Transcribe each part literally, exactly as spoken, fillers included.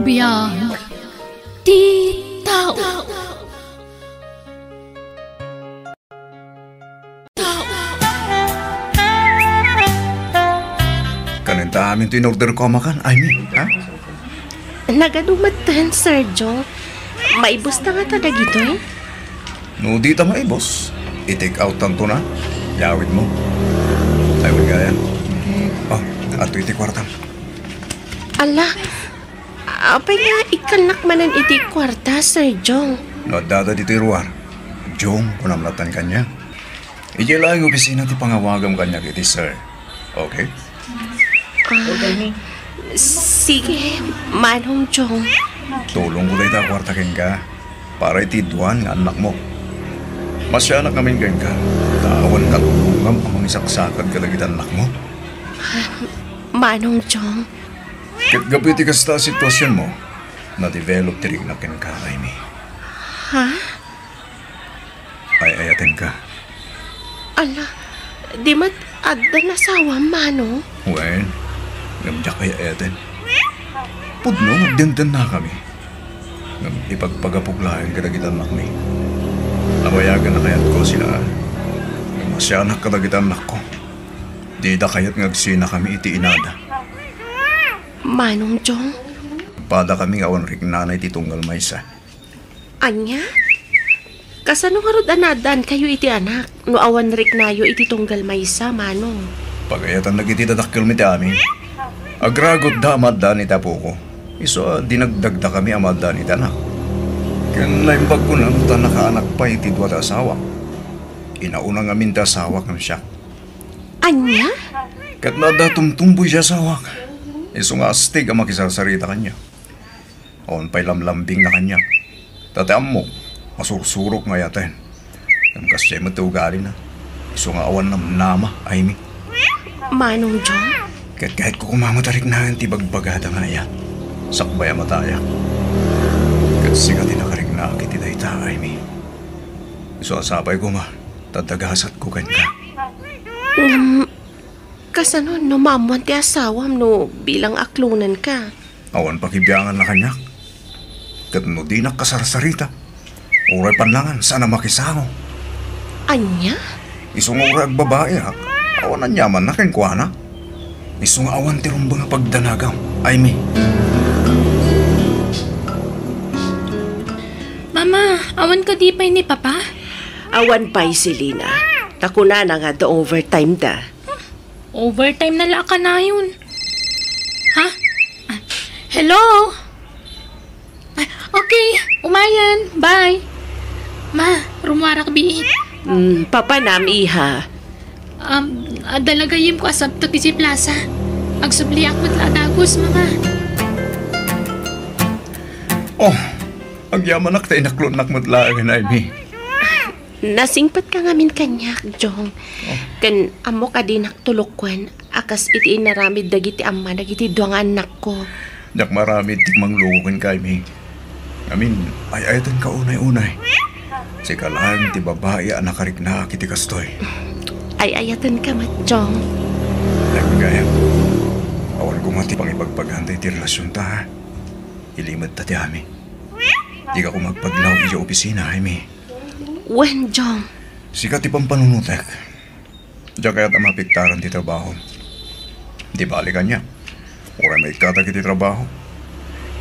Biag ti tao. Kanen ta amin to in-order ko a makan, Aimee, ha? Nagadu metten, Sir Jong. Maibusta ngata dagitoy? No dita maibus, i-take out tanto na. Yawid mo. Ay, wala yan. Oh, ato iti kwarta. Ala, apay nga ikkannak manen iti kwarta, Sir Jong? No addada ditoy ruar, Jong, kunam latan kaniak. Idiay laeng opisina ti pangawagam kaniak iti sir. Okay? Ah, sige, Manong Jong. Tulongko dayta a kwarta kenka para iti dua nga annakmo. Masianak ngamin kenka, ta awan katulongam a mangisaksakad kadagiti annakmo. Manong Jong. Ket gapu iti kasta a situasionmo, na-develop ti riknak kenka, Aimee. Ha? Ay-ayatenka. Ala, di met addan asawam, Manong? Wen, ngem diak ay-ayaten. Pudno nga agdendennakami. Ngem ipagpagapok laeng kadagiti annakmi. Nabayagan a kayatko sina. Ngem masianak kadagiti annakko. Dida kayat nga agsinakami iti inada. Manong Jong? Padakami nga awan riknana iti tunggal maysa. Ania? Kasano ngarud a naaddaankayo iti anak no awan riknayo iti tunggal maysa, Manong? Pagayatan dagiti dadakkelmi ti amin. Agragutda a maaddaan iti apoko. Isu a dinagdagdakami a maaddaan iti anak. Ken naimbagko no ta nakaanak pay ti dua ti asawak. Inauna ngamin ti asawak ngem siak. Ania? Ket no adda tumtumboy ti asawak, isu nga astig a makisarsarita kaniak. Awan pay lamlambingna kaniak. Ta ti ammok, masursurok nga ayaten. Ngem kasdiay met ti ugalina. Isu nga awan namnama, Aimee. Manong Jong? Ket kayatko koma met a riknaen ti ibagbagada nga ayat. Sakbay a matayak. Ket sika ti nakariknaak iti dayta, Aimee. Isu a sapay koma, ta dagasatko kenka. Ngem, kasano no maammuan ti asawam no bilang aklonenka? Awan pakibianganna kaniak. Ket no dinak kasarsarita, uray pannangan, saan a makisango. Ania? Isu nga uray agbabaiak, awan aniamanna kenkuana. Isu nga awan ti rumbeng a pagdanagam, Aimee. Mama, awan kadi pay ni Papa? Awan pay, Selina. Ta kunana nga adda overtime da. Overtime na la a kanayon. Ha? Ah, hello? Ah, okay, umayen. Bye. Ma, rummuarak biit. Mm, papanam, iha? Um, adda la gayyemko a sabtek idiay plaza. Agsubliak met la a dagus, Mama. Oh, agyamanak ta inaklonnak met laeng, Aimee. Nasingpetka ngamin kaniak, Jong. Oh. Ken ammok a dinak tulokkuan a kas iti inaramid dagiti amma dagiti dua nga annakko. Diak maaramid ti mangluko kenka, Aimee. Ngamin, ay-ayatenka unay-unay. Sika laeng ti babai a nakariknaak iti kastoy. Ay-ayatenka met, Jong. Awan gayam. Awan koma ti pangibagbagan daytoy relasionta, ha? Ilimedta ti amin. Dika koma agpadlaw idiay opisina, Aimee. Wen, Jong. Sika ti pampanunotek. Diak kayat a maapektaran ti trabahom. Di bale kaniak. Uray maikkatak iti trabaho.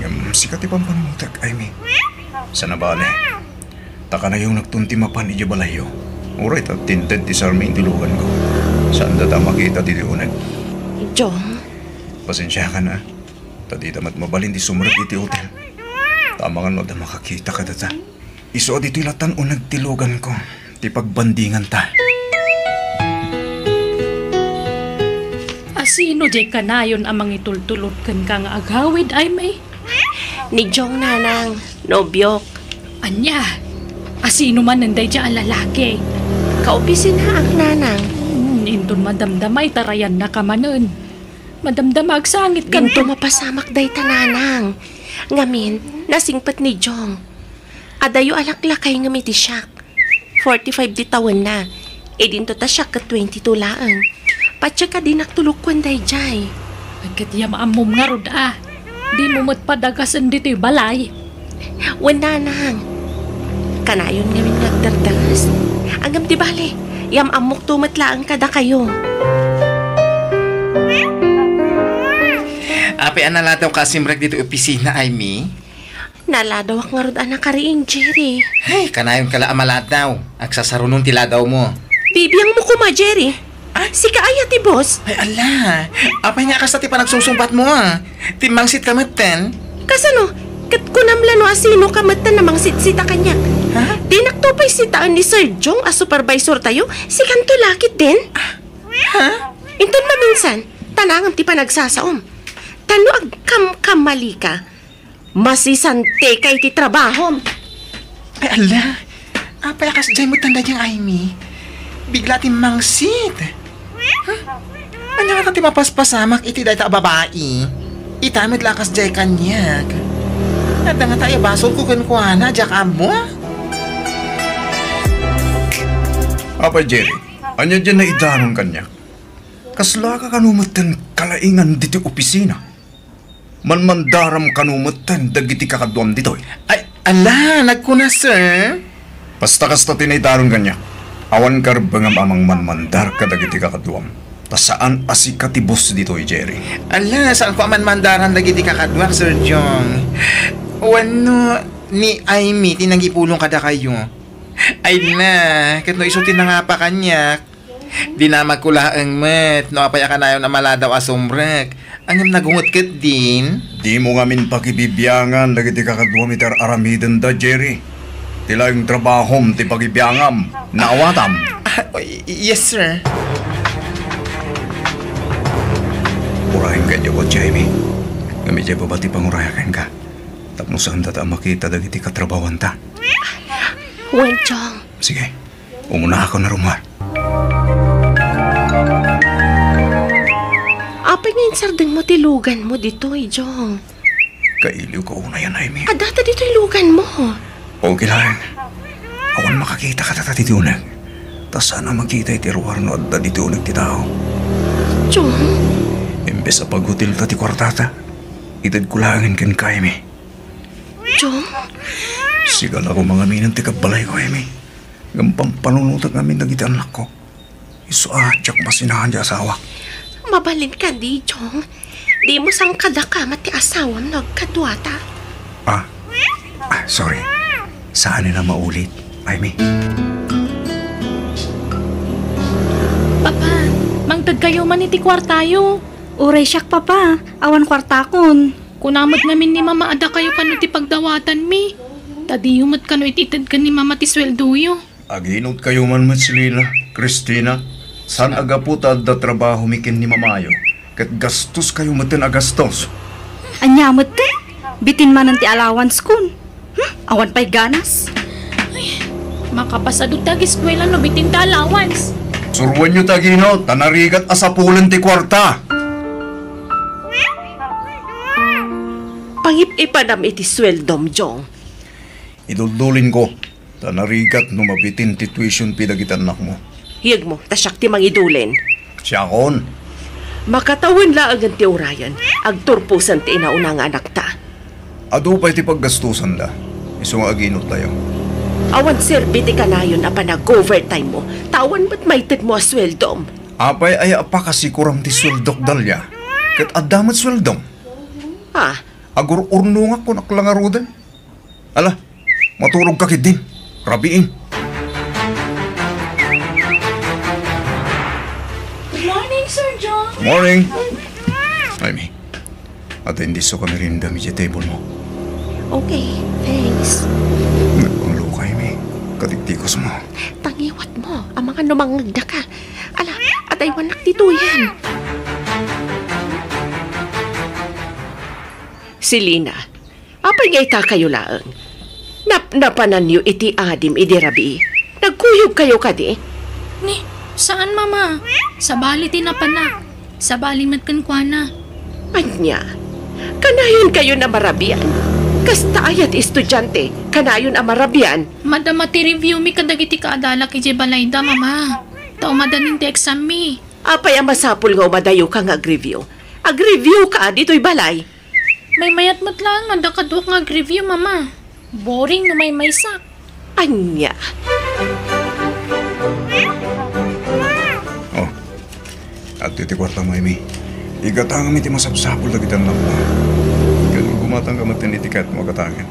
Ngem sika ti pampanunotek, Aimee. Saan a bale. Ta kanayonekton ti mapan idiay balayyo. Uray ta tinted ti sarmi iti luganko. Saanda ta makita ti uneg. Jong. Pasensiakan, a. Ta dita met mabalin ti sumrek iti hotel. Ta amangan no adda makakita kadata. Isu a ditoy latan uneg ti luganko, ti pagbandinganta. Asino diay kanayon a mangitultulod kenka nga agawid, Aimee? Ni Jong, nanang, nobiok. Ania? Asino manen daydiay a lalaki? Kaopisinaak, nanang. Hmm, inton madamdama, itarayannaka manen. Madamdama, agsangit ka. Dinto mapasamak dayta, nanang. Ngamin, nasingpet ni Jong. Adayo a laklakay ngem iti siak. Forty-five ti tawenna. Idinto ta siak ket twenty-two laeng. Patse ka dinak tulokkuan daydiay. Ay, ket ya maammom ngarud, a. Dimo met padagasen ditoy balay. Wen, nanang. Kanayon ngamin nga agdardagas. Ngem di bale, yam-ammokto met laeng kadakayo. Apay a naladawka a simrek ditoy opisina, Amy? Naladawak ngarud a nakariing, Jerry. Ay, kanayonka la a maladaw. Agsasarunon ti ladawmo. Bibiangmo koma, Jerry. Ah? Sika aya ti boss? Ay, ala. Apay nga kasta ti panagsungsungbatmo, a? Timmangsitka metten? Kasano? Ket kunam la no asinoka metten a mangsitsita kaniak. Ha? Dinakto pay sitaen ni Sir Jong a supervisortayo, sikanto la ketdin? Ha? Inton maminsan, tanangem ti panagsasaom. Ta no agkamkamalika, masisantika iti trabahom. Ay, ala. Apay a kasdiay metten daydiay, Amy? Bigla ti mangsit. Huh? Ania ngata ti mapaspasamak iti dayta a babai? Ita met la a kasdiay kaniak. Adda ngata aya basolko kenkuana, diak ammo? Apay, Jerry, ania diay naidanon kaniak? Kaslaka kano metten kalaingan ditoy opisina? Manmandaram kano metten dagiti kakaduam ditoy? Ay, ala, nagkuna, sir. Basta kasta ti naidanon kaniak. Awan karbengam a mangmanmandar kadagiti kakaduam. Ta saan a sika ti boss ditoy, Jerry. Ala, saanko a manmandaran dagiti kakaduak, Sir Jong. Wenno ni Amy ti nangipulong kadakayo. Ay na, ket no isu ti nangapa kaniak, dinamagko laeng met no apay a kanayon a maladaw a sumrek. Ngem nagunget ketdin. Dimo ngamin pakibibiangan dagiti kakaduam iti ar-aramidenda, Jerry. Ti laeng trabahom ti pagibiangam. Naawatam? Ah, y-, yes, sir. Urayenka idiay kotse, Amy. Ngem idiay baba ti pangurayakenka. Tapno saanda ta a makita dagiti katrabahuanta. Wen, Jong. Sige. Umunaakon a rummuar. Apay nga insardengmo ti luganmo ditoy, Jong? Kailiwko unay, Amy. Adda ta ditoy luganmo. Okay laeng. Awan makakita kadata ditoy uneg. Ta saan a makita iti ruar no adda ditoy uneg ti tao. Jong? Imbes a paghotelta ti kuartata, itedko laengen kenka, Amy. Jong? Sika la koma ngamin ti kabbalayko, Amy. Ngem pampanunotek ngamin dagiti annakko. Isu a diak masinaan ti asawak. Mabalin kadi, Jong? Dimo sangkadaka met ti asawam no agkaduata. Ah. Ah, sorry. Saanen a maulit, Amy. Papa, mangtedkayo man iti kuartayo. Uray siak, Papa. Awan kuartakon. Kuna met ngamin ni Mama a dakayo kano ti pagdawatanmi. Ta diyo met kano it-ited ken ni Mama ti sueldoyo. Aginotkayo man met, Selina, Cristina, saan a gapu ta adda trabahomi ken ni mamayo, ket gastoskayo metten a gastos. Ania metten? Bitin manen ti allowance kon. Hmm, awan pay ganas. Ay, makapasadut ti ageskuela no bitin ti allowance. Suroenyo ti aginot, ta narigat a sapulen ti kuarta. Pangip-ipanam iti sueldom, Jong. Iduldulinko. Ta narigat no mabitin ti tuition fee dagiti annakmo. Yegmo, ta siak ti mangidulin. Siakon. Makatawen laengen ti urayen, agturposen ti inauna nga anakta. Adu pay ti paggastusanda, isu nga aginottayo. Awan serbi ti kanayon a panag-overtime mo, ta awan met maitedmo a sueldom. Apay aya a pakasikuram ti sueldok, Dalia? Ket adda met sueldom. Ah. Agur-urnongak kon aklangaruden. Ala, maturogka ketdin. Rabiin. Good morning, Sir John. Morning. Ay, mi. Ata hindi so kami rin dami sa table mo. Okay, thanks. Nagpangalo ka, Amy. Katiktikos mo. Tangiwat mo, ang mga numangagda ka. Ala, atay wanak dito yan. Selina, apay nga ita kayo laeng? Napnapananyo iti adim idi rabii? Nagkuyog kayo kadi? Ni, saan, Mama? Sabali ti napanak. Sabali met kenkuana. Ania? Kanayon kayo na marabian? Kasta aya ti estudiante, kanayon a marabian? Madama ti review mi kadagiti kaadalak idiay balayda, Mama. Ta umadanin ti exam mi. Apay a masapul nga umadayo ka nga agreview? Agreview ka ditoy balay. Maymayat met laeng no adda kaduak nga agreview, Mama. Boring no maymaysak. Ania? Oh, adtoy ti kuartam, Amy. Igatangam iti masapsapul dagiti annakmo. Ken gumatangka met iti kayatmo a gatangen.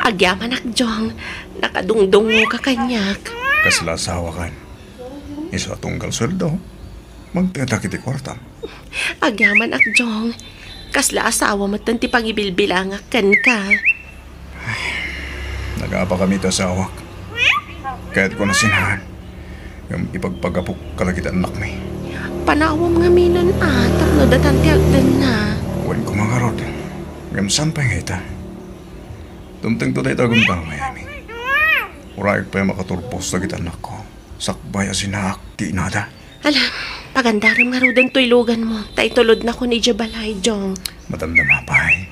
Agyamanak, Jong. Nakadungdungngoka kaniak. Kasla asawakan. Isu a tunggal sueldo, magtetak iti kuartam. Agyamanak, Jong. Kasla asawa metten ti pangibilbilangak kenka. Nagapakami ti asawak. Kayatko a sinaan. Ngem ipagpagapok kadagiti annakmi. Panawam ngamin a tapno datan ti agdenna. Wen koma ngarud. Ngem saan pay nga ita? Dumtengto dayta gundaway, Amy. Uray pay makaturbos dagiti annakko. Sakbay a sinaak ti inada. Ala, pagandarem ngaruden toy luganmo, ta itulodnakon idiay balay, Jong. Madamdama pay.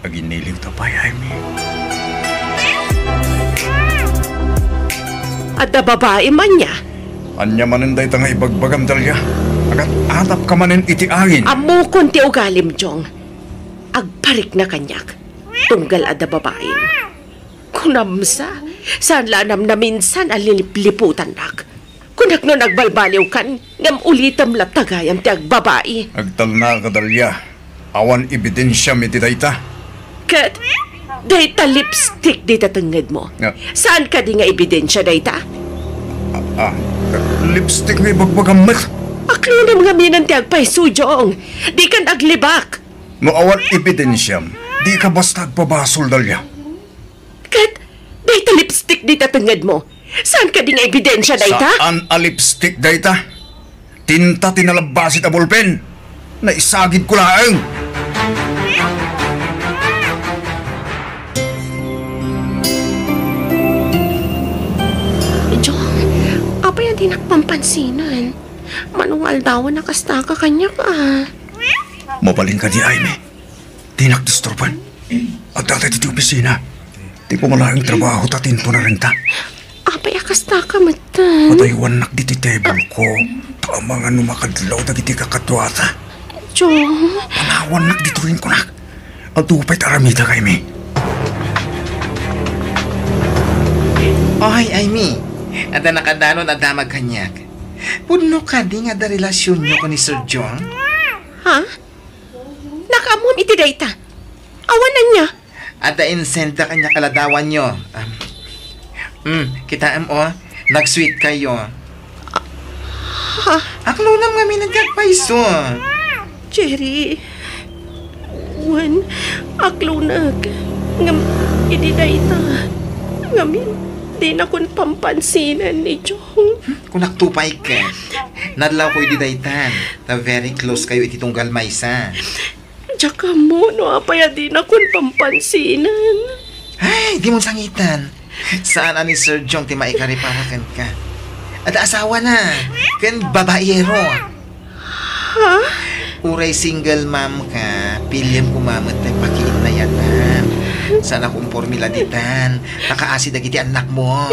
Aginniliwta pay, Amy. Adda babaim ania? Ania manen dayta nga ibagbagam, Dalia? Agat-atapka manen iti angin. Ammokon ti ugalim, Jong. Agparikna kaniak. Tunggal adda babaim. Kunam sa, saan la a namnaminsan a lilipliputannak. Kunak no nagbalbaliwkan, ngem ulitem latta gayam ti agbabai. Agtalnaka, Dalia. Awan ebidensiam iti dayta. Ket, dayta lipstick dita tengngedmo. Nga? Saan kadi nga ebidensia dayta? Ah, ah, lipstick nga ibagbagam met. Aklonam ngamin ti agpayso, Jong. Dikan aglibak. No awan ebidensiam, dika basta agpabasol, Dalia. Ket dayta lipstick dita tengngedmo. Saan kadi nga ebidensia dayta? Saan a lipstick dayta. Tinta ti nalabbasit a bolpen. Naisagidko laeng. Jong, apay a dinak pampansinan? Mano nga aldawen a kastaka kaniak a. Mabalin kadi, Amy? Dinak disturban. Adda dayta iti opisina. Ti pamalaeng trabaho ta tinto narenta. Apay a kastaka metten? Padayawannak ditoy table ko. Ta amangan no makadlaw dagiti kakaduata. Jong. Panawannak ditoy inkunak. Adu pay ti aramidek, Amy. Oy, Amy. Adda nakadanon a damag kaniak. Pudno kadi nga adda relasionyo ken ni Sir Jong? Ha? Nakaammom iti dayta? Awan ania? Adda insenda kaniak a ladawanyo. Um, mm, kitaem, o, nag-sweet kayo. Ha? Aklonam ngamin ti agpayso. Jerry, wen, aklonek. Ngem, idi dayta, ngamin, dinakon pampansinan ni Jong. Kunakto pay ket, nadlawko idi daytan, ta very close kayo iti tunggal maysa. Diak ammo no apay a dinakon pampansinan. Ay, dimon sangitan. Saan a ni Sir Jong ti maikari para kenka. Adda asawana, ken babaero. Ha? Uray single mom ka, piliem koma met ti pakiitnayatan. Saan a kumpormila ditan, ta kaasi dagiti annakmo.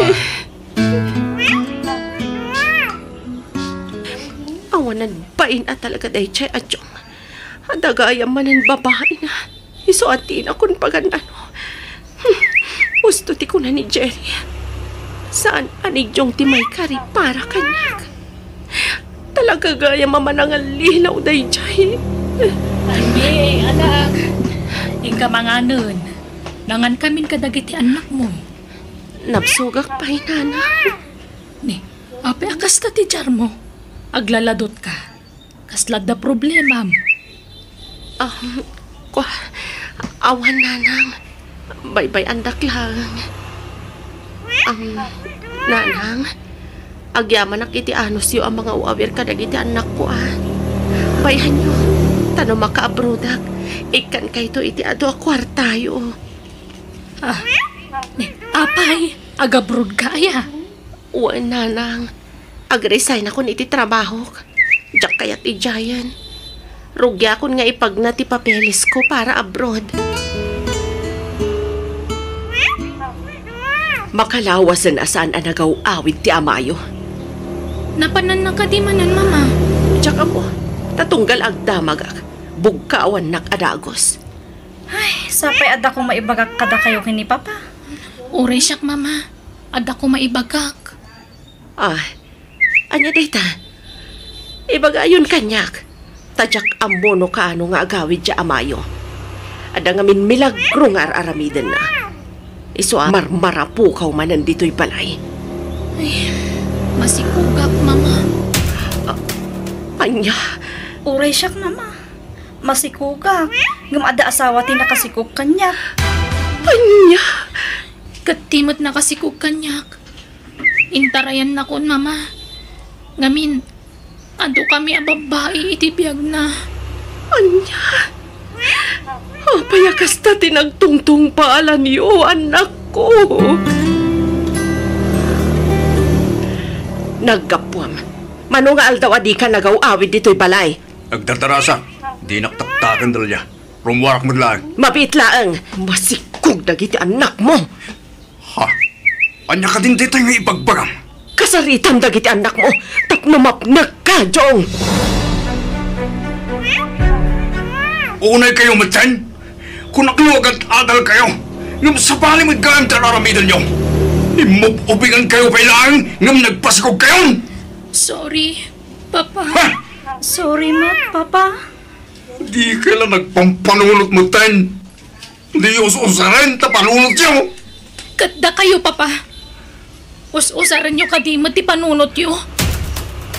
Awan a bain a talaga daydiay a Jong. Adda gayam manen babaina. Isu a dinakon pagan-ano. Hmm. Usto ti kuna ni Jerry. Saan a ni Jong ti maikari para kaniak. Talaga gayam a manangallilaw daydiay. Anie, anak. Inka manganen. Nangankamin kadagiti annakmo. Nabsogak pay, Nana. Ni, apay a kasta ti diarmo? Aglaladotka. Kasla adda problemam? Ah, kua, awan, Nanang. Baybay-andak laeng. Am, Nanang, agyamanak iti anusyo a mangaw-awir kadagiti annakko, a. Bay-anyo, ta no makaabrodak, ikkankayto iti adu a kuartayo. Ah, ni, apay, agabrodka aya? Wen, Nanang. Agresignakon iti trabahok. Diak kayat idiayen. Rugiakon nga ipagna ti papelesko para abroad. Makalawasen a saan a nagaw-awid ti amayo. Napananna kadi manen, Mama? Diak ammo. Ta tunggal agdamagak, bugkawannak a dagus. Ay, sapay adda koma ibagak kadakayo ken ni Papa. Uray siak, Mama. Adda koma ibagak. Ah, ania dayta? Ibagayon kaniak. Ta diak ammo no kaano nga agawid ti amayo. Adda ngamin milagro nga ar-aramidenna. Isu a marmarapukaw manen ditoy balay. Ay, masikugak, Mama. Ah, ania? Uray siak, Mama. Masikugak. Ngem adda asawa ti nakasikog kaniak. Ania? Ket ti met nakasikog kaniak. Intarayannakon, Mama. Ngamin, adu kami a babbai iti biagna. Ania? Apay a kasta ti nagtungtungpaalanyo, annakko? Naggapuam. Mano nga aldaw a dika nagaw-awid ditoy balay? Agdardarasak. Dinak taktaken, Delia. Rummuarak met laeng. Mabiit laeng. Masikog dagiti annakmo. Ha? Ania kadin daytoy nga ibagbagam? Kasaritam dagiti annakmo tapno mapnekka, Jong. Unay kayo metten? Kunak no agad-adal kayo, ngem sabali met gayam ti ar-aramidenyo. Immub-ubigan kayo pay laeng, ngem nagpasikog kayon. Sorry, Papa. Ha? Sorry met, Papa. Dika la nagpampanunot metten. Di us-usaren ta panunotyo. Ket dakayo, Papa. Us-usarenyo kadi met ti panunotyo.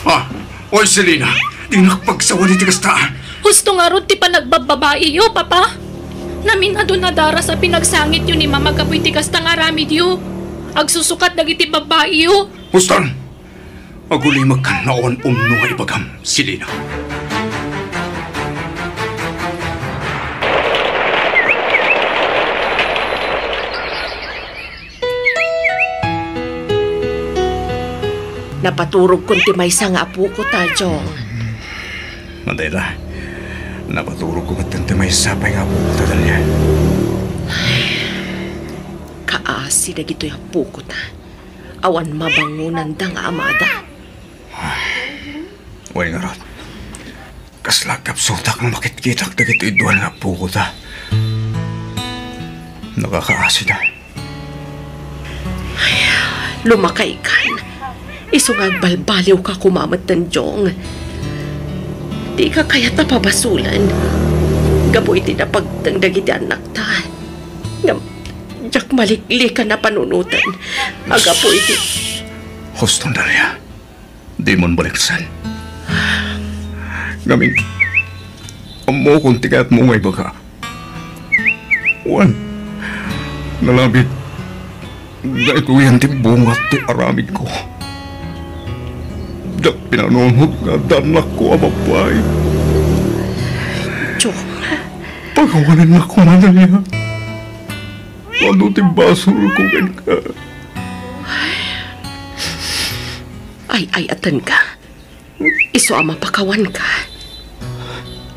Ah, oy, Selina, dinak pagsawad iti kasta. Husto ngarud ti panagbababaiyo, Papa. Namin adu nadaras a pinagsangityo ni Mama gapu iti kasta nga aramidyo. Agsusukat dagiti babbaiyo. Huston! Agulimek kan awan umno nga ibagam, Selina. Napaturogkon ti maysa nga apoko ta, Jong. Madayta, napaturogko met ti maysa pay nga apoko ta, Delia. Kaasi dagitoy apoko ta. Awan mabangonanda nga amada. Wen ngarud, kasla agkapsutak nga makitkitak dagitoy dua nga apoko ta. Nakakaasida. Ay, lumakaykan. Isu nga agbalbaliwka koma metten, Jong. Dika kayat a pabasolen gapu iti napagteng dagiti annakta. Ngem, diak maliklikan a panunoten. Agapu iti... Huston, Delia. Dimon baliksen. Ngamin, ammokon ti kayatmo nga ibaga. Wen, nalabit, daytoyen ti bunga ti aramidko. Diak pinanunot nga adda annakko a babbai. Jong. Pakawanennak koma, Delia. Adu ti basolko kenka. Ay-ayatenka. Isu a mapakawanka.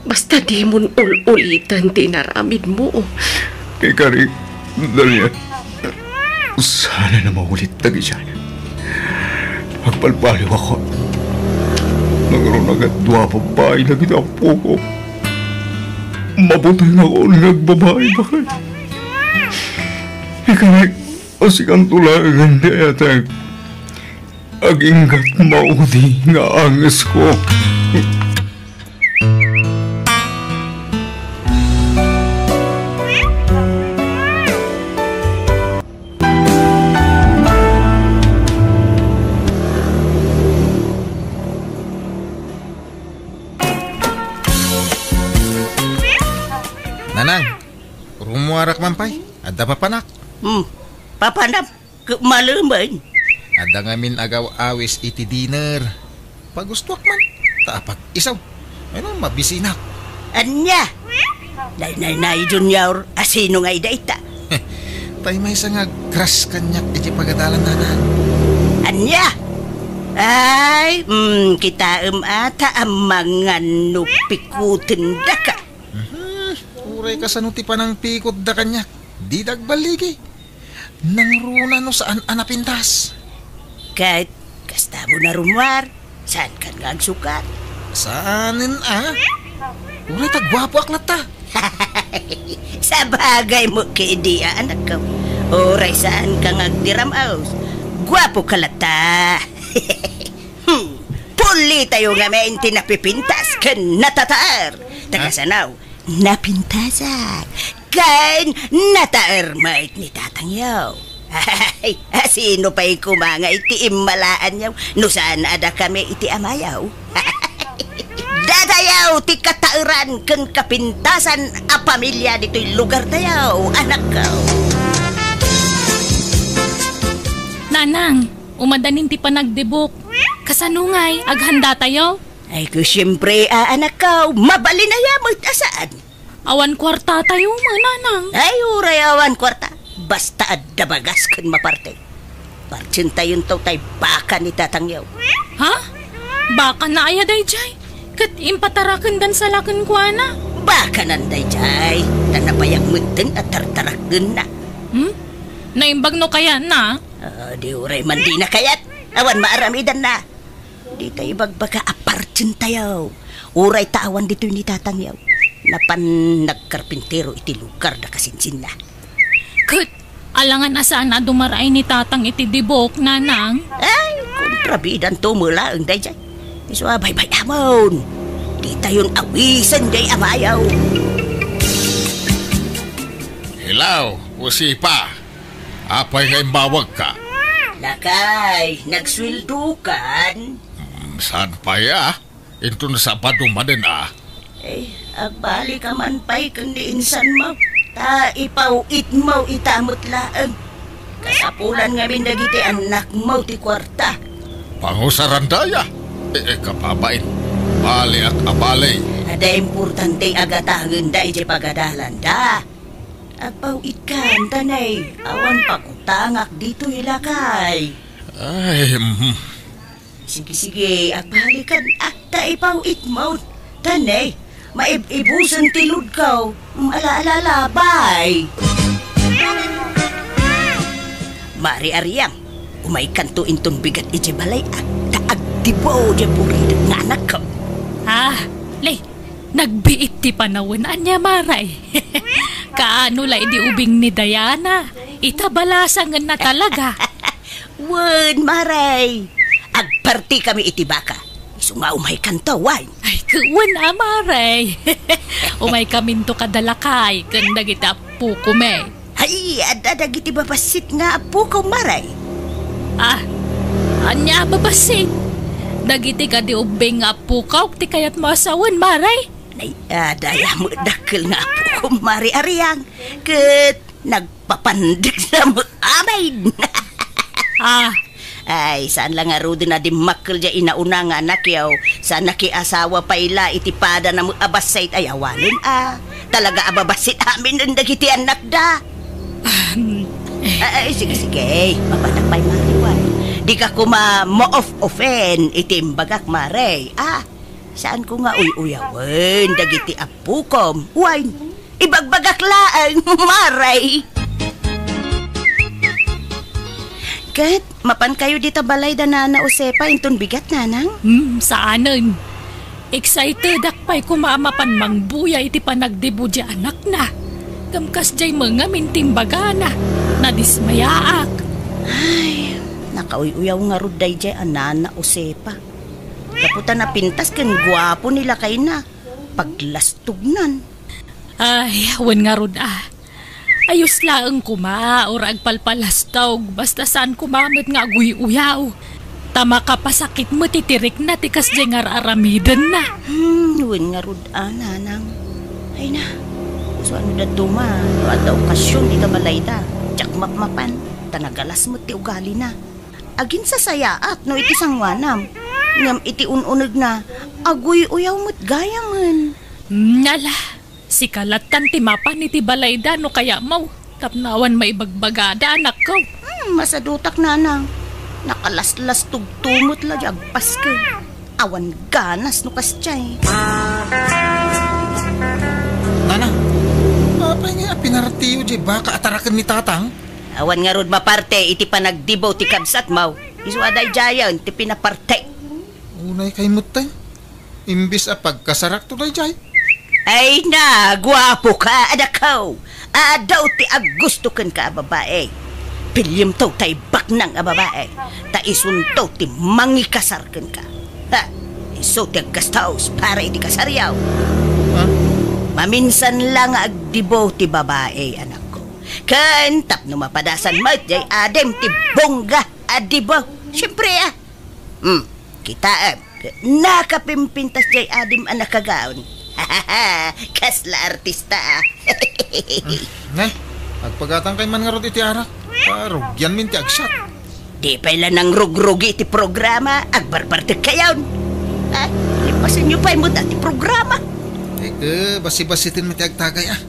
Basta dimon ul-uliten ti inaramidmo. Ikari, Delia, saan a maulit dagiti. Agbalbaliwak. Nangruna nga dua a babbai dagiti apoko. Mabutengakon nga agbabai, baket. Ikari, asikanto laeng ti ayatek. Aginggat maudi nga angesko. Nanang, rummuarak man pay. Adda papanak. Hmm, papanam. Ket malemen. Adda ngamin agaw-awis iti dinner. Pagustoak man, ta apag-isu. Ay, no, mabisinak. Ania? Naynaynaydon, Yaor, a sino ngay dayta? Tay maysa nga agkras kaniak iti pagadalan, Nanang. Ania? Ay, mm, kitaem a ta amangan no pikutendaka. Mhm. Uray kasano ti panangpikutda kaniak, dida agballigi. Nangruna no saan a napintas. Ket kasta mo narummuar, saankan nga agsukat? Saanen a? Uray ta guapoak latta. Sabagay met kadi a, anakko. Uray saanka nga agdiram-os, guapoka latta. Hmm, pulitayo ngamin ti napipintas ken natataer. Ta kasano, napintasak ken nataer met ni tatangyo. Ay, asino pay koma nga iti immalaanyo no saan a dakami iti amayo? Datayo ti kataeran ken kapintasan a pamilia ditoy lugartayo, anakko. Nanang, umadanin ti panagdibuk. Kasano ngay, aghanda tayo? Ay, ko, siyempre, a, anakko, mabalin aya met a saan. Awan kuarta tayo, mananang. Ay, uray awan kuarta. Basta adda bagas ken maparte. Partsentayonto tay baka ni tatangyo. Ha? Baka na aya dayjay? Ket impatarakendan sa la kenkuana? Bakanan dayjay. Ta nabayag metten a tartarakdenna. Hmm? Naimbag no kayatna? Ah, di uray man dina kayat. Awan maaramidanna. Dita ibagbaga a partsentayo. Uray ta awan ditoy ni tatangyo. Napan nagkarpintero iti lugar da kasinsinna. Ket, alangan a saan a dumaraay ni tatang iti dibuk, nanang. Ay, kontrabidanto met laeng dayjay. Isu a baybay-amon. Ditayon awisen jay amayo. Hello, Josefa. Apay nga imbawagka? Lakay, nagsueldokan? Hmm, saan pay a? Inton Sabado manen a? Eh, agbalik ka man pay ken ni insan mo. Ta ipaw-it mo ita met laeng. Kasapulan ngamin dagiti annak mo ti kuarta. Pangusaranda aya? Eh, eh, kababain. Baliak a bali. Adda importante a gatangenda iti pagadalanda. Agpaw-itkan, tanay. Awan pagutangak ditoy lakay. Ay, mm. Sige, sige, agbalikan. Ah, ta ipaw-it mo. Tanay, maib-ibusen ti load ko. Mm, ala, ala, ala, bye. Mari Ariang, umaykanto inton bigat iti balay, ah, ta agdibo diay buridak nga anakko. Ah, lay, nagbiit ti panawen, ania, Maray? Kaano la idi ubing ni Diana? Ita balasangenna talaga. Wen, Maray. Agparti kami iti baka. Isu nga umaykanto, wen. Ay, wen a, Maray. Umaykaminto kada lakay ken dagiti appokom, eh. Ay, adda dagiti babassit nga appokom, Maray. Ah, ania a babassit? Dagiti kadi ubbing nga appokom ti kayatmo a sawen, Maray? Nay, adda aya met dakkel nga appokom, Mari Ariang. Ket nagpapandek sa met amin. Ah. Ay, saan la ngaruden a dimmakkel diay inauna nga anakyo. Saan nakiasawa pay la iti padana met a bassit ay awanen a. Talaga a babassit amin dagiti annakda. Ah, mm, eh. Ay, sige, sige. Mapanak pay, Mari, wen. Dika koma maof-ofen iti imbagak, Mari. Ah, saanko nga uy-uyawen dagiti appokom. Wen, ibagbagak laeng, Mari. Ket, mapankayo dita balay da Nana Josefa inton bigat, Nanang? Hmm, saanen. Excitedak pay koma a mapan mangbuya iti panagdibo diay anakna. Ngem kasdiay met ngamin ti imbagana, nadismayaak. Ay, nakauy-uyaw ngarud daydiay a Nana Josefa. Gapu ta napintas ken guapo ni lakayna, paglastognan. Ay, wen ngarud a. Ayos laeng koma, uray agpalpalastog, basta saan koma met nga aguy-uyaw. Ta makapasakit met iti rikna ti kasdiay nga ar-aramidenna. Hmm, wen ngarud a, Nanang. Ay na, isu a no dadduma, no adda okasion dita balayda, diak mapmapan, ta nagalas met ti ugalina. Aginsasayaat no iti sangoanam, ngem iti un-unegna, aguy-uyaw met gayamen. Hmm, ala, sika lattan ti mapan iti balayda no kayatmo, tapno awan maibagbagada, anakko. Hmm, masadutak, Nanang. Nakalaslastogto met la diay agpasken. Awan ganas no kasdiay. Nanang, apay nga pinartiyo diay baka a taraken ni Tatang? Awan ngarud maparte iti panagdibo ti kabsatmo. Isu a daydiayen ti pinaparte. Unay kay metten. Imbes a pagkasarakto daydiay, Ay na, guapo ka, anakko. Adu ti aggusto kenka a babai. Piliem to tay baknang a babai. Ta isunto ti mangikasar kenka. Ha? Isu ti aggastos para iti kasaryo. Ha? Maminsan la nga agdibo ti babai, anakko. Ken tapno mapadasan met jay adim ti bongga a dibo. Siempre, ah. Hmm, kitaem. Nakapimpintas jay adim a nakagaon. Kasla artista, ah. Ne, agpagatangkay man ngarud iti arak. Parugianmin ti agsiak. Di pay la nangrugrugi iti programa, agbarbartekkayon. Ah, lipasenyo pay met ti programa. Eke, basibasiten met ti agtagay, ah.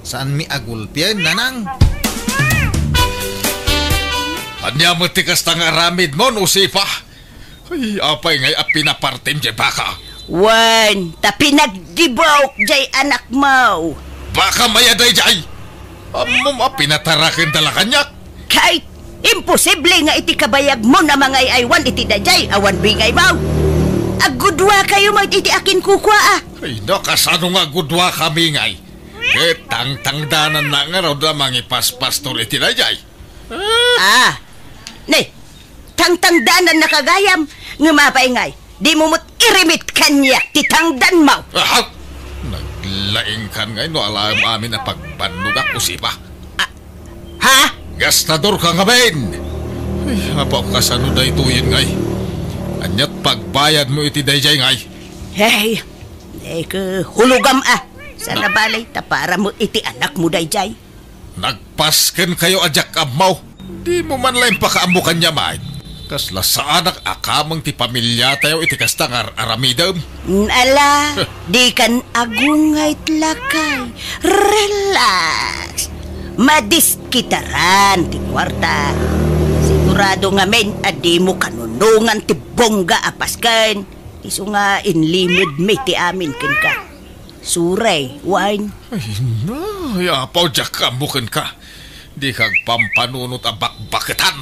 Saanmi a gulpien, nanang? Ania met ti kasta nga aramidmo, Josefa? Ay, apay ngay a pinapartim jay baka? Wen, ta pinagdibok jay anakmo. Baka mayat dayjay? Ammom a pinatarakenda la kaniak? Kay, imposible nga iti kabayagmo a mangay-aywan iti dayjay awan bingaymo. Aggudua kayo met iti akinkukua, ah. Ay, no, kasano nga aggudua kami ngay? Ket tangtangdananna ngarud a mangipaspastor iti dayjay. Ah, ne, tangtangdananna gayam, ngem apay ngay, dimo met irimit kaniak ti tangdanmo. Aha? Naglaingkan ngay no alaem amin a pagbannogak, Josefa. Ah, ha? Gastadorka ngamin! Ay, apo, kasano daytoyen ngay? Aniat pagbayadmo iti dayjay ngay? Hey, eke, hulogam, ah. Sana balay, ta para met iti anakmo dayjay. Nagpasken kayo a diak ammo. Dimo man la impakaammo kaniak met. Kasla saanak a kameng ti pamiliatayo iti kasta nga ar-aramidem. Ala, dikan agungayt, lakay. Relax. Madiskitaran ti kuarta. Sigurado ngamin a dimo kanunongan ti bongga a pasken. Isu nga inlimedmi ti amin kenka. Suray, wen. Ay, na, ay, apo, diak ammo kenka. Dika agpampanunot a bakbaketan.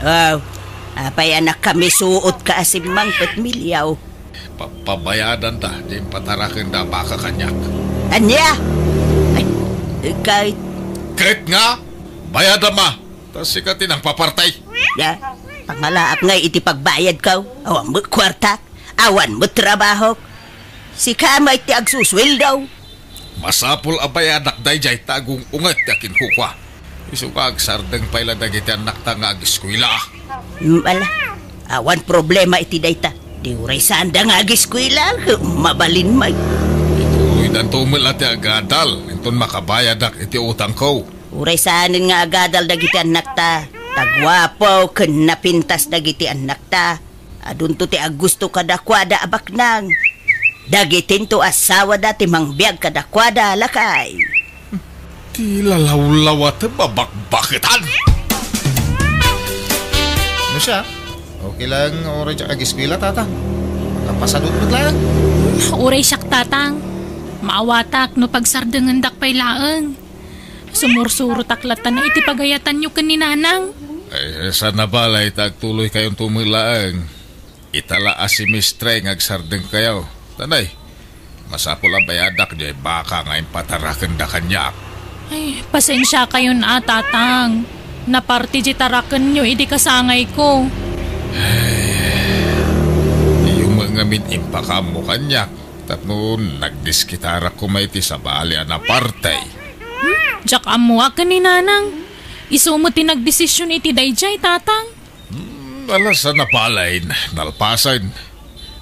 Aw, apay a nakamisuotka a simmangpet, Miliaw? Papabayadanta ti impatarakenda a baka kaniak. Ania? Ay, ket. Ket nga, bayadam a. Ta sika ti nangpaparti. Ya, pangalaak ngay iti pagbayadko. Awan met kuartak, awan met trabahok. Sika met ti agsusueldo. Masapul a bayadak dayjay ta agung-unget ti akinkukua. Isu nga agsardeng pay la dagiti annakta nga ageskuela. Mm, ala, awan problema iti dayta. Di uray saanda nga ageskuela, mabalin met. Ituloydanto met la ti agadal, inton makabayadak iti utangko. Uray saanen nga agadal dagiti annakta. Ta guapo ken napintas dagiti annakta. Adunto ti aggusto kadakuada a baknang. Dagitinto asawada ti mangbiag kadakuada, lakay. Ti lalawlawatem a bakbaketan. No siak, okay lang, uray diak ageskuela, tatang. Makapasadut met laeng. Uray siak, tatang. Maawatak no pagsardengendak pay laeng. Sumursurotak latta iti pagayatanyo ken ni Nanang. Ay, sana balay ta agtuloykayonto met laeng. Ita la a semestre nga agsardengkayo. Tanay, masapul a bayadak diay baka nga impatarakenda kaniak. Ay, pasensiakayon a, tatang. Naparti diay tarakenyo idi kasangayko. Ay, isu met ngamin impakaammo kaniak. Tapno nagdiskitarak koma iti sabali a naparti. Hmm? Diak ammo a ken ni Nanang. Isu met ti nagdesision iti dayjay, tatang. Hmm, ala, sana balay, nalpasen.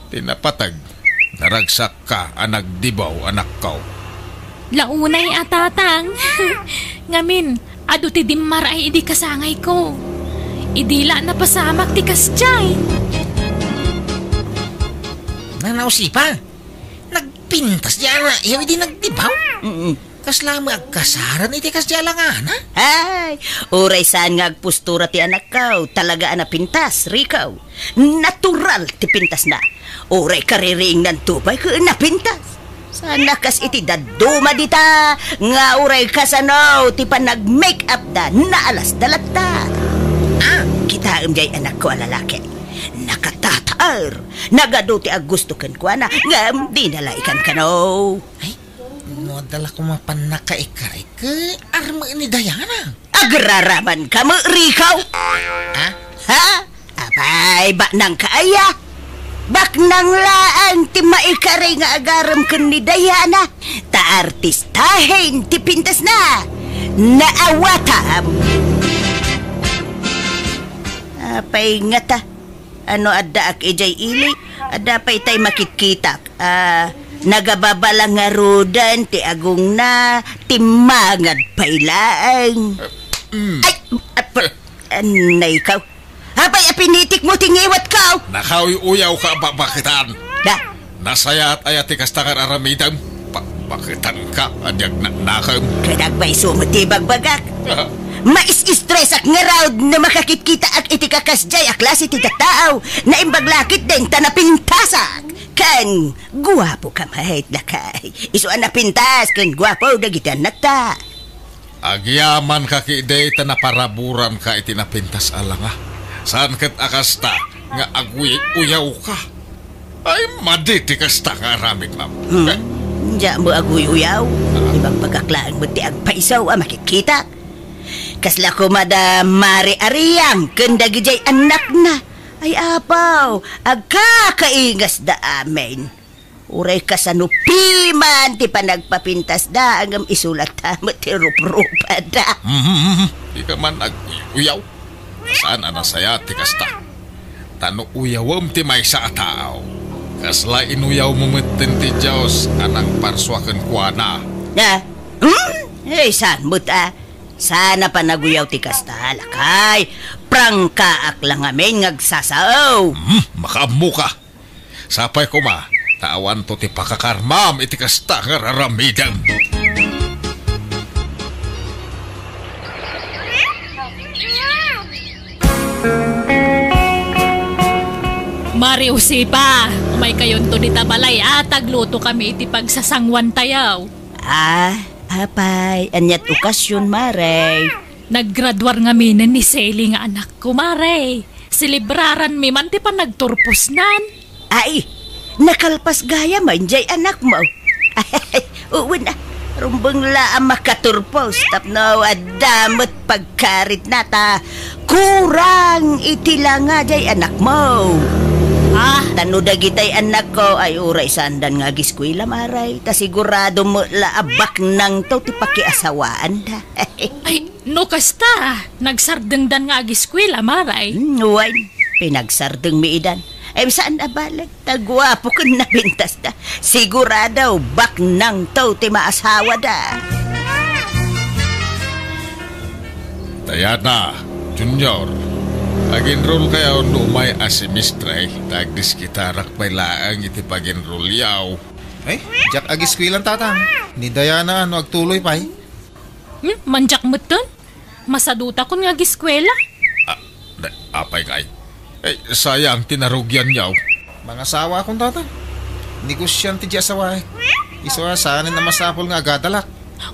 Ti napateg, naragsakka a nagdibaw, anakko. La unay a, tatang. Ngamin, adu ti dimmaray idi kasangayko. Idi la napasamak ti kasdiay. Nana Josefa, nagpintas diay anakyo idi nagdibaw? Mm. Kasla met agkasaran iti kasdiay a langana? Ay, uray saan nga agpostura ti anakko, talaga a napintas, Rico. Natural ti pintasna. Uray kaririingnanto pay ket napintas. Saan a kas iti dadduma dita nga uray kasano ti panag-make-up da, naalasda latta. Ah, kitaem diay anakko a lalaki. Nakatata Er, nagadu ti aggusto kenkuana, ngem dina la ikankano. Ay, no adda la koma pannakaikari, ket arme ni Diana. Agraraman ka met, Rico? Ha? Ha? Apay, baknang ka aya? Baknang laeng ti maikari nga agarem ken ni Diana, ta artistahen ti pintasna. Naawatam. Apay ngata, ano addaak idiay ili? Adda pay tay makitkitak. Ah, nagababala ngaruden ti agongna, timmangad pay laeng. Mm. Ay, ap-, anay ka. Apay a pinitikmo ti ngiwatko? Nakauy-uyaw ka, ba-, baketan. Da. Nasayaat aya ti kasta nga aramidem? Ba-, baketan ka, a diak naknakem. Ket agpayso met ti bagbagak. Mais-istresak ngarud no makakitkitak iti kakasdiay a klase ti tattao. Naimbag la ketdin ta napintasak. Ken guapo ka met, lakay. Isu a napintas ken guapo dagiti annakta. Agyaman ka ketdi ta naparaburan ka iti napintas a langa. Saan ket a kasta nga aguy-uyaw ka? Ay, madi ti kasta nga aramid, ma'am. Hmm. Eh? Diak met aguy-uyaw. Ah. Ibagbagak laeng met ti agpayso a makitkitak. Kasla koma da Mare Ariang ken dagidiay annakna. Ay, apaw, agkakaingasda amin. Uray kasano piman ti panagpapintasda, ngem isu latta met ti ruprupada. Mhm, mhm. Dika man aguy-uyaw. Saan a nasayaat ti kasta. Ta no uyawem ti maysa a tao, kasla inuyawmo metten ti Dios a nangparsua kenkuana. Ah? Hmm? Ay, saan met a? Saan a panaguyaw ti kasta, lakay. Prangkaak la ngamin nga agsasao. Hmm, makaammo ka. Sapay koma, ta awanto ti pakakarmam iti kasta nga raramidem. Mare Josefa, umaykayonto dita balay a ta agluto kami iti pagsasangwantayo. Ah, apay, ania't okasion, Mare? Naggraduar ngaminen ni Selly nga anakko, Mare. Selebraranmi man ti panagturposnan. Ay, nakalpas gayam diay anakmo. Ay, wen a, rumbeng la a makaturpos tapno adda met pagkaritna ta kurang iti langa diay anakmo. Ah. Ta no dagitay anakko, ay, uray saandan nga agiskuela, Mare, ta sigurado met la a baknangto ti pakiasawaanda. Ay, no kasta, nagsardengdan nga agiskuela, Mare. Hmm, wen, pinagsardengmi idan. Ay, saan a baleg, ta guapo ken napintasda. Sigurado, baknangto ti maasawada. Diana, Junior, ag-enroll kayo no umay a semestre, ta agdiskitarak pay laeng iti pag-enrollyo. Ay, diak agiskuelan, Tatang. Ni Diana, no agtuloy pay? Hmm, mandiak metten? Masadutakon nga agiskuela. Ah, da-, apay ngay? Eh, sayang ti narugianyo. Mangasawakon, Tatang. Negosiante ti asawaek. Isu a saanen a masapul nga agadalak.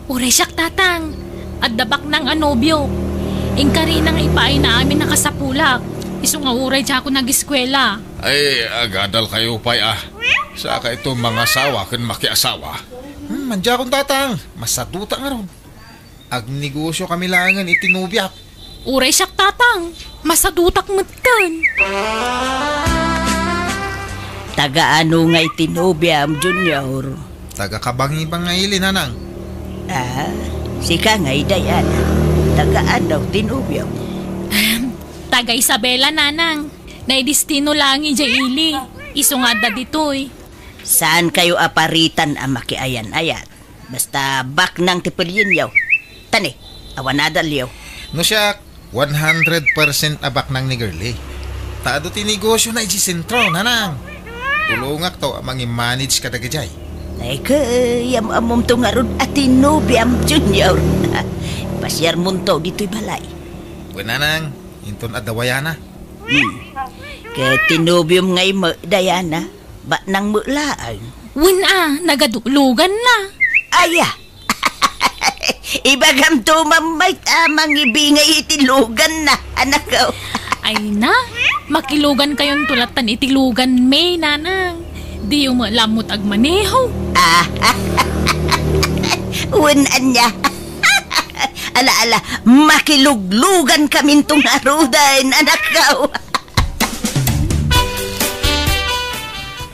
Uray siak, Tatang. Adda baknang a nobiok. Inkarina nga ipaayna amin a kasapulak. Isu nga uray diakon agiskuela. Ay, agadal kayo pay, ah. Saka ito mangasawa ken makiasawa. Hmm, mandiakon, Tatang. Masaduta ngarud. Agnegosyo kami laengen iti nobiak. Uray siak, Tatang. Masadutak metten. Taga ano nga iti nobiam, Junior? Taga Kabangiban nga ili, Nanang. Ah, sika nga, Diana. Taga ano ti nobiam? Taga Isabela, Nanang. Naidestino laeng idiay ili. Isu nga adda ditoy. Saan kayo a paritan a makiayan-ayat? Basta baknang ti pelienyo. Tani, awan adalyo. No siak, one hundred percent a baknang ni Girlie. Ta adu ti negosyona idiay sentro, Nanang. Tulongakto a mangi-manage kadagijay. Ay, kayam-ammomto ngarud a ti nobiam, Junior. Pasiarmonto ditoy balay. Wen, Nanang, inton adda wayana. Hmm. Ket ti nobiom nga immay, Diana, baknang met laeng. Wen a, nagaduloganna. Aya. Ibagamto mammayt a mangibingay iti luganna, anakko. Ay na, Makilugankayonto lattan iti luganmi, nanang. Diyo met la ammo't agmaneho. Ah, wen ania. Ala, ala, makiluglugankaminto ngaruden, anakko.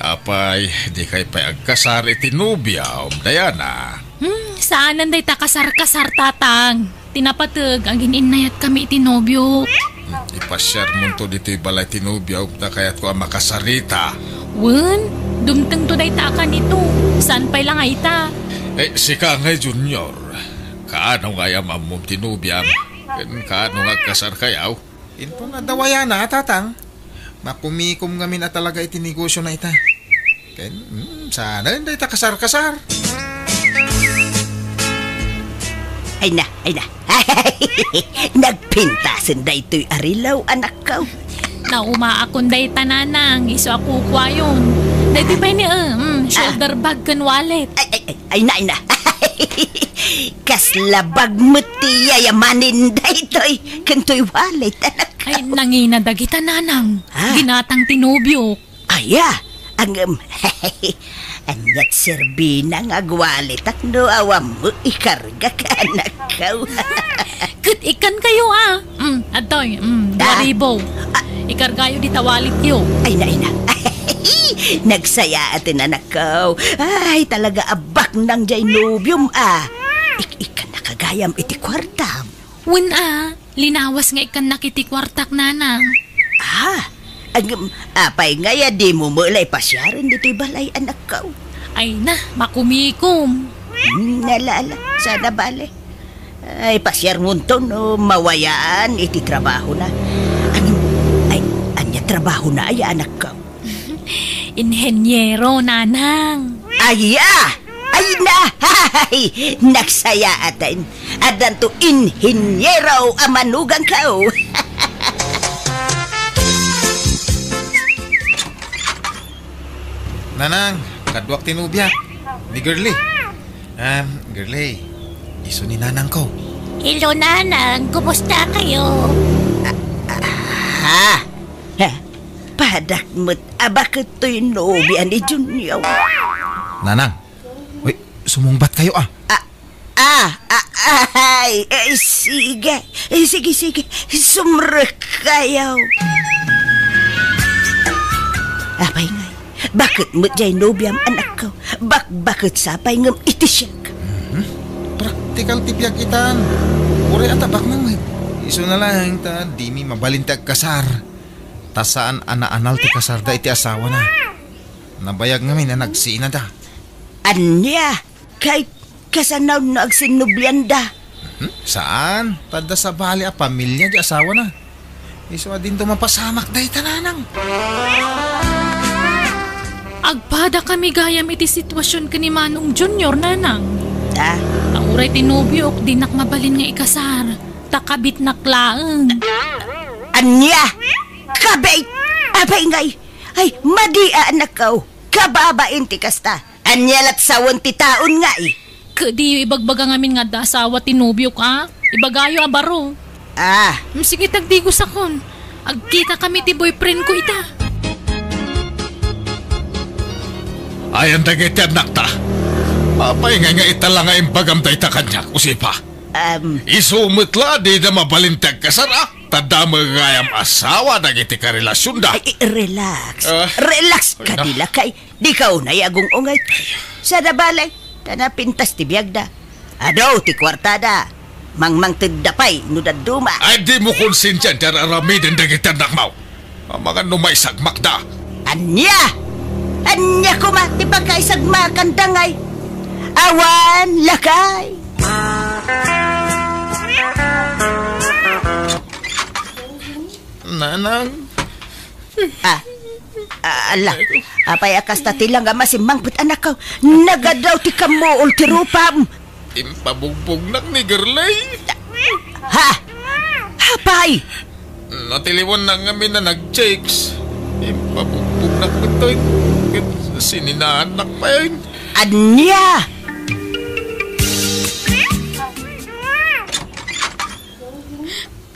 Apay, dikay pay agkasar iti nobiam, Diana? Hmm, saanen dayta kasar-kasar, tatang. Ti napateg, agin-innayatkami iti nobio. Hmm, ipasiarmonto ditoy balay ti nobiam ta kayatko a makasarita. Wen, dumtengto dayta a kanito. Saan pay la nga ita? Eh, sika ngay, Junior. Kaano nga ay am-ammom ti nobiam? Ken kaano nga agkasarkayo? Inton adda wayana, tatang, makumikom ngamin a talaga iti negosiona ita. Ken, mm, saanen dayta kasar-kasar. Ay na, ay na. Nagpintasen daytoy a rilaw, anakko. Naumaakon dayta, nanang, isu a kukuayon. Daytoy pay ni, eh, mm, shoulder bag ken wallet. Ay, ay, ay, ay na, ay na. Kasla bag met ti yayamanen daytoy, ken toy wallet, anak. Ay, nangina dagita, nanang. Ah. Ginatang ti nobiok. Aya, ngem, ania't serbina nga agwaletak no awan met ikargak, anakko. Ket ikkankayo, ah. Mm, adtoy, mm, dua ribu. Ah. Ikargayo dita walletyo. Ay na, ay na. Nagsayaaten, anakko. Ay, talaga a baknang jay nobiom, ah. Ik-, ikkannaka gayam iti kuartam. Wen a, linawas nga ikkannak iti kuartak, nanang. Ah, agem, apay ngay a dimo met la ipasiaren ditoy balay, anakko? Ay na, makumikom. Hmm, ala, ala, saan a bale. Ay, pasiarmonto no mawayaan iti trabahona. Agem, ay, ania trabahona aya, anakko? Inhenyero, nanang. Aya! Ay na! Ay! Nagsayaaten. Addanto inhenyero a manugangko. Nanang, kaduak ti nobiak. Ni Girlie. Ah, Girlie, isu ni nanangko. Hello, nanang. Kumusta kayo? Ah, ah, ha? Ha? Padak met a baket toy nobia ni Junior. Nanang, uy, sumungbat kayo, ah. Ah, ah, ah, ay, eh, sige. Eh, sige, sige. Sumrek kayo. Apay ngay, baket met jay nobiam, anakko? Bakbaket sa pay ngem iti siak. Mhm. Praktikal ti biag itan. Uray a tabak nang met. Isu na lang ta dimi mabalin ti agkasar. Ta saan a naanal ti kasarda iti asawana. Nabayag ngamin a nagsinada. Ania? Kay, kasano no agsinnublianda? Mhm, saan. Ta adda sabali a pamilya di asawana. Isu a dinto mapasamak dayta, nanang. Agpada kami gayam iti situasion ken ni Manong Junior, nanang. Ah? Ta uray ti nobiok, dinak mabalin nga ikasar. Ta kabitnak laeng. Ania? Kabit? Apay ngay? Ay, madi a, anakko. Kababain ti kasta. Ania lat sawen ti taon ngay? Ket diyo ibagbaga ngamin nga adda asawa ti nobiok, a? Ibagayo a baro. Ah. Mm, sige, tagdigosakon. Agkita kami ti boyfriend ko ita. Ayan dagiti annakta. Apay ngay nga ita la nga imbagam dayta kaniak, Josefa? Um. Isu met la, dida mabalin ti agkasar, a? Ta damo gayam asawa dagiti karelasionda. Ay, relax. Ah. Relax, ay, na. Kadi lakay. Dika unay agung-ungay. Sada balay, ta napintas ti biagda. Adu ti kuartada. Mangmangtedda pay no dadduma. Ay, dimo konsensian ti ar-aramiden dagiti annakmo. Amangan no maisagmakda. Ania? Ania koma ti pakaisagmakanda ngay? Awan, lakay. Nanang. Ah, ah, ala. Apay a kasta ti langam a simmangpet, anakko? Nagadaw ti kammuol ti rupam. Impabugbugnak ni Gerlay. Ha? Apay? Natiliwanna ngamin a nag-chicks. Impabugbugnak met toy. Ket sininaannak pay. Ania?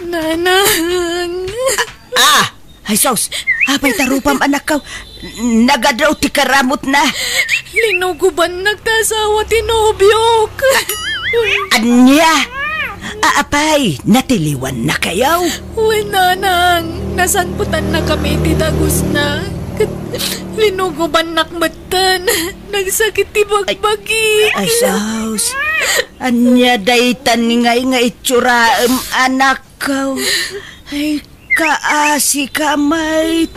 Nanang. Ah! Ay, sus! Apay ta rupam, anakko? Nagadu ti karamutna. Linugubannak ta asawa ti nobiok. Ania? A-, apay, natiliwannakayo? Wen, nanang, nasanpetannakami iti dagusna. Ket linugubannak metten. Nagsakit ti bagbagi. Ay, sus. Ania daytan ngay nga itsuraem, anakko? Ay, kaasika met.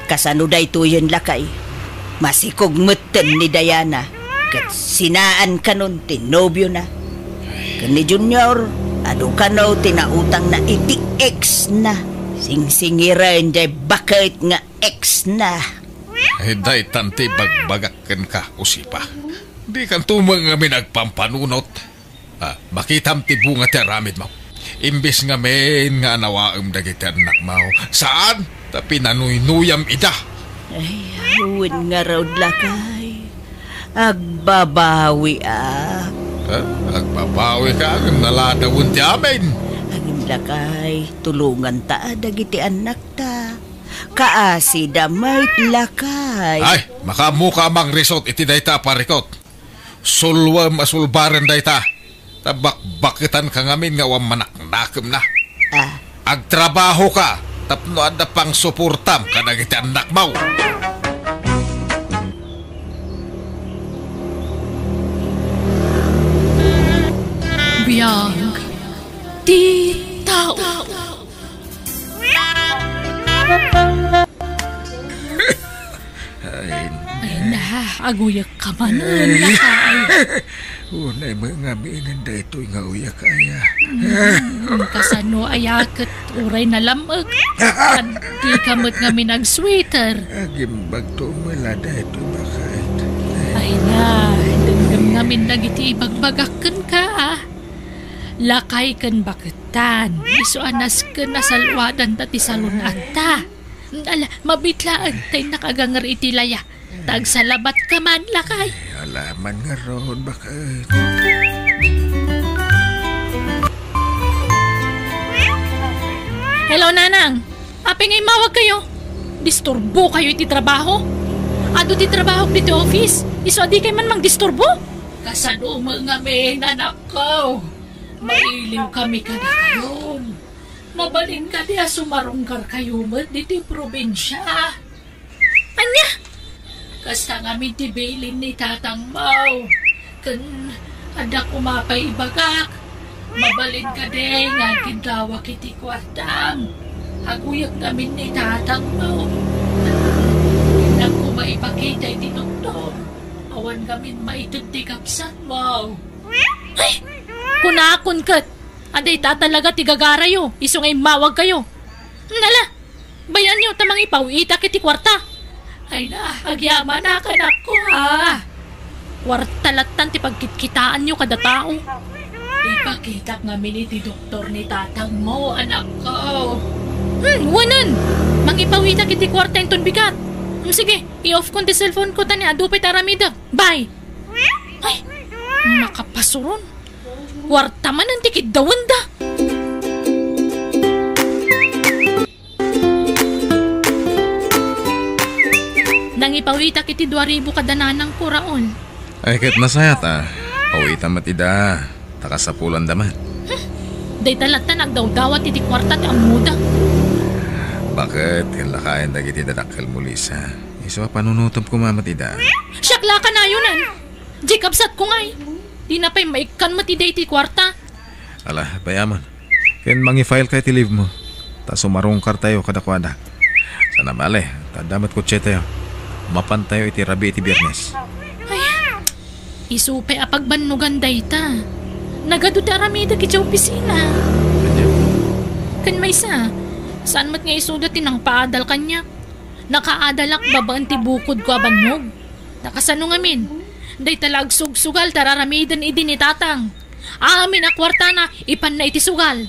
Kasano daytoyen, lakay? Masikog metten ni Diana, ket sinaan kanon ti nobiona. Ken ni Junior, adu kano ti nautangna iti ex-na. Singsingiren jay baket nga ex-na. Ay, daytan ti bagbagak kenka, Usipa. Dikanto met ngamin agpampanunot. Ah, makitam ti bunga ti aramidmo. Imbes ngamin nga anawaem dagiti annakmo, saan ta pinanuynuyam ida. Ay, wen ngarud, lakay. Agbabawiak. Ah, agbabawika, ngem naladawen ti amin. Ngem, lakay, tulonganta dagiti annakta. Kaasida met, lakay. Ay, makaammoka a mangrisot iti dayta a parikut. Sulwem a sulbaren dayta, ta bakbaketanka ngamin nga awan manaknakemna. Ah. Agtrabahoka tapno adda pangsuportam kadagiti annakmo. Biag ti tao. Ay, ay na, aguyekka manen, lakay. Unay met ngamin daytoy nga uyak aya. Hmm, kasano aya ket uray nalam-ek? Ket dika met ngamin agsweater. Agimbagto met la daytoy baket. Ay na, denggem ngamin dagiti ibagbagak kenka, a. Lakay ken baketan, isu a nasken a salwadanta ti salun-atta. Ala, mabiit laeng ta innak aganger iti laya. Ta agsalabatka man, lakay. Ay, ala man ngarud, baket. Hello, Nanang. Apay nga immawagkayo? Disturbokayo iti trabaho? Adu ti trabahok ditoy office. Isu a dikay man mangdisturbo? Kasano met ngamin, anakko? Mailiwkami kadakayon. Mabalin kadi a sumarungkarkayo met ditoy probinsia? Ania? Kasta ngamin ti bilin ni tatangmo. Ken adda koma pay ibagak. Mabalin kadi nga agkidawak iti kuartam? Aguyek ngamin ni tatangmo. Innak koma ipakita iti doktor. Awan ngamin maited ti kabsatmo. Ay! Kunakon ket, adda ita talaga ti gagarayo, isu nga immawagkayo. Nala, bayanyo ta mangipaw-itak iti kuarta. Ay na, agyamanak, anakko, ha? Kuarta lattan ti pagkitkitaanyo kada tao. Ipakitak ngamin iti doktor ni tatangmo, anakko. Hmm, wanen! Mangipaw-itak iti kuarta inton bigat. Hmm, sige, i-off kon ti cellphone ko ta ni adu pay ti aramidek. Bye! Ay, nakapasuron. Kuarta manen ti kiddawenda. Nangipawitak iti dua ribu kada nanangko, Raul. Ay, ket nasayaat, a. Pawitam met ida, ta kasapulanda met. Hmm. Dayta latta nagdawdawat iti kuarta ti ammoda. Baket, ken lakayen dagiti dadakkelmo, Lisa. Isu a panunotem koma met ida. Siak la kanayonan. Di kabsatko ngay. Dina pay maikkan met ida iti kuarta. Ala, bay-amon. Ken mangi-file ka iti leave mo. Ta sumarungkartayo kadakuada. Saan a bale, ta adda met kotsetayo. Mapantayo iti rabii ti Biernes. Ay, isu pay a pagbannogan dayta. Nagadu ti aramidek iti opisina. Ania? Ken maysa, saan met nga isuda ti nangpaadal kaniak. Nakaadalak babaen ti bukodko a bannog. Nakasano ngamin? Dayta la agsugsugal ta raramiden idi ni Tatang. Amin a kuartana, ipanna iti sugal.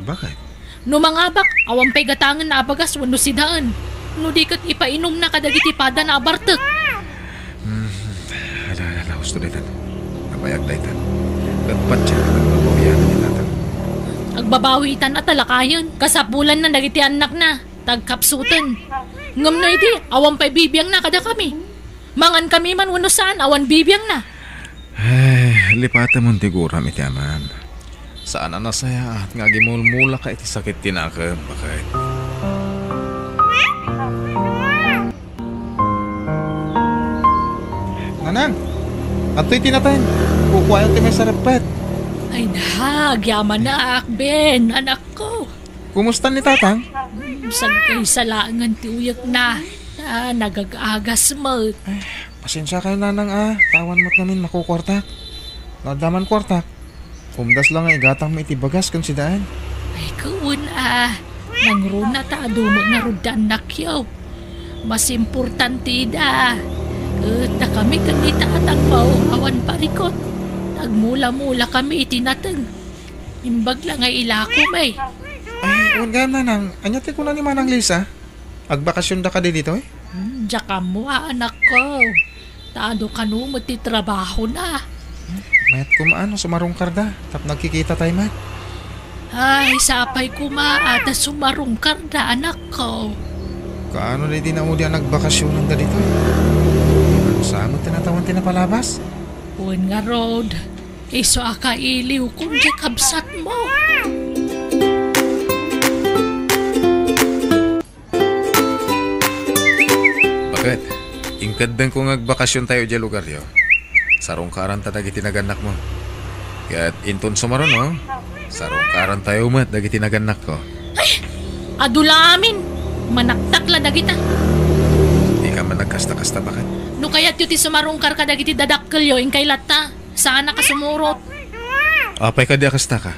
Bakit? No mangabak, awan pay gatangenna a bagas wenno sidaen. No di ket ipainumna kadagiti padana a bartek. Hmm, ala, ala, husto daytan. Nabayag daytan. Ket patien a nagbabawian ni Tatang. Agbabawi itan a talakayen. Kasapulanna dagiti annakna, ta agkapsuten. Ngem no idi, awan pay bibiangna kadakami. Mangan kami man wenno saan, awan bibiangna. Ay, lipatemon ti guram iti aman. Saan a nasayaat nga agimulmulaka iti sakit ti nakem, baket. Nanang, adtoy ti nateng. Kukuayo ti maysa reppet. Ay na, agyamanak, Ben, anakko. Kumusta ni Tatang? Sagkaysa laengen ti uyekna. Ah, nagag-agas met. Pasensiakayo, Nanang, a. Awan met ngamin makukuartak. No adda man kuartak, umdas la nga igatangmo iti bagas ken sidaen. Ay, ken a. Nangruna ta adu met ngarud ti annakyo. Mas importante ida. Ket dakami ken ni Tatangmo, awan parikut. Nagmula-mula kami iti nateng. Imbag la nga ilako, may. Ay, wen gayam, Nanang. Ania ti kuna ni Manang Lisa? Agbakasionda kadi ditoy? Hmm, diak ammo a, anakko. Ta adu kano met ti trabahona. Mayat koma no sumarungkarda, tapno agkikitatay met. Ay, sapay koma a ta sumarungkarda, anakko. Kaano daydi naudi a nagbakasionanda ditoy? Sa met ti natawan ti napalabas? Wen ngarud, isu a kailiwkon ti kabsatmo. Baket, inkeddengko nga agbakasiontayo idiay lugaryo. Sarungkaranta dagiti nagannakmo. Ket inton sumaruno, sarungkarantayo met dagiti nagannakko. Ay, adu la amin. Manaktak la dagita. Dika man nagkasta-kasta, baket. No kayatyo ti sumarungkar kadagiti dadakkelyo, inkay latta. Saan a kasumurot. Apay kadi a kastaka?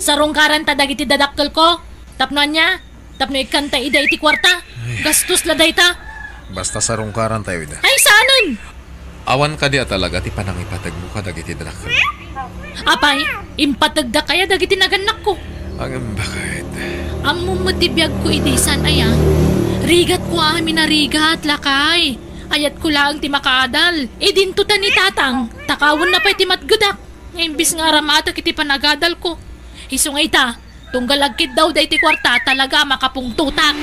Sarungkaranta dagiti dadakkelko. Tapno ania? Tapno ikkanta ida iti kuarta. Ay. Gastos la dayta. Basta sarungkarantayo ida. Ay, saanen? Awan kadi a talaga ti panangipategmo kadagiti dadakkel? Apay, impategdak aya dagiti nagannakko? Ngem baket. Ammom met ti biagko idi, saan aya? Rigatko amin a rigat, lakay. Ayatko laeng ti makaadal. Idinto ta ni Tatang, takawenna pay ti matgedak. Nga imbis nga aramatek iti panagadalko. Isu nga ita, tunggal agkiddawda iti kuarta, talaga a makapungtotak.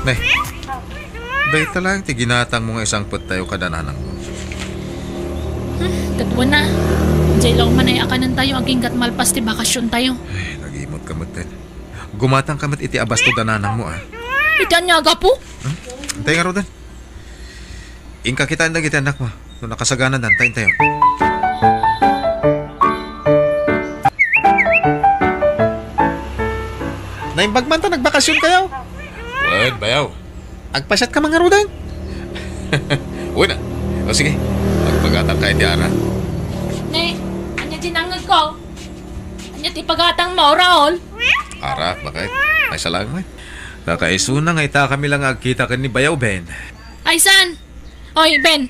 Ne, dayta laeng ti ginatangmo nga isangpettayo kada nanangmo. Hmm, ket wen a. Diay la umanay a kanentayo aginggat malpas ti bakasiontayo. Ay, nagimot ka met, Ted. Gumatang ka met iti abasto da nanangmo, a. Iti ania a gapu? Hmm? Intay ngaruden. Inka kitaen dagiti annakmo. No nakasaganadan, ta intayon. Naimbag man ta nagbakasionkayo. Wen, bayaw. Agpasiatka man ngaruden. Wen a. O sige, agpagatangka iti arak. Ne, ania ti nangngegko? Ania ti pagatangmo, Raul? Arak, baket. Ay, salamat. Nakaisuna nga itakami la nga agkita ken ni Bayaw Ben. Ay, saan? Oy, Ben,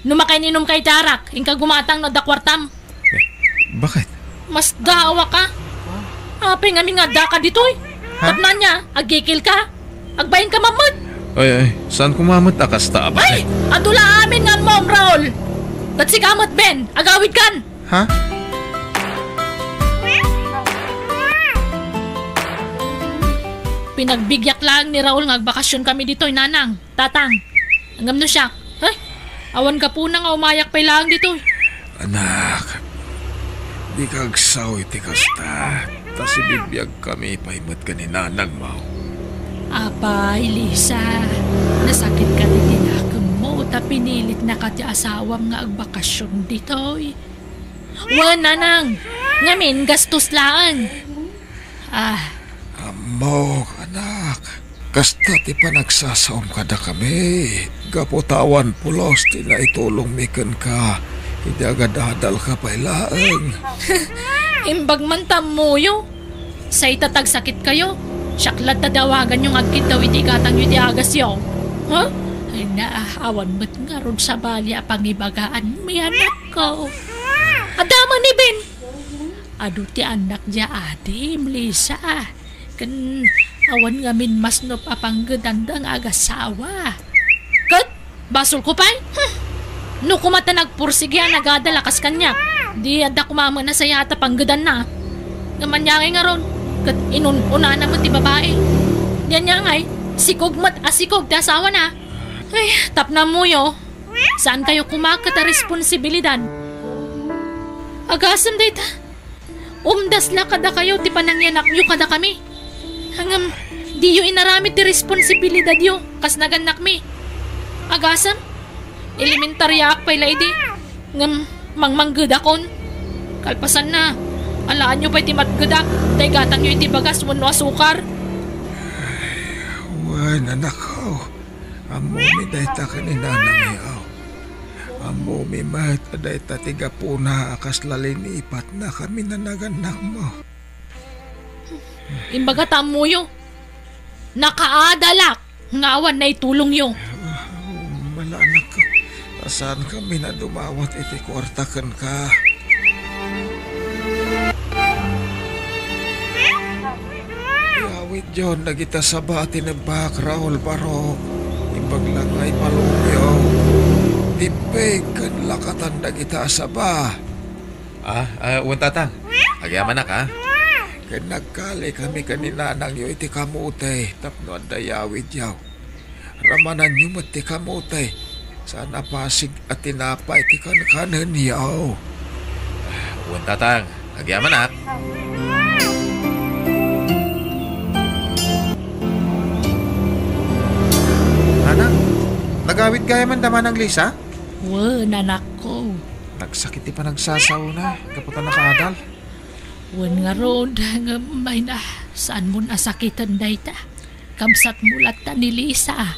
no makaininumka iti arak, inka gumatang no adda kuartam. Eh, baket? Mas daawa ka. Apay ngamin nga adda ka ditoy? Ha? Tapno ania, agkikil ka? Agbain ka mamad. Ay, ay, saan ko mamad a kasta, a baket? Ay, adu la amin nga ammom, Raul. Ket sika met, Ben, agawid kan. Ha? Pinagbigyak laeng ni Raul nga agbakasion kami ditoy, Nanang, Tatang. Ngem no siak, ay, awan gapuna nga umayak pay laeng ditoy. Anak, dika agsao iti kasta, ta sibibiag kami pay met ken ni nanangmo. Apay, Lisa, nasakit ka ti tinakemmo ta pinilitnaka ti asawam nga agbakasion ditoy. Wen, nanang. Ngamin, gastos laeng. Ah. Ammok, anak. Kasta ti panagsasaom kadakami. Gapu ta awan pulos ti naitulongmi kenka idi agadadalka pay laeng. Imbag man ta ammoyo. Say ta tagsakitkayo, siak latta ti awaganyo nga agkiddaw iti igatangyo iti agasyo. Ha? Ay na, awan met ngarud sabali a pangibagaanmi, anakko. Adda man ni Ben. Adu ti annak dia adim, Lisa. Ken awan ngamin masnop a panggedanda nga agasawa. Ket basolko pay? Hmm. No koma ta nagpursigi a nagadal a kas kaniak, di adda koma met a sayaat a panggedanna. Ngem ania ngay ngarud, ket inun-unana met ti babai. Di ania ngay, sikog met a sikog ti asawana. Ay, tapno ammoyo, saankayo koma ket a responsibilidad. Agasem dayta. Umdas la kadakayo ti panangyanakyo kadakami. Ngem, diyo inaramid ti responsibilidadyo kas nagannakmi. Agasem, elementariaak pay la idi. Ngem, mangmanggedakon. Kalpasanna, alaanyo pay ti matgedak, ta igatangyo iti bagas wenno asukar. Wen, anakko. Ammomi dayta ken ni nanangyo. Ammomi met a dayta ti gapuna a kasla linipatnakami a nagannakmo. Imbagata ammoyo, nakaadalak nga awan naitulongyo. Mala, anakko, ta saankami a dumawat iti kuarta kenka. Iyawidyon dagita saba a tinebbak, Raul, barok. Imbag la nga ipalumyo. Tippig ken lakatan dagita a saba. Ah, ah, wen, tatang. Agyamanak, ah. Ken nagkalikami ken ni nanangyo iti kamote tapno adda iyawidyo. Ramananyo met ti kamote. Saan a pasig a tinapay ti kankanenyo. Wen, tatang. Agyamanak. Nanang, nagawid gayam da Manang Lisa? Wen, anakko. Nagsakit ti panagsasaona, gapu ta nakaadal. Wen ngarud, ngem ay na, saanmon a sakiten dayta? Kabsatmo latta ni Lisa.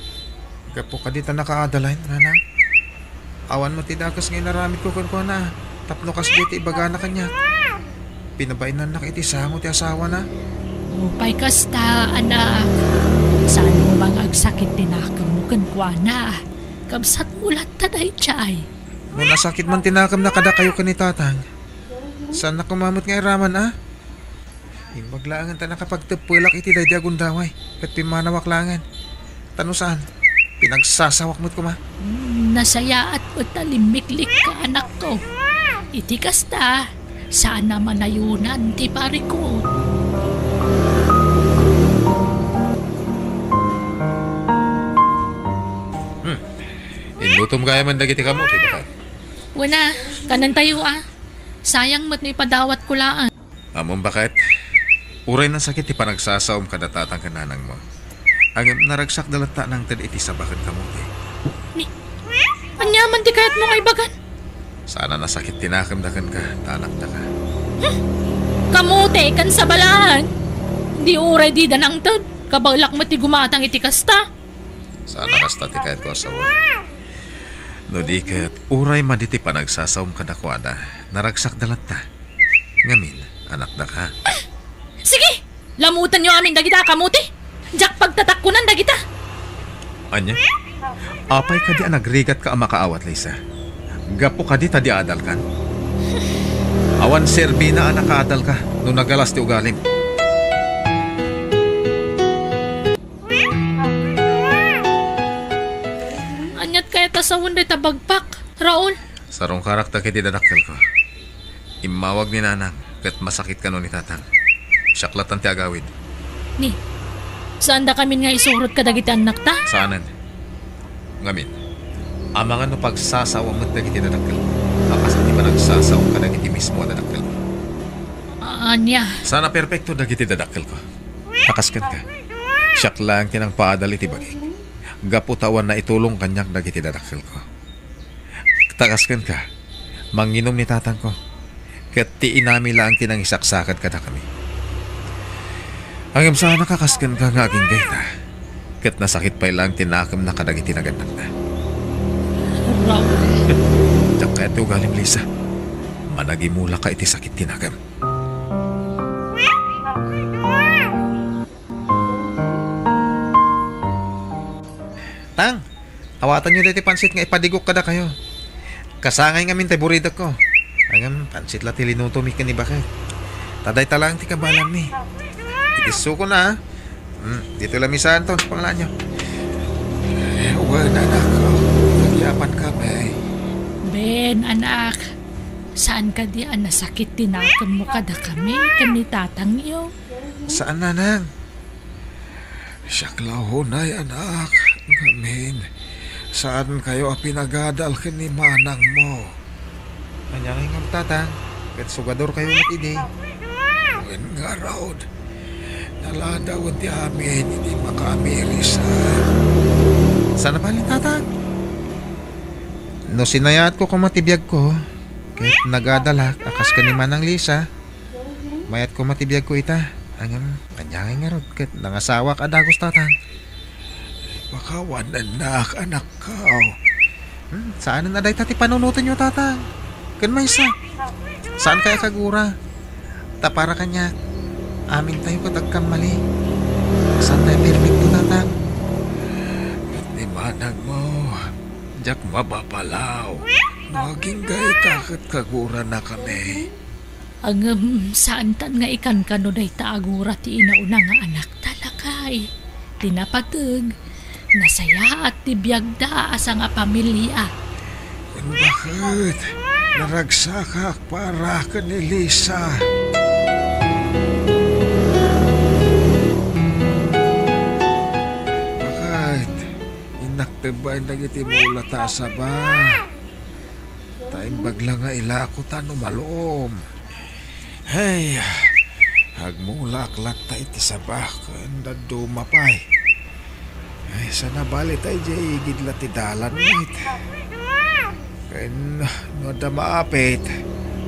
Gapu kadi ta nakaadalen, nanang. Awan met ti dakes nga inaramidko kenkuana, tapno kasdi ti ibagana kaniak. Pinabainannak iti sango ti asawana. Nupay kasta, anak, saanmo nga agsakit ti nakemmo kenkuana. Kabsatmo latta daydiay. No nasakit man ti nakemna kadakayo ken ni tatang, saannak koma met nga iraman, a? Imbag laengen ta nakapagteppelak iti daydi a gundaway, ket pimmanawak laengen. Ta no saan, pinagsasawak met koma. Hmm, nasayaat met ta limmiklikka, anakko. Iti kasta, saan a manayonan ti parikut. Hmm. Inlutom gayam dagiti kamote, baket. Wen a, kanentayo a. Sayang met no ipadawatko laeng. Ammom, baket, uray nasakit ti panagsasaom kada tatang ken nanangmo, ngem naragsakda latta a nangted iti saba ken kamote. Ni, ania man ti kayatmo nga ibagan? Saan a nasakit ti nakemda kenka, ta anakdaka. Hmm. Kamote ken saba laeng. Di uray dida nangted, kabaelak met ti gumatang iti kasta. Saan a kasta ti kayatko a sawen. No di ket, uray madi ti panagsasaom kadakuada, naragsakda latta. Ngamin, anakdaka. Sige! Lamutenyo amin dagita a kamote! Diak pagtatakkonan dagita! Ania? Apay kadi a nagrigatka a makaawat, Lisa? Gapu kadi ta di adalkan? Awan serbina a nakaadalka no nagalas ti ugalim. Aniat kayat a sawen dayta bagpak, Raul? Sarungkarak dagiti dadakkelko. Immawag ni nanang ket masakit kano ni tatang. Siak lattan ti agawid. Ni, saandakamin nga isurot kadagiti annakta? Saanen. Ngamin, amangan no pagsasawa met dagiti dadakkelko a kas iti panagsasawa kadagiti mismo a dadakkelko. Ania? Saan a perpekto dagiti dadakkelko. Ta kas kenka, siak laeng ti nangpaadal iti bagik, gapu ta awan naitulong kaniak dagiti dadakkelko. Ta kas kenka, manginum ni tatangko, ket ti inami laeng ti nangisaksakit kadakami. Ngem saanak a kas kenka nga agingga ita, ket nasakit pay laeng ti nakemna kadagiti nagannakna. Raul. Diak kayat ti ugalim, Lisa. Managimulaka iti sakit ti nakem. Tang, awatanyo daytoy pansit nga ipadigok kadakayo. Kasangay ngamin tay buridekko. Ngem pansit la ti linutomi ken ni baket. Ta dayta laeng ti kabaelanmi. Iti suko na, a. Hmm, ditoy la mi saanto, pangalaanyo. Wen, anakko, agyaman kami. Ben, anak, saan kadi a nasakit ti nakemmo kadakami ken ni tatangyo? Saan, nanang. Siak la unay, anak. Ngamin, saankayo a pinagadal ken ni manangmo. Ania ngay ngem, tatang? Ket sugadorkayo met idi. Wen ngarud, naladawen ti amin idi makaamiris. Saan a bali, tatang? No sinayaatko koma ti biagko, ket nagadalak a kas ken ni Manang Lisa, mayat koma ti biagko ita. Ngem, ania ngay ngarud ket nangasawak a dagus, tatang? Pakawanennak, anakko. Hmm, saanen a dayta ti panunotenyo, tatang. Ken maysa, saan kaya kagura? Ta para kaniak, amintayo ket agkammali. Saantayo perfecto, tatang. Ket ni manangmo, diak mapapalaw no agingga ita ket kaguranakami. Ngem, saantan nga ikankano dayta a gura ti inauna nga anakta, lakay. Ti napateg, nasayaat ti biagda a sangapamilia. Wen baket, naragsakak para ken ni Lisa. Baket, innak tebbaen dagiti mulata a saba. Ta imbag la nga ilako ta no malom. Hey, agmulak latta iti saba ken dadduma pay. Ay, saan a bali ta idiay igid la ti dalan met. Ken no adda maapit,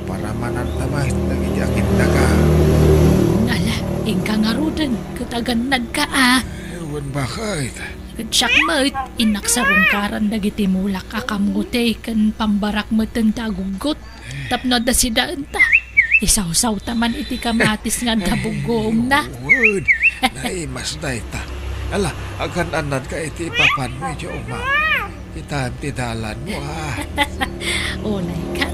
paramananta met dagiti akindaga. Ala, inka ngaruden ket agannadka a. Ay, wen baket. Ket siak met, innak sarungkaran dagiti mulak a kamote ken pambarak meten ti aguggot tapno adda sidaenta. Isawsawta man iti kamatis nga adda buggoongna. Ay, wen. Naimas dayta. Ala, agan-annadka iti ipapanmo idiay uma. Kitaem ti dalanmo, a. Unayka,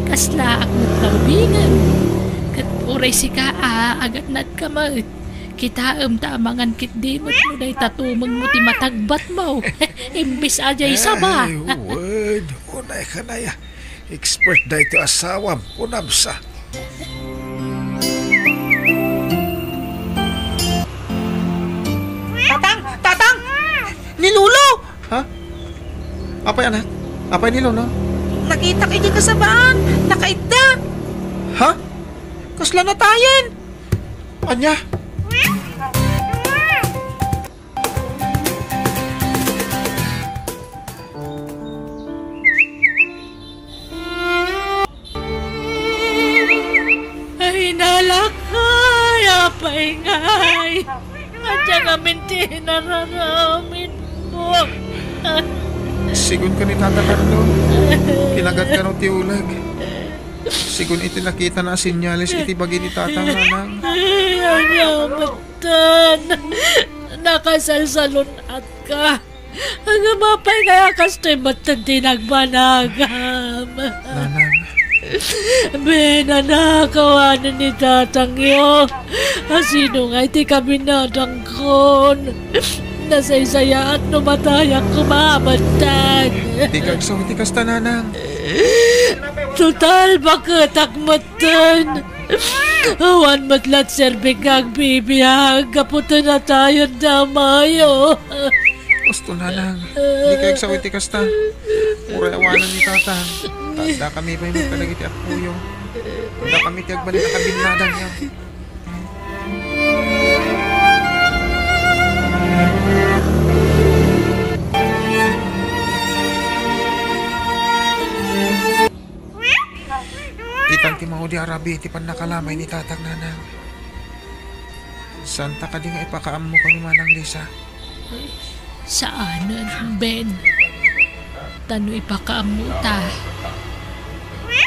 kaslaak met la ubingen. Ket uray sika a, agannadka met. Kitaem ta amangan ketdi met no dayta tumengmo ti matagbatmo. Imbes a diay saba. Ay, wen, unayka aya. Expert daytoy asawam, kunam sa. Tatang! Tatang! Ni Lolo! Ha? Apay, anak? Apay ni Lolo? Nakitak idiay kasabaan. Nakaidda. Ha? Kasla natayen? Ania? Ay, nalakay, apay ngay. Adda ngamin ti inararamidmo. Sigun ken ni Tata Carlo, kinagat kano ti uleg. Sigun iti nakitana a senyales iti bagi ni Tatang, nanang. Ay, ania metten. Nakasalsalun-atka. Ngem apay ngay a kastoy metten ti nagbanagam? Nanang. Ben, anak, awanen ni tatangyo. Asino ngay ti kaminadangkon? Nasaysayaat no matayak koma metten. Dika agsaw iti kasta, nanang. Total, baketak metten. Awan met la ti serbik nga agbibiag gapu ta natayen da amayo. Husto, nanang. Dika agsaw iti kasta. Uray awanen ni Tatang. Ta addakami pay met kadagiti appoyo. Addakami ti agbalin a kabinnadangyo. Itan ti maudi a rabii ti pannakalamay ni Tatang, nanang. Saanta kadi nga ipakaammo ken ni Manang Lisa? Saanen, Ben. Ta no ipakaammota,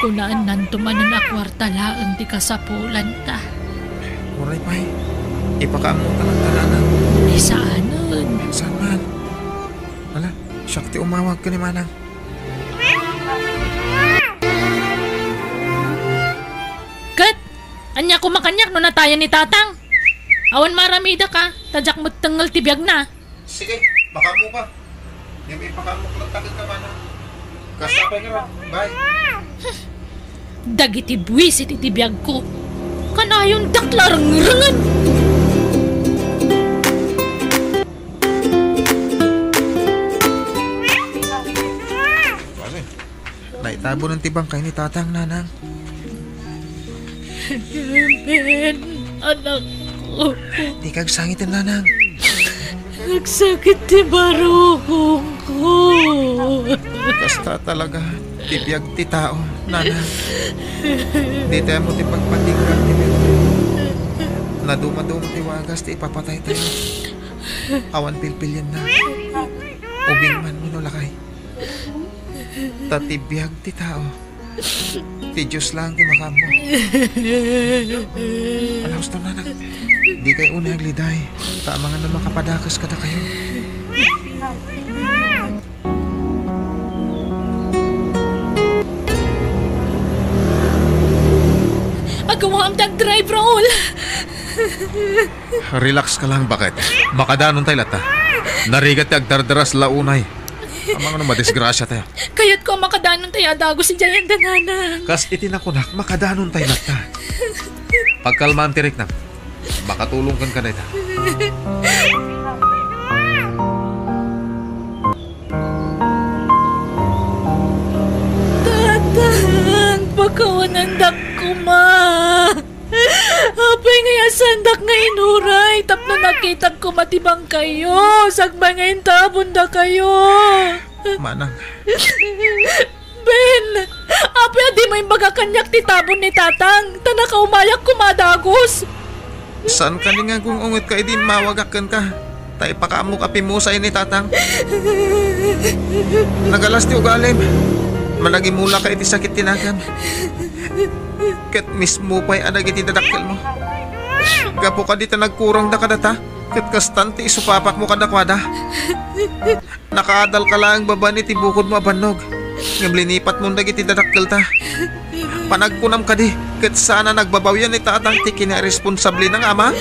kunaennanto manen a kuarta laeng ti kasapulanta. Uray pay, ipakaammota latta, nanang. Ay, saanen. Saan man? Ala, siak ti umawag ken ni Manang. Ket, ania koma kaniak no natayen ni Tatang? Awan maramidek a, ta diak met tengngel ti biagna. Sige, pakaammoka. Ngem ipakaammok latta kenka, manang. Kasta pay ngarud. Bye. Dagiti buisit iti biagko, kanayondak la rengrengen. Naitabonen ti bangkay ni Tatang, Nanang. Ben, anakko. Dika agsangiten, Nanang. Nagsakit ti barukongko. Kasta talaga ti biag ti tao, Nanang. Ditayo met ti pagpatigran ti biag. Nadumaduma ti wagas ti ipapataytayo. Awan pilpilienna. Ubing man wenno lakay. Ta ti biag ti tao, ti Dios laeng ti makaammo. Ala, husto, Nanang. Dikay unay agliday. Ta amangan a makapadakes kadakayo. Agawaam ti agdrive, Raul. Relax ka lang, baket. Makadanontay latta. Narigat ti agdardaras la unay. Amangan a madisgrasiatayo. Kayatko a makadanontay a dagus idiay dayta, Nanang. Kas iti nakunak, makadanontay latta. Pagkalmaam ti riknam. Makatulong kenka dayta. Tatang, pakawanandak koma. Apay nga iyasandak nga inuray tapno nakitak koma ti bangkayyo, sakbay nga intabondakayo. Manang. Ben, apay a dimo imbaga kaniak ti tabon ni Tatang, ta nakaumayak koma a dagus. Saan kadi nga agung-ungetka idi immawagak kenka? Ta ipakaammok a pimmusay ni Tatang. Nagalas ti ugalim. Managimulaka iti sakit ti nagam. Ket mismo pay a dagiti dadakkelmo. Gapu kadi ta nagkurangda kadata, ket kastan ti isupapakmo kadakuada. Nakaadalka laeng babaen iti bukodmo a bannog, ngem linipatmon dagiti dadakkelta. Panagkunam kadi, ket saan a nagbabawian ni Tatang ti kinairesponsablena nga ama?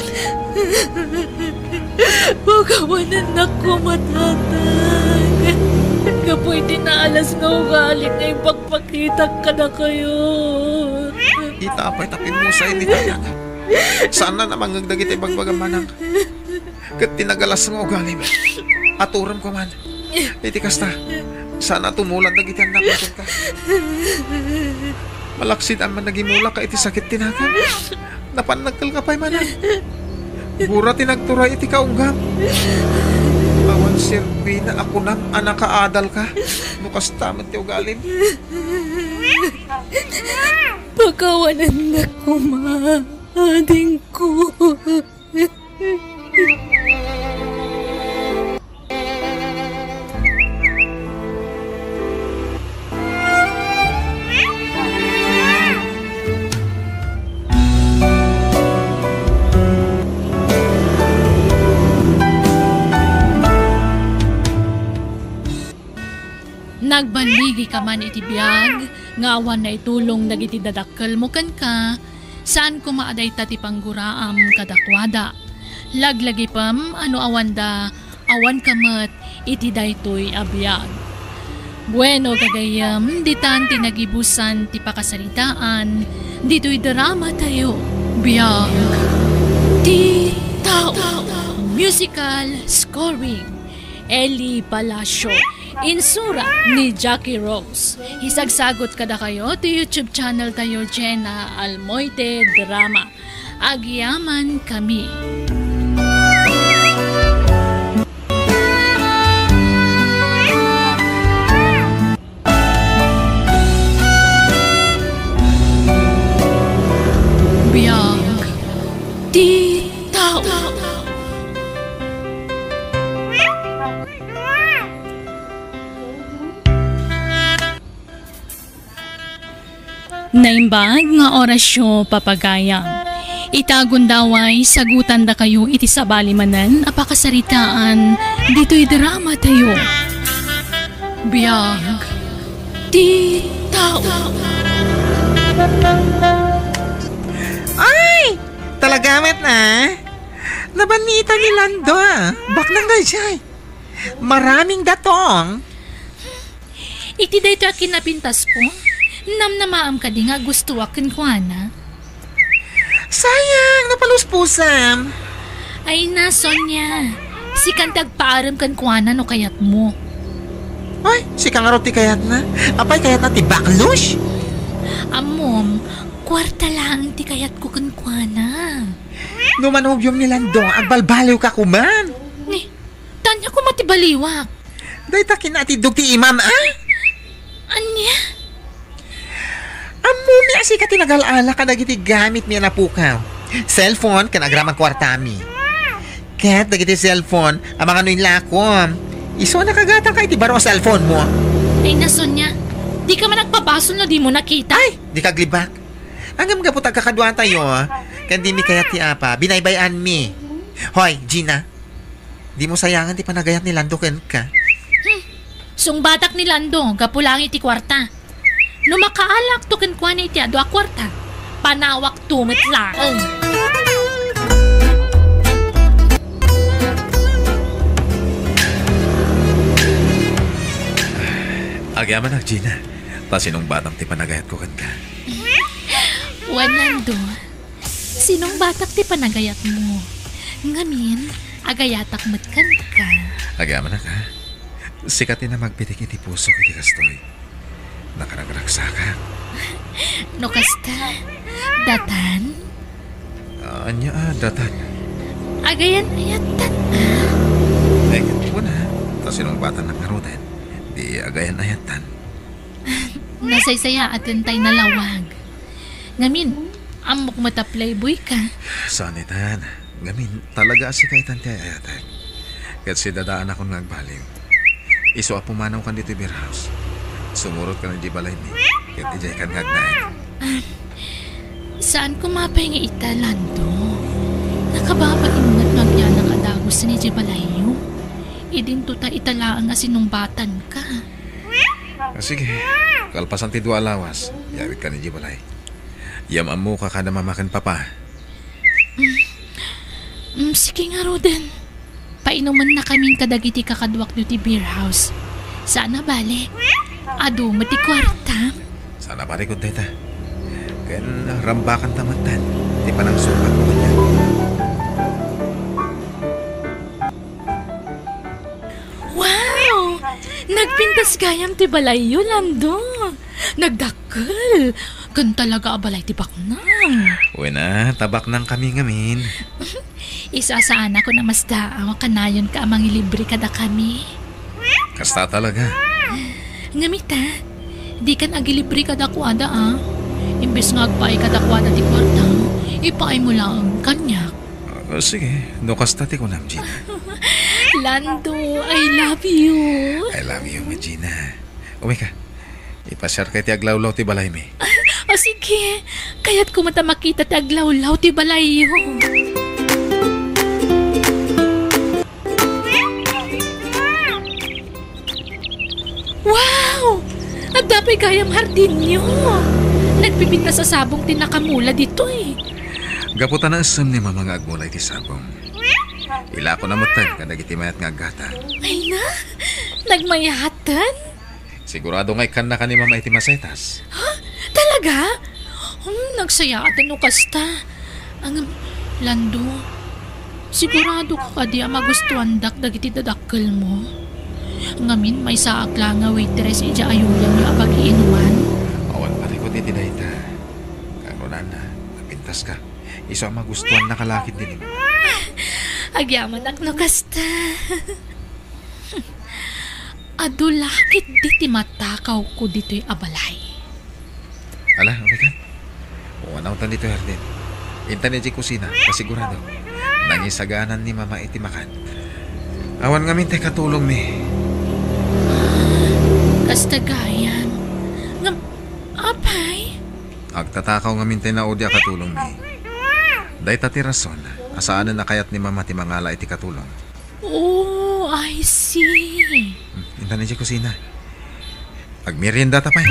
Pakawanannak koma, Tatang. Gapu iti naalas nga ugali nga impakpakitak kadakayo. Ita apay ta pimmusay ni Tatang. Saan a namangngeg dagiti ibagbagam, Manang. Ket ti nagalas nga ugalim, aturem koma. Iti kasta, saan a tumulan dagiti annakmo kenka. Malaksid a managimulaka iti sakit ti nagam. Napan nagkelka pay, Manang. Gura ti nagturay iti kaunggam. Awan serbina a kunam a nakaadalka no kasta met ti ugalim. Pakawanannak koma, adingko. Nagballigika man iti biag nga awan naitulong dagiti dadakkelmo kenka, saan koma a dayta ti pangguraam kadakuada. Laglagipem a no awanda, awanka met iti daytoy a biag. Bueno, gagayyem, ditan ti nagibusan ti pakasaritaan ditoy dramatayo, Biag ti Tao. Musical scoring, Eli Palacio. Insura ni Jackie Rose. Isagsagot kadakayo ti YouTube channel tayo, Jenna Almoite Drama. Agyamankami. Biag ti Tao. Naimbag nga orasyo, papagayam. Ita gundaway, sagutandakayo iti sabali manen a pakasaritaan ditoy dramatayo. Biag ti Tao. Ay! Talaga met, ah? Nabannitan ni Lando, ah. Baknang daydiay. Maraming datong. Iti daytoy a kinapintasko, namnamaem kadi nga agustoak kenkuana? Sayang, napaluspusam. Ay na, Sonia. Sikan ti agpaarem kenkuana no kayatmo. Ay, sika ngarud ti kayatna? Apay, kayatna ti baklos? Ammom, kuarta laeng ti kayatko kenkuana. No manugyom ni Lando, agbalbaliwka koman. Ni, tanya koma ti baliwak. Dayta kinatiddog ti imam, a? Ania? Ammomi a sika ti nagal-ala kadagiti gamitmi a napukaw. Cellphone ken agraman kuartami. Ket dagiti cellphone, amangan no inlakom. Isu a nakagatangka iti baro a cellphone mo. Ay na, Sonia, dika man agpabasol no dimo nakita. Ay, dika aglibak. Ngem gapu ta agkakaduatayo, ken dimi kayat ti apa, binaybay-anmi. Hoy, Gina, dimo sayangan ti panagayat ni Lando kenka. Hmm. Sungbatak ni Lando, gapu laeng iti kuarta. No makaalakto kenkuana iti adu a kuarta, panawakto met laeng. Agyamanak, Gina. Ta sinungbatam ti panagayatko kenka. Wen, Lando, sinungbatak ti panagayatmo. Ngamin, agayatak met kenka. Agyamanak, a? Sika ti namagpitik iti pusok iti kastoy. Nakaragragsakak. No kasta, datan? Ania a datan? Agayan-ayattan, a? Ay, wen, a. Ta sinungbatannak ngaruden, di agayan-ayattan. Nasaysayaat tay nalawag. Ngamin, ammok met a playboy ka. Saan itan. Ngamin, talaga a sika itan ti ay-ayatek. Ket sidadaanakon nga agbaliw. Isu a pumanawkan ditoy beer house. Sumurotka idiay balaymi. Ket idiaykan nga agnaed. Ah, saan koma pay nga ita, Lando? Nakababain met no agyanak a dagusen idiay balayyo. Idinto ta ita laeng a sinungbatanka. Ah, sige. Kalpasan ti dua a lawas, yawidkan idiay balay. Yam-ammoka kada mama ken papa. Mm, mm, sige ngaruden. Painumennakamin kadagiti kakaduak ditoy beer house. Saan a bale, adu met ti kuartam. Saan a bale, kud dayta. Ken rambakanta metten ti panangsungbatmo kaniak. Wow! Nagpintas gayam ti balayyo, Lando. Nagdakkel. Ken talaga a balay ti baknang. Wen a, ta baknangkami ngamin. Isu a saanakon a masdaaw a kanayonka a mangilibre kadakami. Kasta talaga. Ngem ita, dikan agilibre kadakuada, a. Imbes nga agpaay kadakuada ti kuartam, ipaaymo laeng kaniak. Ah, sige, no kasta ti kunam, Gina. Lando, I love you. I love you, Gina. Umay ka. Ipasiarka iti aglawlaw ti balaymi. Ah, sige. Kayatko met a makita ti aglawlaw ti balayyo. Wow! Adda pay gayam hardinyo. Nagpipintas a sabong ti nakamula ditoy. Gapu ta naessem ni Mama nga agmula iti sabong. Ilakona metten kadagiti mayat nga aggatang. Ay na, nagmayaten? Sigurado nga ikkannaka ni Mama iti masetas. Ha? Talaga? Hmm, nagsayaaten no kasta. Ang, Lando, sigurado ka kadi a magustuandak dagiti dadakkelmo? Ngamin, maysaak la nga waitress idiay ayuyamyo a pag-iinuman? Awan parikut iti dayta. Kangrunaan, napintaska. Isu a magustuannaka la ketdi ni Mama. Agyamanak no kasta. Adu la ketdi ti matakawko ditoy a balay. Ala, umaykan. Umanawtan ditoy hardin. Intan idiay kusina, ta sigurado. Nangisagana ni Mama iti makan. Awan ngamin tay katulongmi. Ah, kasta gayam. Ngem, apay? Agtatakaw ngamin tay naudi a katulongmi. Dayta ti rason a saanen a kayat ni Mama ti mangala iti katulong. Oh, I see. Hmm, intan idiay kusina. Agmeriendata pay.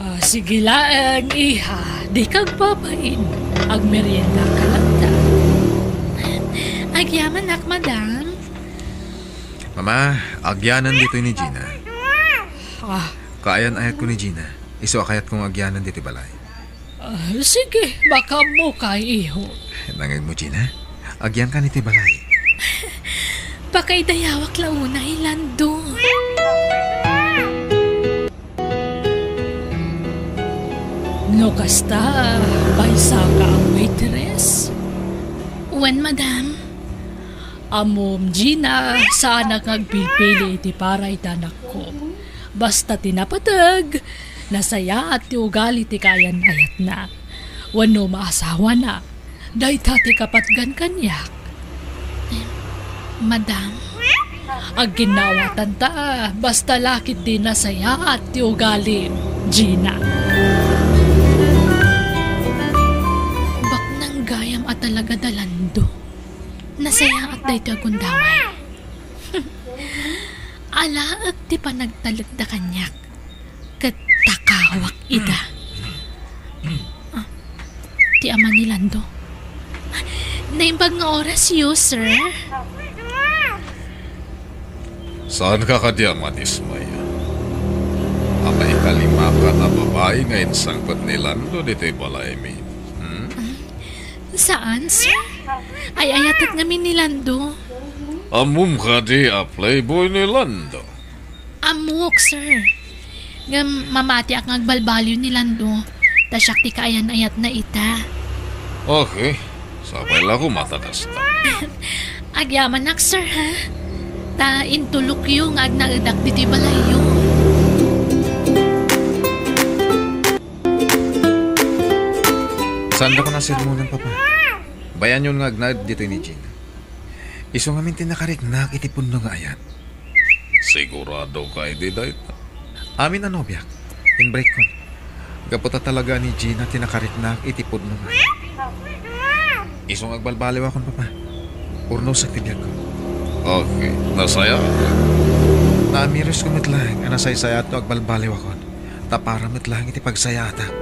Ah, sige laeng, iha. Dika agbabain. Agmeriendaka latta. Agyamanak, madam. Mama, agyanan ditoy ni Gina. Ah. Kaayan-ayatko ni Gina. Isu a kayatko nga agyanan ditoy balay. Ah, sige, makaammoka, iho. Nangegmo, Gina? Agyanka ditoy balay. Pakaidayawak la unay, Lando. No kasta, paysaka a waitress? Wen, madam. Ammom, Gina, saanak nga agpilpili iti para iti anakko. Basta ti napateg, nasayaat ti ugali ti kaayan-ayatna. Wenno maasawana, dayta ti kapatgan kaniak. Madam? Agginnaawatanta, basta la ketdi nasayaat ti ugalim, Gina. Baknang gayam a talaga da, Lando. Nasayaat daytoy a gundaway. Alaek ti panagtalekda kaniak, ket takawak ida. Ah, ti ama ni Lando. Naimbag nga orasyo, sir. Saanka kadi a madismaya? Apay-ikalimakan a babai nga insangpet ni Lando ditoy balaymi? Hmm? Saan, sir? Ay-ayatek ngamin ni Lando. Ammom kadi a playboy ni Lando? Ammok, sir. Ngem mamatiak nga agbalbaliw ni Lando, ta siak ti kaayan-ayatna ita. Okay. Sapay la koma ta kasta. Agyamanak, sir, ha? Ta intulokyo nga agnaedak ditoy balayyo. Saandakon a sermonan, Papa. Bayanyon nga agnaed ditoy ni Gina. Isu ngamin ti nakariknak iti pudno nga ayat. Siguradoka idi dayta? Amin a nobiak, inbrightkon. Gapu ta talaga ni Gina ti nakariknak iti pudno nga ayat. Isu nga agbalbaliwakon, Papa. Urnosek ti biagko. Okay, nasayaat. Naamirusko met laeng a nasaysayaatto agbalbaliwakon. Ta para met laeng iti pagsayaatak.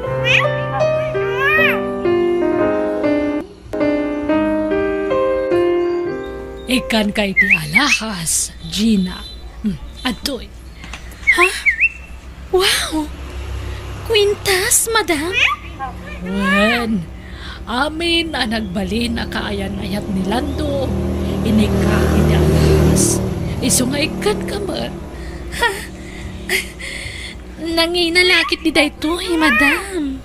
Ikkanka iti alahas, Gina. Hmm, adtoy. Ha? Wow! Kwintas, madam? Wen, amin a nagbalin a kaayan-ayat ni Lando, inikkak iti alahas. Isu nga ikkanka met. Ha? Nangina la ketdi daytoy, madam.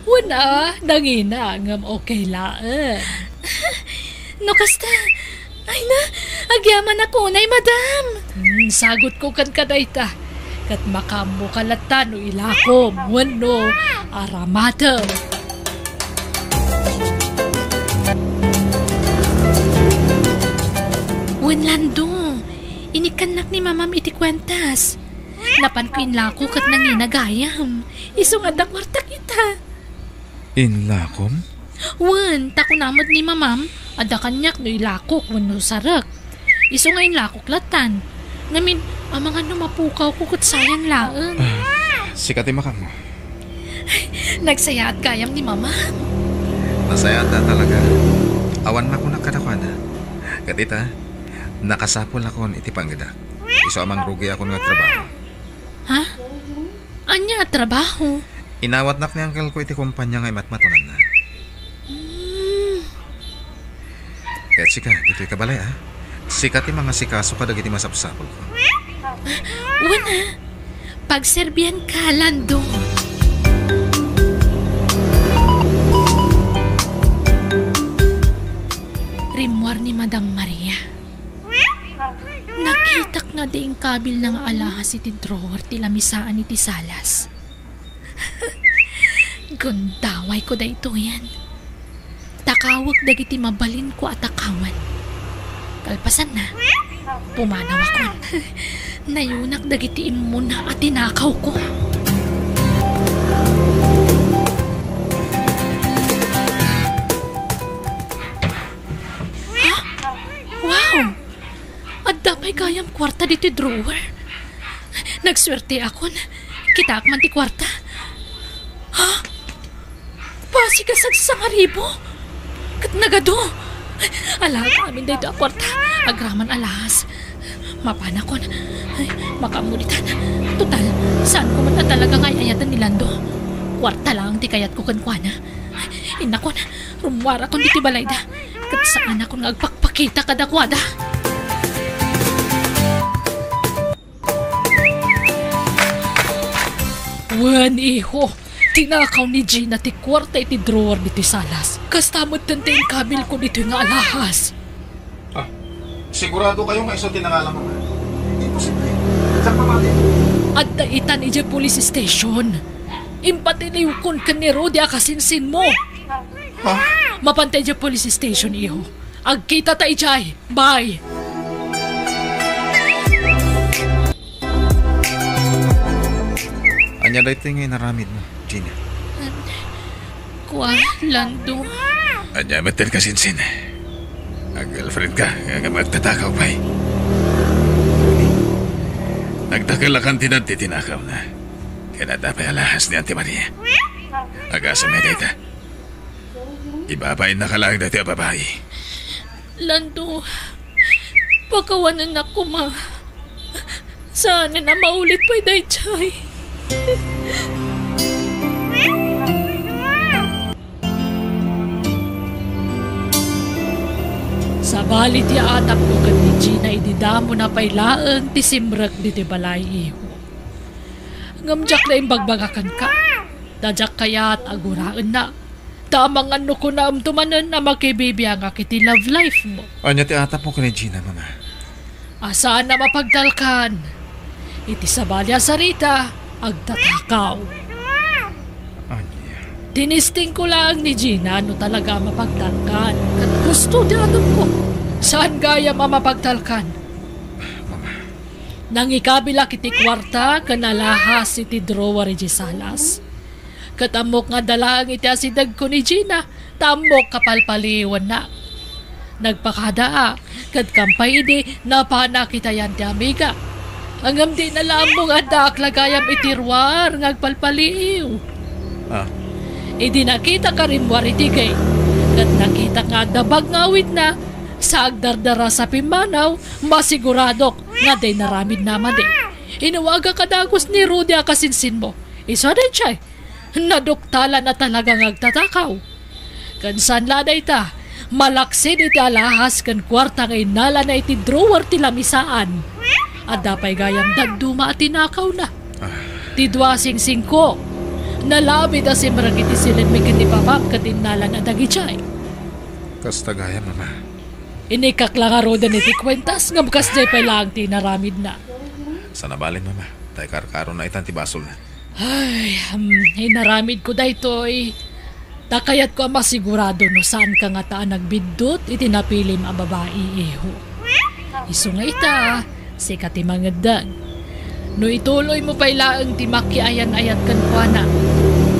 Wen a, nangina, ngem okay laeng. No kasta, ay na, agyamanak unay, madam. Hmm, sagutko kenka dayta. Ket makaammoka latta no ilakom wenno aramatem. Wen, Lando, inikkannak ni mamam iti kuentas. Napanko inlako ket nangina gayam. Isu nga adda kuartak ita. Inlakom? Wen, ta kuna met ni mamam, adda kaniak no ilakok wenno sarek. Isu nga inlakok lattan. Ngamin, amangan no mapukawko ket sayang laeng. Ah, sika ti makaammo. Nagsayaat gayam ni mamam. Nasayaat a talaga. Awan makunak kadakuada. Ket ita, nakasapulakon iti pangedak. Isu a mangrugikon nga trabaho. Ha? Ania a trabaho? Inawatnak ni angkelko iti kompania nga imatmatonanna. Hmm. Ket sika, ditoy ka balay, a? Sika ti mangasikaso kadagiti masapsapulko. Wen a, pagserbianka, Lando. Rimmuar ni Madam Maria. Nakitak nga di inkabilna nga alahas iti drawer ti lamisaan iti salas. Gundawayko daytoyen. Takawek dagiti mabalinko a takawan. Kalpasanna, pumanawakon. Nayunak dagiti immuna a tinakawko. Ha? Wow! Adda pay gayam kuarta ditoy drawer. Nagsuerteakon. Kitaak man ti kuarta. Ha? Basig a sagsasangaribo? Ket nagadu. Alaen amin daytoy a kuarta. Agraman a lahas. Mapanakon. Ay, makaammo ditan. Total, saanko man a talaga nga ay-ayaten ni Lando. Kuarta laeng ti kayatko kenkuana. Innakon, rummuarakon ditoy balayda. Ket saanakon nga agpakpakita kadakuada. Wen, iho, tinakaw ni Gina ti kuarta iti drawer ditoy salas. Kasta metten ti inkabilko ditoy nga alahas. Ah, sigurado kayo nga isu ti nangalam, Mama? Imposible. Diak mamati. Adda itan idiay police station. Impatiliwkon ken ni Rudy a kasinsinmo. Ha? Mapanta idiay police station, iho. Agkitata idiay. Bye. Ania daytoy nga inaramidmo, Gina? Kua, Lando. Ania met ti kasinsin? Ag-girlfriend ka, nga, nga magtatakaw pay. Nagdakelakan ti nagtitinakawna. Ken adda pay alahas ni Auntie Maria. Agasem dayta. Ibabain na ka laeng daytoy a babai. Lando, pakawanennak koma. Saanen a maulit pay daydiay. Sabali ti atapko ken ni Gina idi damona pay laeng ti simrek ditoy balay, iho. Ngem diak la imbagbaga kenka. Ta diak kayat a guraenna. Ta amangan no kunaemto manen a makibibiangak iti love life mo. Ania ti atapmo ken ni Gina, Mama? A saan a mapagtalkan. Iti sabali a sarita, agtatakaw. Ania? Tinistingko laeng ni Gina no talaga a mapagtalkan. Ket husto ti atapko. Saan gayam a mapagtalkan. Mama. Nangikabilak iti kuarta ken alahas iti drawer idiay salas. Ket ammok nga adda laeng iti asidegko ni Gina, ta ammok a palpaliiwennak. Nagpakadaak, ket kampay idi napanak iti ayan ti amiga. Ngem dina la ammo nga addaak la gayam iti ruar nga agpalpaliiw. Ah. Idi nakitak a rimmuar iti gate, ket nakitak nga adda bag nga awitna, sa agdardarasa pimmanaw, masiguradok nga adda inaramidna a madi. Inawagak a dagus ni Rudy a kasinsinmo. Isu a daydiay. Naduktalan a talaga nga agtatakaw. Ken saan la dayta, malaksid iti alahas ken kuarta nga innalana iti drawer ti lamisaan. Adda pay gayam dadduma a tinakawna. Ah. Ti dua a singsingko, nalabit a simrek iti silenmi ken ni Papam ket innalana dagidiay. Kasta gayam, Mama. Inikak la ngaruden iti kuentas, ngem kasdiay pay laeng ti inaramidna. Saan a bale, Mama. Ta ikarkarona itan ti basolna. Ay, hmm, inaramidko daytoy. Ta kayatko a masigurado no saanka ngata a nagbiddut iti napilim a babai, iho. Isu nga ita, sika ti mangeddeng. No ituloymo pay laeng ti makiayan-ayat kenkuana,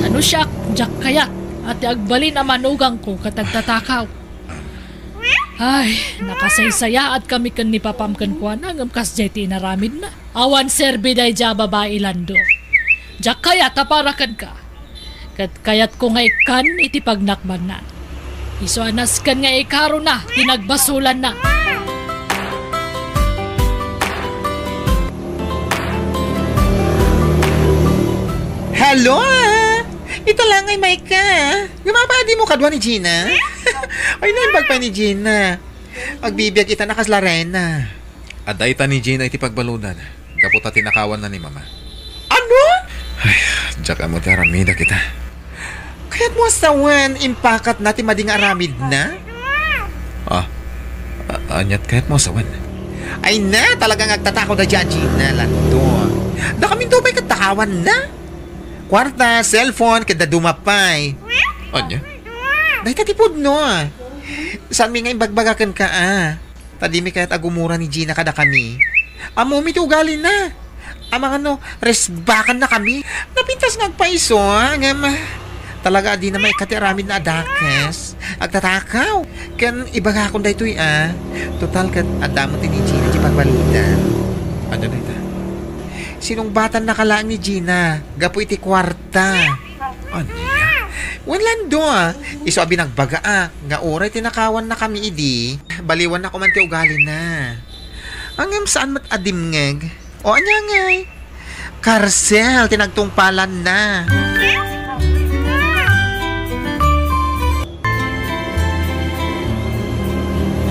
ta no siak, diak kayat a ti agbalin a manugangko ket agtatakaw. Ay, nakasaysayaatkami ken ni Papam kenkuana, ngem kasdiay ti inaramidna. Awan serbi daydiay a babai, Lando. Diak kayat a para kenka. Ket kayatko nga ikkan iti pagnakbanna. Isu a nasken nga ikarona ti nagbasolanna. Hello, ah! Ita la ngay, Micah. Ngem apay a dimo kadua ni Gina? Ay, naimbag pay ni Gina. Agbibiag ita a kas la reyna. Adda ita ni Gina iti pagbaludan, gapu ta tinakawanna ni Mama. Ano? Ay, diak ammo ti aramida kita. Kayatmo a sawen, impakatna ti madi nga aramidna? Ah, a-, aniat kayatmo a sawen? Ay na, talaga nga agtatakaw daydiay a Gina, Lando. Dakaminto pay ket takawanna. Kuarta, cellphone, ket dadduma pay. Ania? Dayta ti pudno. Saanmi nga imbagbaga kenka, a. Ta dimi kayat a gumura ni Gina kadakami. Ammomi ti ugalina. Amangan no, resbakannakami. Napintas nga agpaiso, a, ngem, a, talaga a dina maikkan ti aramidna a dakes. Agtatakaw. Ken ibagakon daytoy, a. Total, ket adda met ni Gina ti pagbaludan. Ania dayta? Sinungbatannaka laeng ni Gina gapu iti kuarta. Ania? Wen, Lando, ah. Isu a binagbaga, ah, nga uray tinakawannakami idi, baliwanna koma ti ugalina. Ngem saan met a dimngeg? O, ania ngay? Karsel ti nagtungpalanna.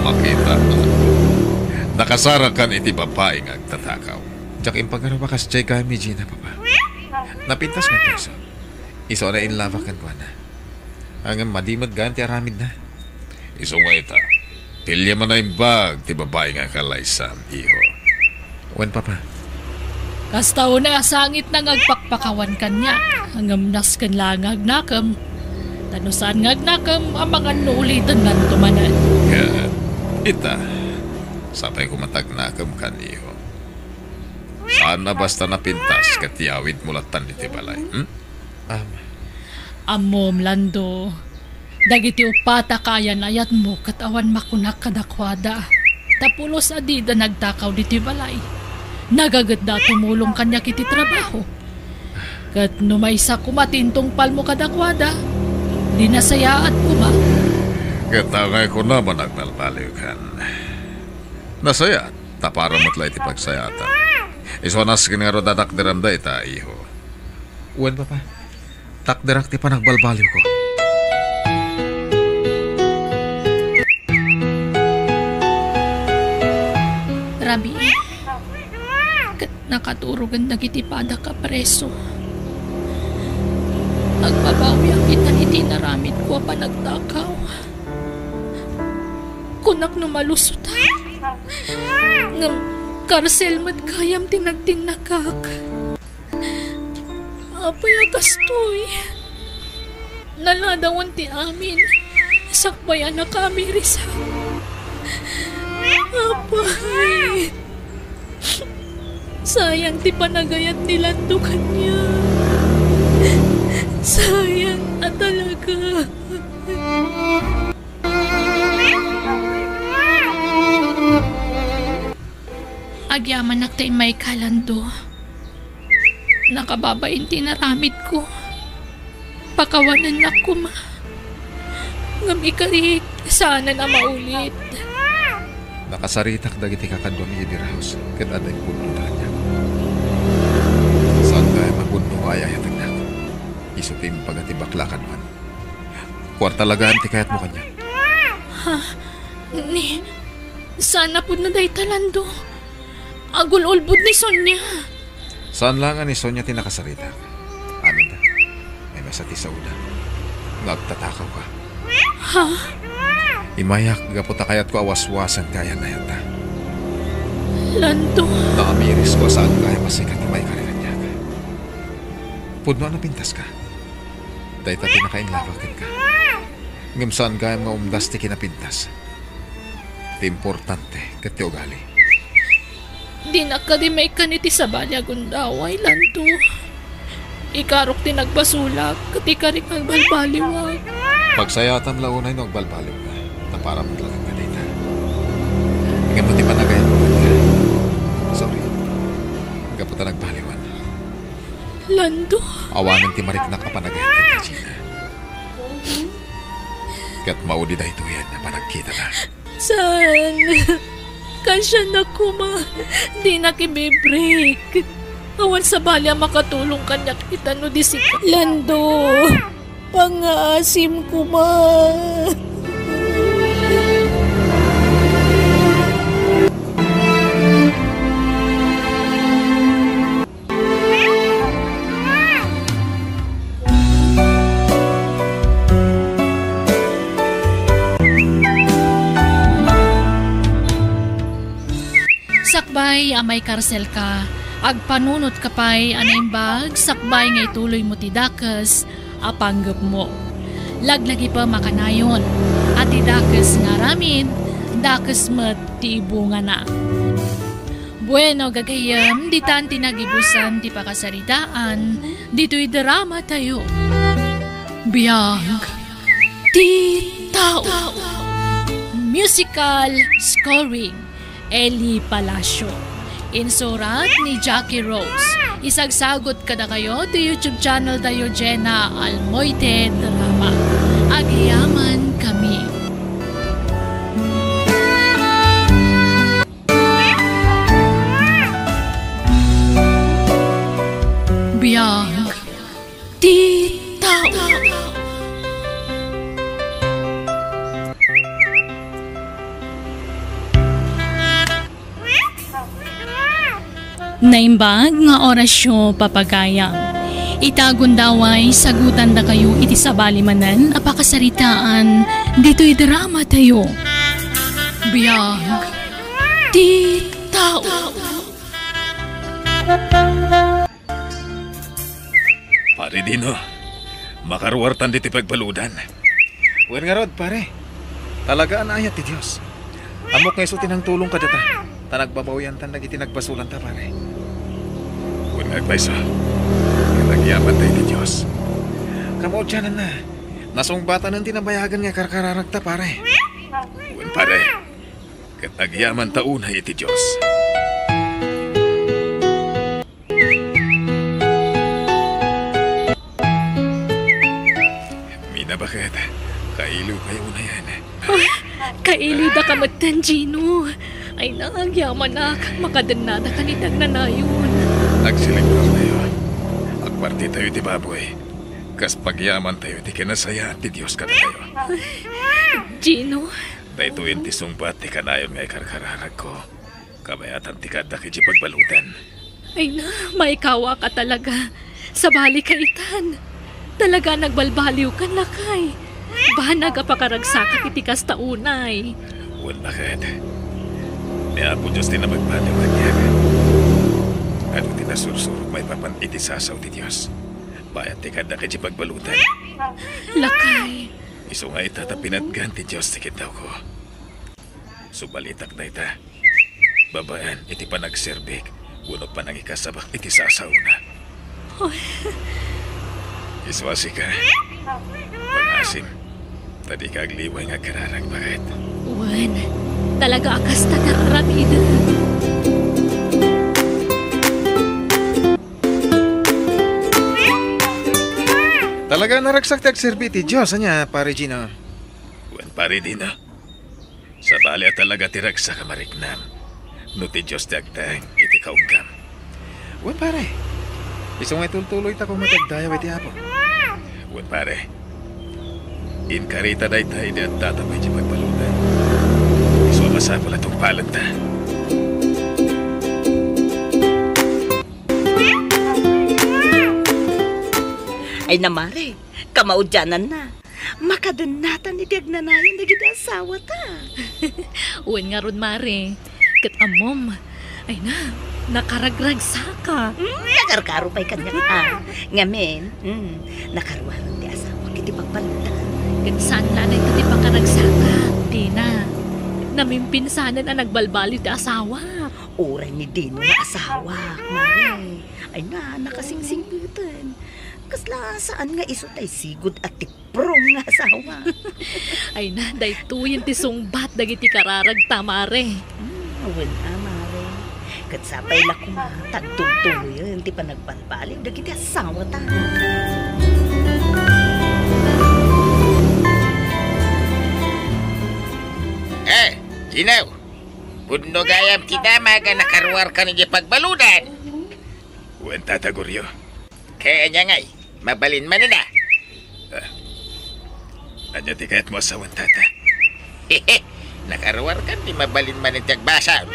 Makita, nakasarakan iti babai nga agtatakaw. Diak impagaruba kasdiay gayam ni Gina, Papa. Napintas nga tiasa. Isu a nainlabak kenkuana. Ngem madi met gayam ti aramidna. Isu nga ita, piliem a naimbag ti babai nga kalaysam, iho. Wen, Papa. Kasta unay a sangitna nga agpakpakawan kaniak, ngem nasken laeng nga agnakem. Ta no saan nga agnakem, amangan no ulitanna manen. Ket ita, sapay koma ta agnakem kan, iho. Saan a basta napintas ket yawidmo lattan iti balay, hmm? Am. Ammom, Lando, dagiti uppat a kayan-ayatmo ket awan makunak kadakuada. Ta pulos a dida nagtakaw ditoy balay. Nagagetda a tumulong kaniak iti trabaho. Ket no maysa koma ti intungpalmo kadakuada, di nasayaat koma. Ket angay kunam a nagbalbaliwkan. Nasayaat, ta para met la iti pagsayaatan. Isu a nasken ngarud a takderem dayta, iho. Wen, Papa. Takderak ti panagbalbaliwko. Rabii, ket nakaturogen dagiti padak a preso. Agbabawiak ita iti inaramidko a panagtakaw. Kunak no malusotak. Ngem karsel met gayam ti nagtinnakak. Apay a kastoy? Naladawan ti amin. Sakbay a nakamirisak. Apay. Sayang ti panagayat ni Lando kaniak. Sayang a talaga. Agyamanak ta immayka, Lando. Nakababain ti inaramidko. Pakawanennak koma. Ngem ikarik, saanen a maulit. Nakasaritak dagiti kakaduam idi Raus, ket adda impudno kaniak. Saan gayam a pudno nga ay-ayatennak. Isu ti impaga ti bakla a kaduan. Kuarta la gayam ti kayatmo kaniak. Ha? Ni, saan a pudno dayta, Lando? Agul-ulbod ni Sonia. Saan la nga ni Sonia ti nakasaritak. Aminda. Ay, maysa ti saoda nga agtatakawka. Ha? Imayak gapu ta kayatko a waswasen ti ayan-ayatta. Lando. Naamirisko a saan gayam a sika ti maikari kaniak. Pudno a napintaska. Dayta ti nakainlabak kenka. Ngem saan gayam nga umdas ti kinapintas. Ti importante ket ti ugali. Dinak kadi maikkan iti sabali a gundaway, Lando. Ikarok ti nagbasolak, ket ikarik nga agbalbaliwak. Pagsayaatam la unay no agbalbaliwka, ta para met la kenka dayta. Ngem no ti panagayatmo kenka, sorry. Gapu ta nagbaliwan. Lando. Awanen ti mariknak a panagayat kenka, Gina. Ket maudi daytoyen a panagkitana. Saan? Kansianak koma. Dinak ibibreak. Awan sabali a makatulong kaniak ita no di sika. Lando, pangngaasim koma. Sakbay a maikarselka, agpanunotka pay a naimbag sakbay nga ituloymo ti dakes a panggepmo. Laglagipem a kanayon a ti dakes nga aramid, dakes met ti ibungana. Bueno, gagayyem, ditan ti nagibusan ti pakasaritaan ditoy drama tayo. Biag ti tao. Musical scoring, Eli Palacio. Insurat ni Jackie Rose. Isagsagut kadakayo ti YouTube channel tayo, Jenna Almoite Drama. Agyaman kami. Biag ti tao. Naimbag nga orasyo, papagayam. Ita gundaway, sagutandakayo iti sabali manen a pakasaritaan ditoy drama tayo. Biag ti tao. Pare Dino, makaruartan ditoy pagbaludan. Wen ngarud, pare. Talaga a naayat ti Dios. Ammok nga isu ti nangtulong kadata, ta nagbabawiantan dagiti nagbasolanta, pare. Wen nga agpayso, ket agyamanta iti Dios. Kamaudiananna, nasungbatanen ti nabayagen nga karkararagta, pare. Wen, pare, ket agyamanta unay iti Dios. Mina, baket, kailiwkayo unayen. Ah, kailiwdaka metten, Gino. Ay, nagyamanak, makadennadaka iti agnanayon. Agselebrar tayo. Agparti tayo iti baboy. Kas pagyaman tayo iti kinasayaan ti Dios kadatayo. Gino. Daytoyen ti sungbat ti kanayon nga ikarkararagko. Kabayatan ti kaaddak iti pagbaludan. Ay na, maikawaka talaga. Sabali ka itan. Talaga nagbalbaliw kan, lakay. Banag a pakaragsakak iti kasta unay. Wen, baket. Ni Apo Dios ti namagbaliw kaniak. Adu ti nasursurok maipapan iti sasaw ti Dios. Bayat ti kaaddak iti pagbaludan. Lakay. Isu nga ita ta pinatgan ti Dios ti kiddawko. Subalitak dayta babaen iti panagserbik wenno panangikasabak iti sasawna. Oy. Isu a sika, pangasim, ta dika agliway nga agkararag, baket. Wen, talaga a kasta ti ar-aramidek. Talaga a naragsak ti agserbi iti Dios, ania, Pare Gino? Wen, Pare Dino. Sabali a talaga ti ragsak a mariknam no ti Dios ti agtaeng iti kaunggam. Wen, pare. Isu nga itultuloyta koma ti agdayaw iti Apo. Wen, pare. Inkarita dayta idi addata pay iti pagbaludan. Isu a masapul a tungpalenta. Ay na, mare, kamaudiananna. Makadennatan iti agnanayon dagiti asawata. Wen ngarud, mare. Ket ammom, ay na, nakaragragsaka. Mm, nakarkaro pay kaniak, a. Ngamin, mm, nakaruaren ti asawak iti pagbaludan. Ket saan la dayta ti pakaragsaka, Dina. Namimpinsanen a nagbalbaliw ti asawak. Uray ni Dino nga asawak, mare. Ay na, nakasingsingpeten. Kasla saan nga isu tay sigud a tip- prong nga asawa. Ay na, daytoyen ti sungbat dagiti kararagta, mare. Hmm, wen a, mare. Ket sapay la koma ta agtultuloyen ti panagbalbaliw dagiti asawata. Eh, Gino! Pudno gayam ti damag a nakaruarkan iti pagbaludan. Wen, Tata Goryo. Kaya niya ngay, mabalin manen a. Ah. Ania ti kayatmo a sawen, Tata? Nakaruarkan ti mabalin manen ti agbasol.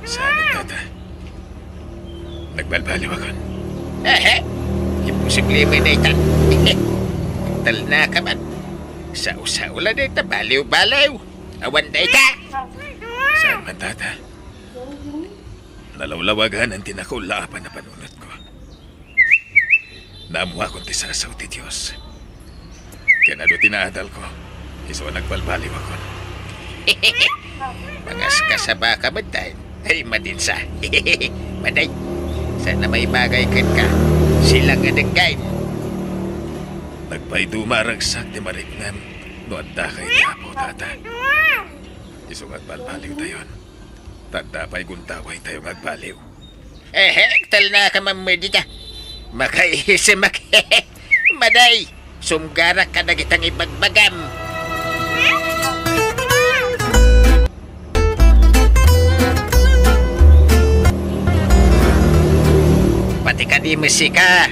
Saan, Tata? Nagbalbaliwakon. Ehe. Imposible man dayta. Talna ka man. Sao-sao la dayta, baliw-baliw. Awan dayta. Saan man, Tata? Nalawlawaganan ti nakullaapan a panunotko. Naammoakon ti sasaw ti Dios. Ken adu ti naadalko, isu a nagbalbaliwakon. Mangaskasabaka met, ay, ay, madinsa. Maday, saan a maibagay kenka, silang a denggen. Nagpayduma a ragsak ti mariknam no addaka iti Apo, Tata. Isu nga agbalbaliwtayon. Tadda pay gundaway tayo nga agbaliw. Ehek, talna ka mammed ita. Makaisemak. Maday, sumgarak kadagitang ibagbagam. Pati kadi mesika.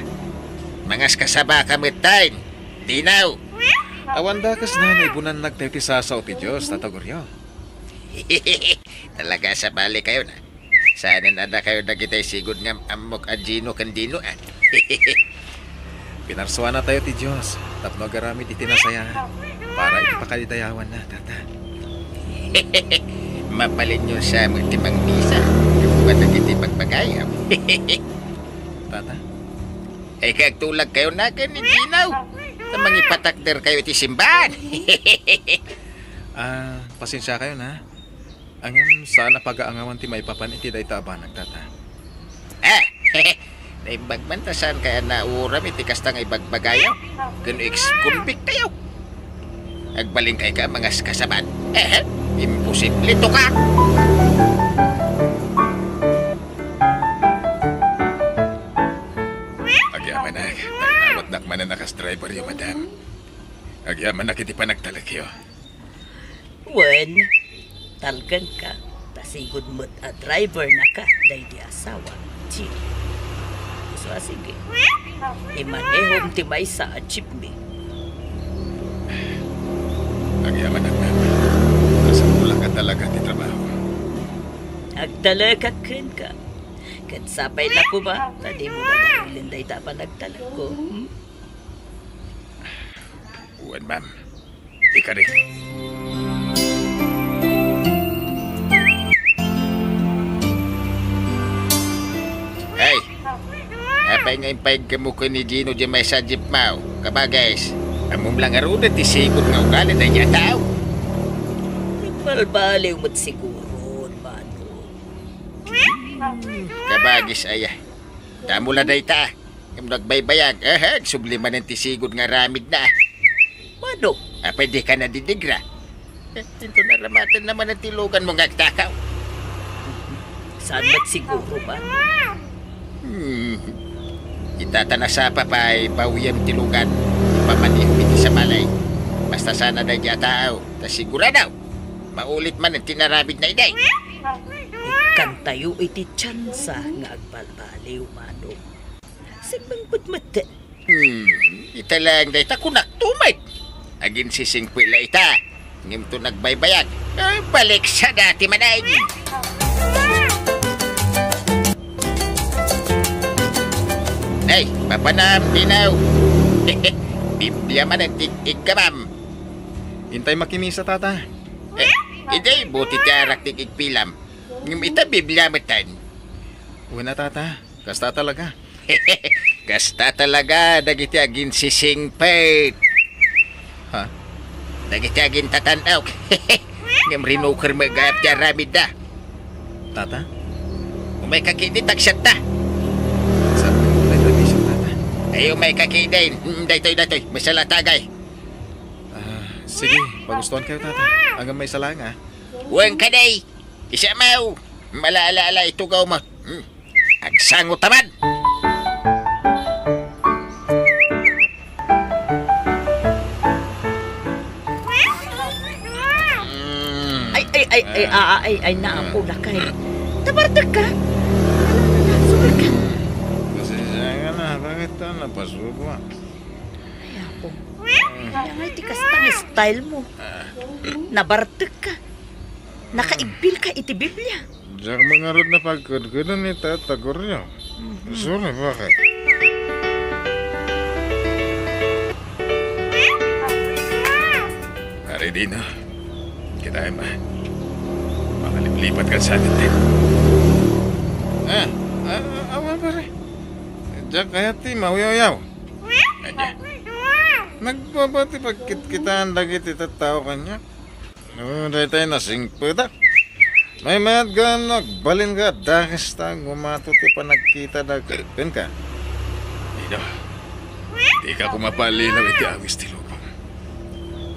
Mangaskasaba ka metten. Dinaw. Awan dakes na naibunannag tayo ti sasao ti Dios, Tata Goryo. Talaga, sabali kayo na. Saanen a dakayo dagitay sigud nga ammok a Gino ken Dino, a. Pinarsuana tayo ti Dios tapno agaramid iti nasayaat para iti pakalidayawanna, Tata. Mabalinyo sa met ti mangmisa, gapu kadagiti pagbagayam. Tata? Ay, kay agtulag kayo na ken ni Ginaw. Ta mangipatakder kayo iti simbahan. Ah, pasensia kayo na. Ngem saan a pagaangawan ti maipapan iti dayta a banag, Tata. Ah! Naimbag man ta saan kaya nauram iti kasta nga ibagbagayo? Ken ex-convict tayo. Agbalin kay ka, mangaskasaban? Eh, imposible to ka! Agyamanak, nagnawatnak manen a kas driver yo, madam. Agyamanak iti panagtalekyo. Wen, talkenka, ta sigud met a drivernaka daydi asawa, Jim. Isu a sige, imanehom ti maysa a jeepney. Agyamanak, ma'am. Nasapulanka talaga ti trabaho. Agtalekak kenka. Ket sapay la koma, ta dimo dadailen dayta a panagtalekko. Hmm? Wen, ma'am. Ikari. Hey! Apay nga impayagmo ken ni Gino diay maysa a jeep maw? Kabagis, ammom la ngaruden ti sigud nga ugali daydiay a tao. Nagbalbaliw met siguro, Manong. Kabagis aya. Damo la dayta. Ngem no agbaybayag, eh, agsubli manen ti sigud nga aramidna. Mano? Apay dika nadidigra? Eh, inton aramatenna manen ti luganmo nga agtakaw. Saan met siguro, Mano? Hmm. Ita ta nasapa pay, bawiam ti lugan. Pamanihom iti sabali. Basta sana daydiay a tao, ta sigurado, maulit manen ti inaramidna idi. Ikkantayo iti tsansa nga agbalbaliw, Mano. Simmingpet metten. Hmm, ita laeng dayta kunak tumet. Aginsisingpet la ita. Ngem to nagbaybayag, eh, balik sa dati manen. Ay, papanam, Dinaw. Biblia manen ti iggamam. Intay makimisa, Tata. Eh, idi, buti ti arak ti igpilam. Ngem ita, Biblia metten. Wen a, Tata. Kasta talaga. Kasta talaga dagiti aginsisingpet. Ha? Dagiti agintatan-ok. Ngem rinuker met gayam ti aramidda. Tata? Umayka ketdi, tagsiatta. Sa, umayka ketdi, Tata. Ay, umayka ketdi. Mm, daytoy, daytoy. Masalatagay. Ah, sige, pagustuhan kayo, Tata. Hanggang may salanga. Wen kadi. Isa maw. Mala-ala-ala, itugaw mo. Hmm. Agsango ta man! Mm. Ay, ay, ay, ay, ah, ay, ay, naapo na kay. Nabartek ka? Sorry ka. Pasensya ka na, bakit to napasubo? Ay, apo. Kaya nga iti kasta nga style mo. Nabartek ka. Nakaigpil ka iti Biblia. Diak mangarud na pagkudkudon ni Tata Goryo. Mhm. Sorry, bakit? Pare Dino, kita ay ma. Makaliplipat ka sa atin din. Ah, ah, ah, awa, pare. Diak kayat ti mauyawyaw. Anya? Nagbabati pagkitkitaan dagiti tattao kaniak. No, daytay nasingpetak. Maymayat gayam no agbalin ka, dakes ta gumato ti panagkita da kenka. Dino, dika koma pallilaw iti awis ti lubong.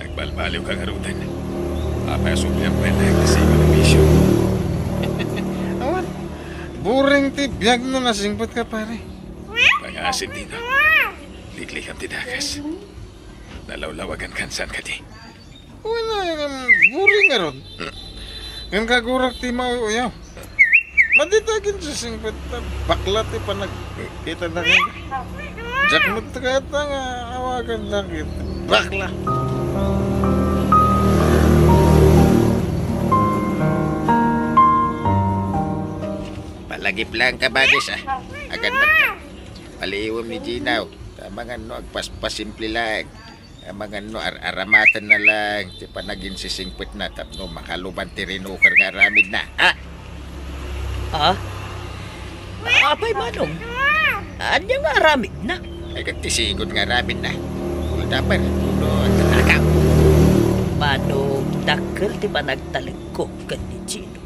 Nagbalbaliw ka ngaruden. Apay a sublian pay laeng ti sika nga bisio. Buring ti biag no nasingpetka, pare. Pangasim, Dino. Liklikam ti dakes. Nalawlawagankan, saan kadi? Wala, ngem buring ngarud. Ngem kagurak ti mauyaw. Madi ta aginsisingpet ta bakla ti panagkita da ken. Diak met kayat nga awagan da ket bakla. Palagip lang ka, Bagis, a. Agannad ka. Paliiwem ni Ginaw. Ta amangan no agpaspasimple laeng. Amangan no ar-aramatenna laeng ti panaginsisingpetna tapno makaluban ti rinuker nga aramidna, ha? Ha? Apay, Manong? Ania nga aramidna? Ay, ket ti sigud nga aramidna. Uldaper, ulo, agtatakaw. Manong, dakkel ti panagtalekko ken ni Gino.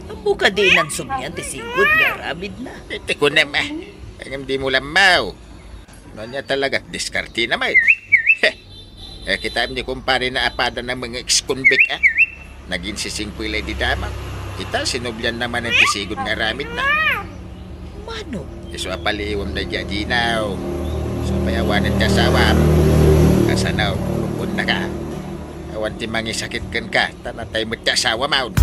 Ammo kadi nansubnian ti sigud nga aramidna? Iti kunam, a. Ngem dimo lammaw. No ania talaga ti diskartena met. Heh. Eh, kitaem ni kumpare na a pada na mga ex-convict, a. Naginsisingpet la idi damag. Ita, sinublianna manen ti sigud nga aramidna. Mano? Isu a paliiwem daydi a Ginaw. Isu pay awanen ti asawam. Kasano, puluponnaka. Awan ti mangisakit kenka, ta natay met ti asawam, awn.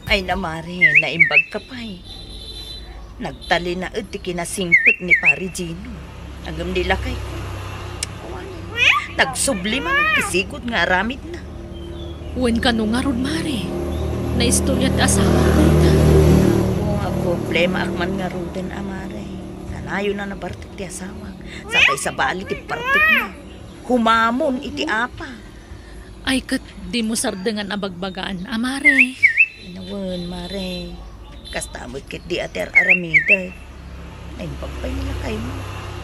Ay na, Mare, naimbag ka pay. Nagtalinaed ti kinasingpet ni Pare Gino. Ngem ni lakayko, nagsubli man ti sigud nga aramidna. Wen kano ngarud, Mare? Naistorya ti asawak dayta. Apo, agproblemaak man ngaruden a, Mare. Kanayon a nabartek ti asawak. Sapay sabali ti bartekna. Humamon iti apa. Ay, ket dimo sardengan a bagbagaan a, Mare. Wen, Mare. Kasta met ketdi a ti ar-aramidek. Naimbag pay ni lakaymo,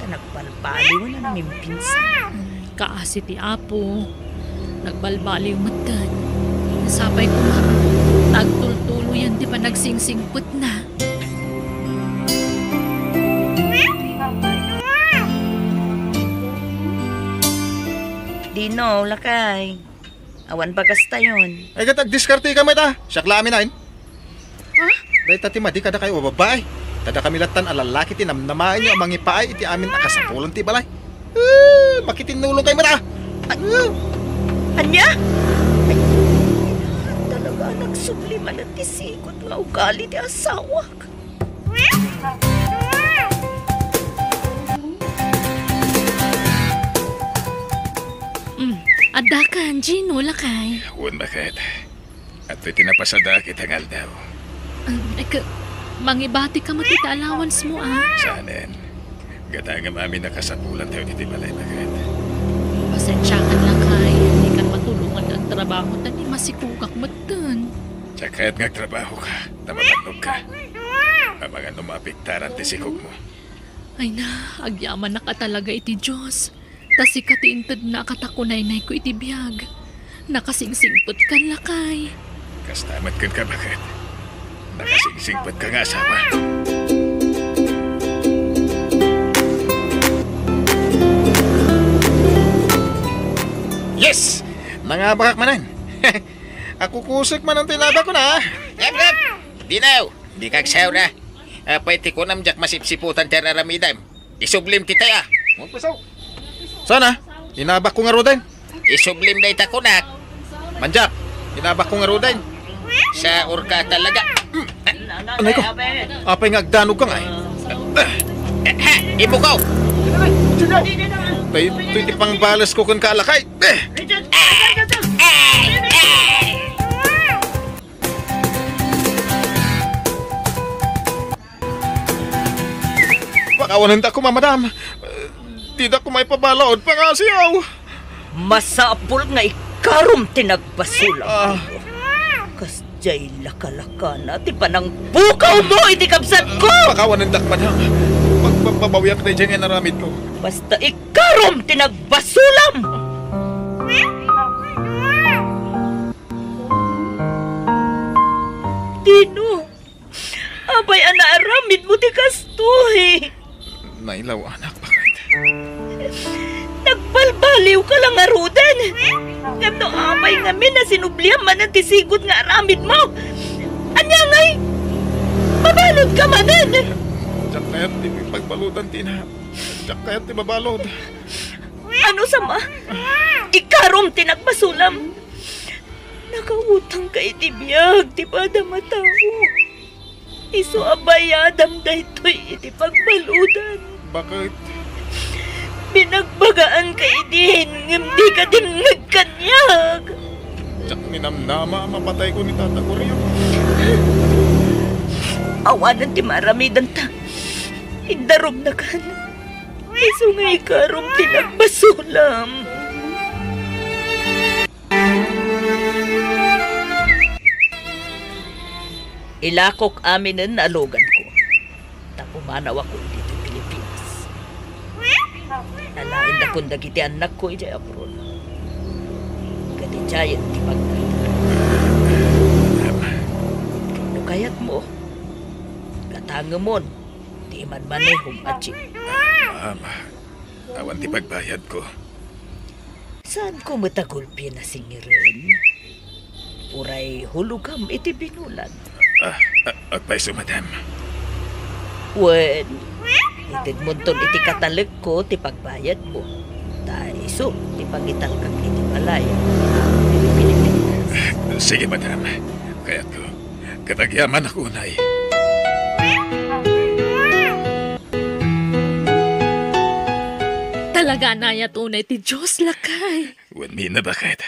ta nagbalbaliwen a nangimpinsan. Hmm, kaasi ti Apo. Nagbalbaliw metten. Sapay koma, ta agtultuloyen ti panagsingsingsingpetna. Dino, lakay. Awan bagastayon. Ay, ket agdiskarteka met a. Siak la amin, ayn. Ha? Dayta ti madi kadakayo a babbai. Ta dakami lattan a lallaki ti namnamaenyo a mangipaay iti amin a kasapulan ti balay. Eh, makitinnulongkayo met a. Ay, ania? Ay, talaga, nagsubli manen ti sigud nga ugali ti asawak. Mm, addakan, Gino, lakay. Wen, baket. Adtoy ti napasadaak ita nga aldaw. Um, ek, mangibatika met iti allowance mo, a. Saanen. Gadangem amin a kasapulantayo iti balay, baket. Pasensiakan, lakay. Dikan matulongan nga agtrabaho, ta ni masikogak metten. Diak kayat nga agtrabahoka, ta mabannogka. Amangan no maapektaran ti sikogmo. Ay na, agyamanak a talaga iti Dios. Ta sika ti intedna a katakunaynayko iti biag. Nakasingsingpetkan, lakay. Kasta met kenka, baket. Nakasingsingpetka nga asawa. Yes! Nangabakak manen. Akukusek manen ti inabakon, a. Yep, yep. Dinaw, dika agsaura. Apay ti kunam, diak masipsiputan ti ar-aramidem. Isublim ti taya. Sana, inabakko ngaruden. Isublim dayta kunak. Mandiak, inabakko ngaruden. Saurka talaga. Anay ko, apay nga agdanogka ngay? Ha, ibukaw. Tay, tay ti pangbalesko kenka, lakay. Pakawanenda koma, madam. Dida koma ipabalaod, pangasiaw. Masapul nga ikarom ti nagbasolam. Ah. Kasdiay lakalakana ti panangpukawmo iti kabsatko. Pakawanendak, madam. Pagpapabawiak daydiay nga inaramidko. Basta ikarom ti nagbasolam. Dino, apay a naaramidmo ti kastoy? Nailaw, anak, baket. Nagbalbaliwka la ngaruden. Ngem no apay ngamin a sinubliam manen ti sigud nga aramidmo? Ania ngay? Mabaludka manen! Diak kayat ti pagbaludan, Tina. Diak kayat ti mabalud. Ano sama? Ikarom ti nagbasolam. Nakautangka iti biag ti padam a tao. Isu a bayadam daytoy iti pagbaludan. Bakit? Binagbagaanka idin, ngem dika dimngeg kaniak. Diak ninamnama a mapatayko ni Tata Goryo. Awanen ti maaramidanta. Indarumnakan. Isu nga ikarom ti nagbasolam. Ilakok aminen a luganko, ta pumanawko ditoy Pilipinas. Alaendakon dagiti annakko idiay abroad. Ket idiayen ti pagnaedka. No kayatmo, gatangemon ti imanmanehom a jeep. Mama, awan ti pagbayadko. Saanko met a gulpien a singiren? Uray hulogam iti binulan. Ah, ah, agpayso, madam. Wen, itedmonton iti katalekko ti pagbayadmo. Ta isu ti pangitalkak iti balay. Sige, madam. Kayatko. Ket agyamanak unay. Talaga a naayat unay ti Dios, lakay. Wen, Mina, baket.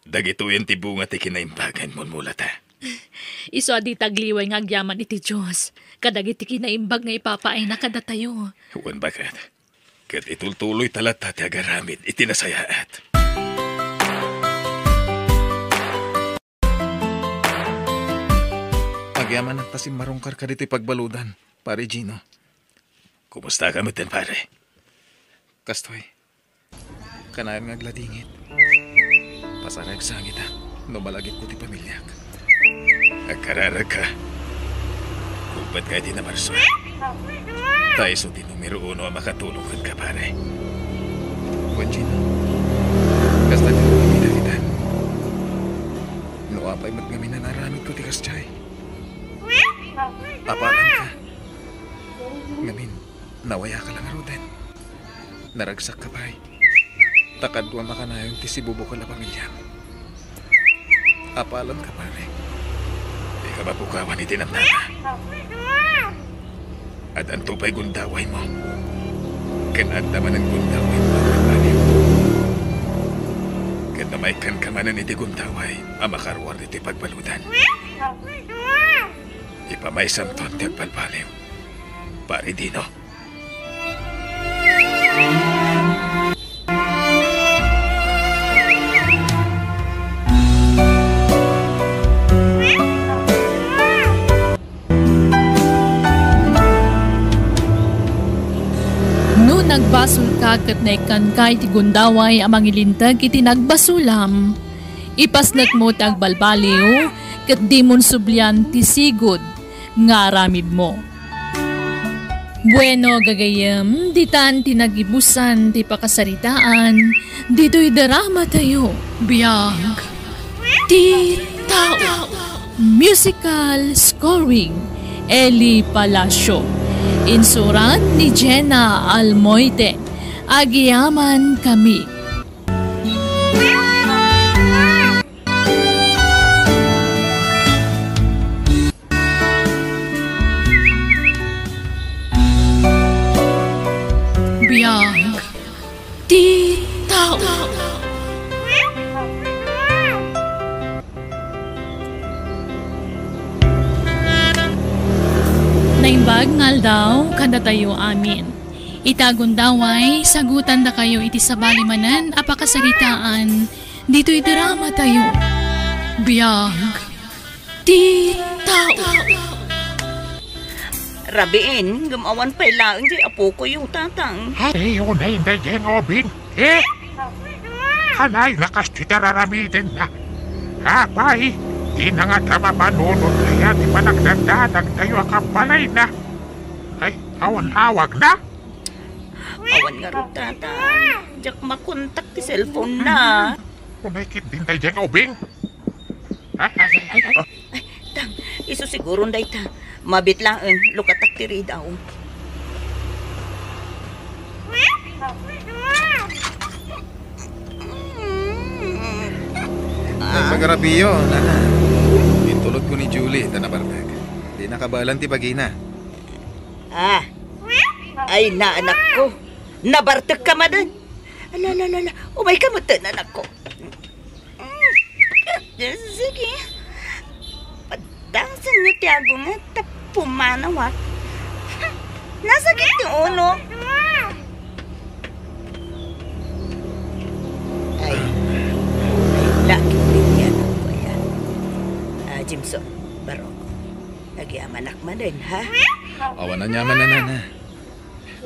Dagitoyen ti bunga ti kinaimbag a immulmulata. Isu a dita agliway nga agyaman iti Dios kadagiti kinaimbag nga ipapaayna kadatayo. Wen, baket. Ket itultuloyta latta ti agaramid iti nasayaat. Agyamanak ta simmarungkarka ditoy pagbaludan, Pare Gino. Kumustaka metten, pare? Kastoy, kanayon nga agladingit. Pasaragsangitak no malagipko ti pamiliak. Agkararagka. Kuppetka iti namarso. Ta isu ti numero uno a makatulong kenka, pare. Wen, Gino, kasta ti nagpamilya kita. No apay met ngamin a naaramidko ti kasdiay. Apalanka. Ngamin, nawayaka la ngaruden. Naragsakka pay. Ta kaduam a kanayon ti sibubukel a pamiliam. Apalanka, pare. Dika mapukawan iti namnama. Addanto pay gundawaymo. Ken adda manen gundawaymo a balbaliw. Ket no maikkanka manen iti gundaway a makaruar iti pagbaludan, ipamaysamton ti agbalbaliw, Pare Dino. No nagbasolka ket naikkanka iti gundaway a mangilinteg iti nagbasolam, ipasnekmo ti agbalbaliw ket dimon sublian ti sigud nga aramidmo. Bueno, gagayyem, ditan ti nagibusan ti pakasaritaan ditoy dramatayo. Biag ti tao. Musical scoring, Eli Palacio. Insurat ni Jenna Almoite. Agyamankami. Biag ti tao. Naimbag nga aldaw kadatayo amin. Ita gundaway, sagutandakayo iti sabali manen a pakasaritaan ditoy dramatayo. Biag ti tao. Rabiin, ngem awan pay laeng diay apokoyo, Tatang. Ay, unay na diay nga ubing. Eh? Anay, nakas ti tararamidenna. Apay, dina ngata mapanunot aya ti panagdadadagtayo a kabalayna? Ay, awan awagna? Awan ngarud, Tatang. Diak makontak ti cellphone na. Unay ketdin daydiay nga ubing. Ay, ay, ay, ay, ay. Ay, tang, isu siguron dayta. Mabit laeng, lukatak ti ridaw. Ay, pagarabiyo, nana. Intulodko ni Julie ta nabartek. Di nakabaelan ti bagina. Ah. Ay, naanakko. Nabartekka manen. Ala, ala, ala, ala. Umayka metten, anakko. Sige. Padasenyo ti agunget ta pumanawak. Nasakit ti ulo. Ay, ay, laki ni anak ko yan. Ah, Jimson, Barok, agyamanak manen, ha? Awan aniaman, nana.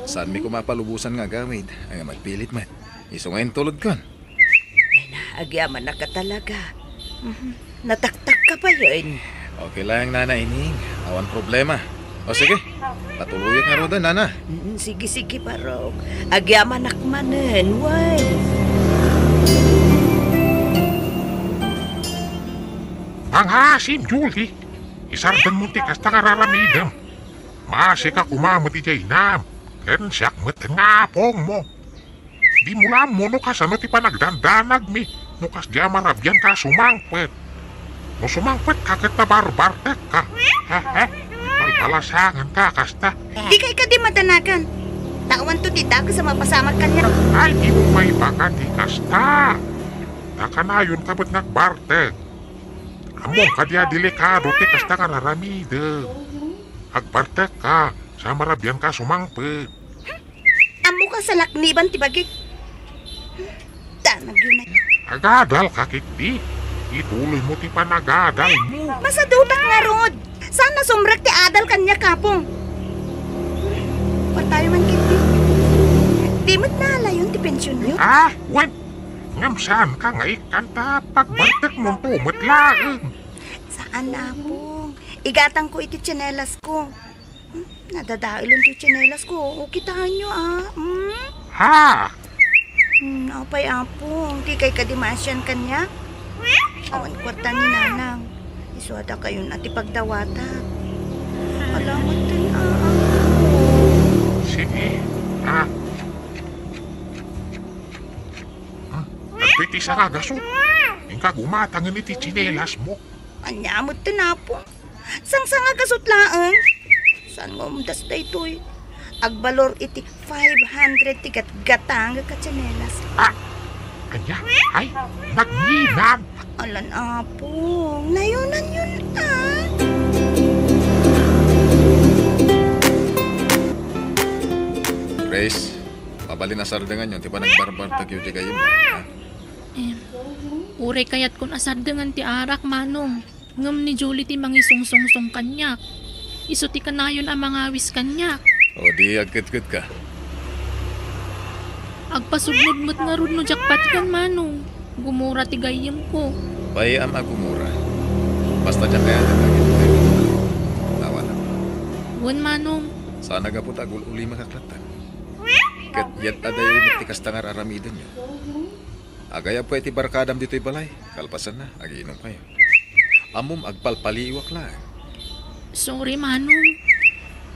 Saanmi koma palubosan nga agawid. Ay, magpilit met. Isu nga intulodkon. Ay na, agyamanak ka talaga. Mhm. Nataktak ka pa yun. Okay lang, Nana Ining. Awan problema. O sige, patuloyak ngaruden, Nana. Mm, sige, sige, Barok. Agyamanak manen, wen. Mangaasim, Julie. Isardengmo ti kasta nga ar-aramidem. Maasika koma met idiay inam. Ken siak met nga apongmo. Dimo la ammo no kasano ti panagdandanagmi no kasdiay a marabianka a sumangpet. No sumangpetka ket nabarbartekka. Hehe, balbalasangenka a kasta. Dikay kadi madanagan. Ta awanto ti dakes a mapasamak kaniak. Ay, dimo maibaga ti kasta. Ta kanayonka met nga agbartek. Ammom kadi a delikado ti kasta nga ar-aramidem. Agbartekka, sa marabianka a sumangpet. Ammoka a salakniban ti bagik. Danag yun ay. Agadalka ketdi. Ituloymo ti panagadalmo. Masadutak ngarud. Saan a sumrek ti adal kaniak, Apong? Kuartayo man ketdi. Di met naalayon ti pensionyo? Ah, wen. Ngem saanka nga ikkan ta pagbartekmonto met laeng. Saan, Apong. Igatangko iti tsinelasko. Hmm, nadadaelen ti tsinelasko. O, kitaenyo, a. Hmm? Ha? Hmm, apay, Apong. Dikay kadi maasian kaniak? Awan kuarta ni Nanang. Isu a dakayon a ti pagdawatak. Ala met ten, a, Apong. Sige. Ah. Hmm? Agpiti sa nga gasut. Inka gumatangen iti tsinelasmo. Ania met ten, Apong? Sangsanga gasut laeng. Saan nga umdas daytoy? Agbalor iti five hundred ti gatgatangek a tsinelas. Ah! Ania? Ay, nagnginam! Alan, Apong. Nayonanyon, a. Grace, mabalin a sardenganyon ti panagbarbartekyo ti gayyemmo, ha? Em, uray kayatkon a sardengan ti arak, Manong. Ngem ni Julie ti mangisungsungsong kaniak. Isu ti kanayon a mangawis kaniak. O di agketketka. Agpasudnod met ngarud no diak patgan, Manong. Gumura ti gayyemko. Pay-am a gumura. Basta diak kayat a agketketka. Awan. Wen, Manong. Saan a gapu ta agul-ulimek a klattan. Ket yat adayo met ti kasta nga ar-aramidenyo. Agayab pay ti barkadam ditoy balay. Kalpasanna, agiinumkayo. Ammom, agpalpaliiwak laeng. Sorry, Manong.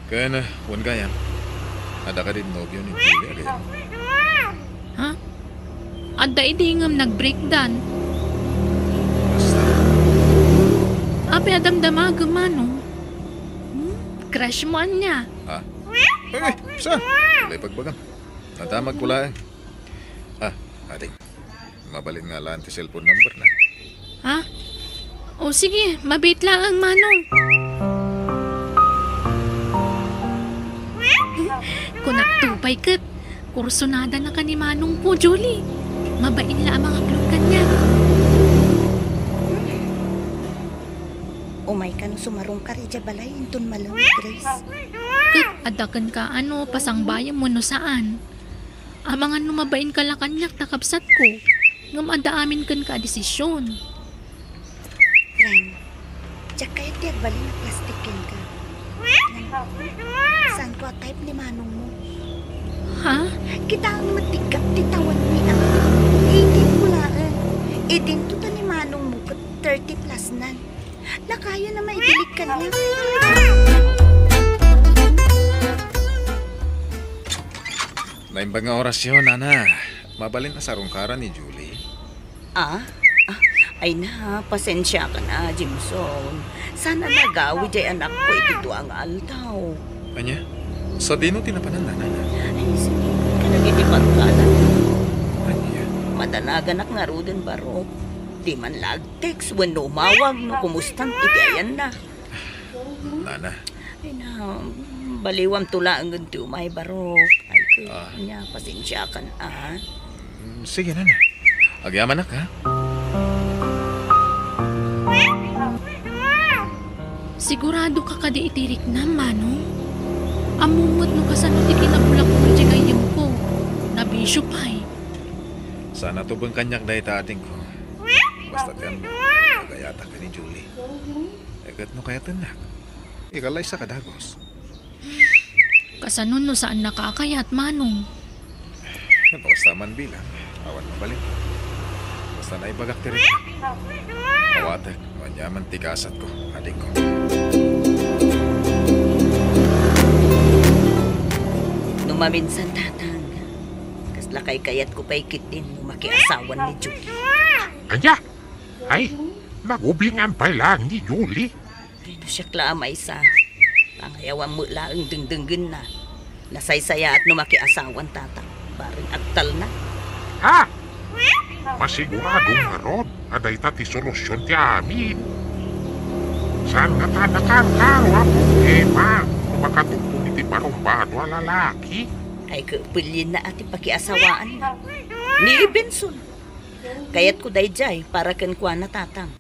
Ken, wen gayam, adda kadi nobio ni Julie a gayam? Ha? Adda idi ngem nag-breakdan. Basta. Apay a damdamagem, Manong? Hmm? Crush mo ania? Ha? Eh, eh, sa? Wala ipagbagam. Nadamagko laeng. Ah, ading. Mabalin nga alaan ti cellphone number na. Ha? O sige, mabiit laeng, Manong. Kunak to pay ket, kursunada na ka ni Manong ko, Julie. Mabain la a mangaklog kaniak. Umayka no sumarungka idiay balay inton malem, Grace. Ket adda kenka a no pasangbayem wenno saan. Amangan no mabainka la kaniak ta kabsatko, ngem adda amin kenka a desisyon. Friend, diak kayat ti agbalin a plastik kenka. Ngem, saanko a type ni manongmo. Ha? Kitaem met ti gap ti tawenmi a. Eighteen ko laeng. Idinto ta ni manongmo ket thirty plus nan. Lakayan a maidilig kaniak. Naimbag nga orasyon, Nana. Mabalin a sarungkaran ni Julie? Ah? Ah, ay na, pasensiakan a, Jimson. Saan a nagawid diay anakko iti dua nga aldaw. Ania? Sadino ti napanan, Nana? Ay, sige, kadagiti pagkalat. Ania? Madanaganak ngaruden, Barok. Di man la ag-text wenno umawag no kumustan iti ayanna. Nana. Ay na, baliwamto laengen ti umay, Barok. Ay, Ah. Ania, pasensiakan a. Mm, sige, Nana. Agyamanak, ha? Sigurado ka kadi iti riknam, Manong? Ammom met no kasano ti kinabulakbol ti gayyemko. Nabisio pay. Saan a tubeng kaniak dayta, adingko. Basta ti ammok, nagayatak ken ni Julie. E ket no kayatennak, ikallaysaka dagus. Kasano no saannaka a kayat, Manong? Basta man bilang, awan mabalin. Basta naibagak ti riknam. Awatek, no aniaman ti gasatko, adingko. No maminsan, Tatang, kasla kaykayatko pay ketdin no makiasawan ni Julie. Ania? Ay, nagublingan pay laeng ni Julie. Ay, no siak la a maysa, pangayawan met laeng dengdenggenna. Nasaysayaat no makiasawan, Tatang, bareng agtalna. Ha? Masigurado ngarud a dayta ti solusion ti amin. Saan ngata a nakarkaro a problema no makatungpol iti barumbado a lalaki? Ay, kapelenna a ti pakiasawaanna. Ni Benson. Kayatko daydiay para kenkuana, Tatang.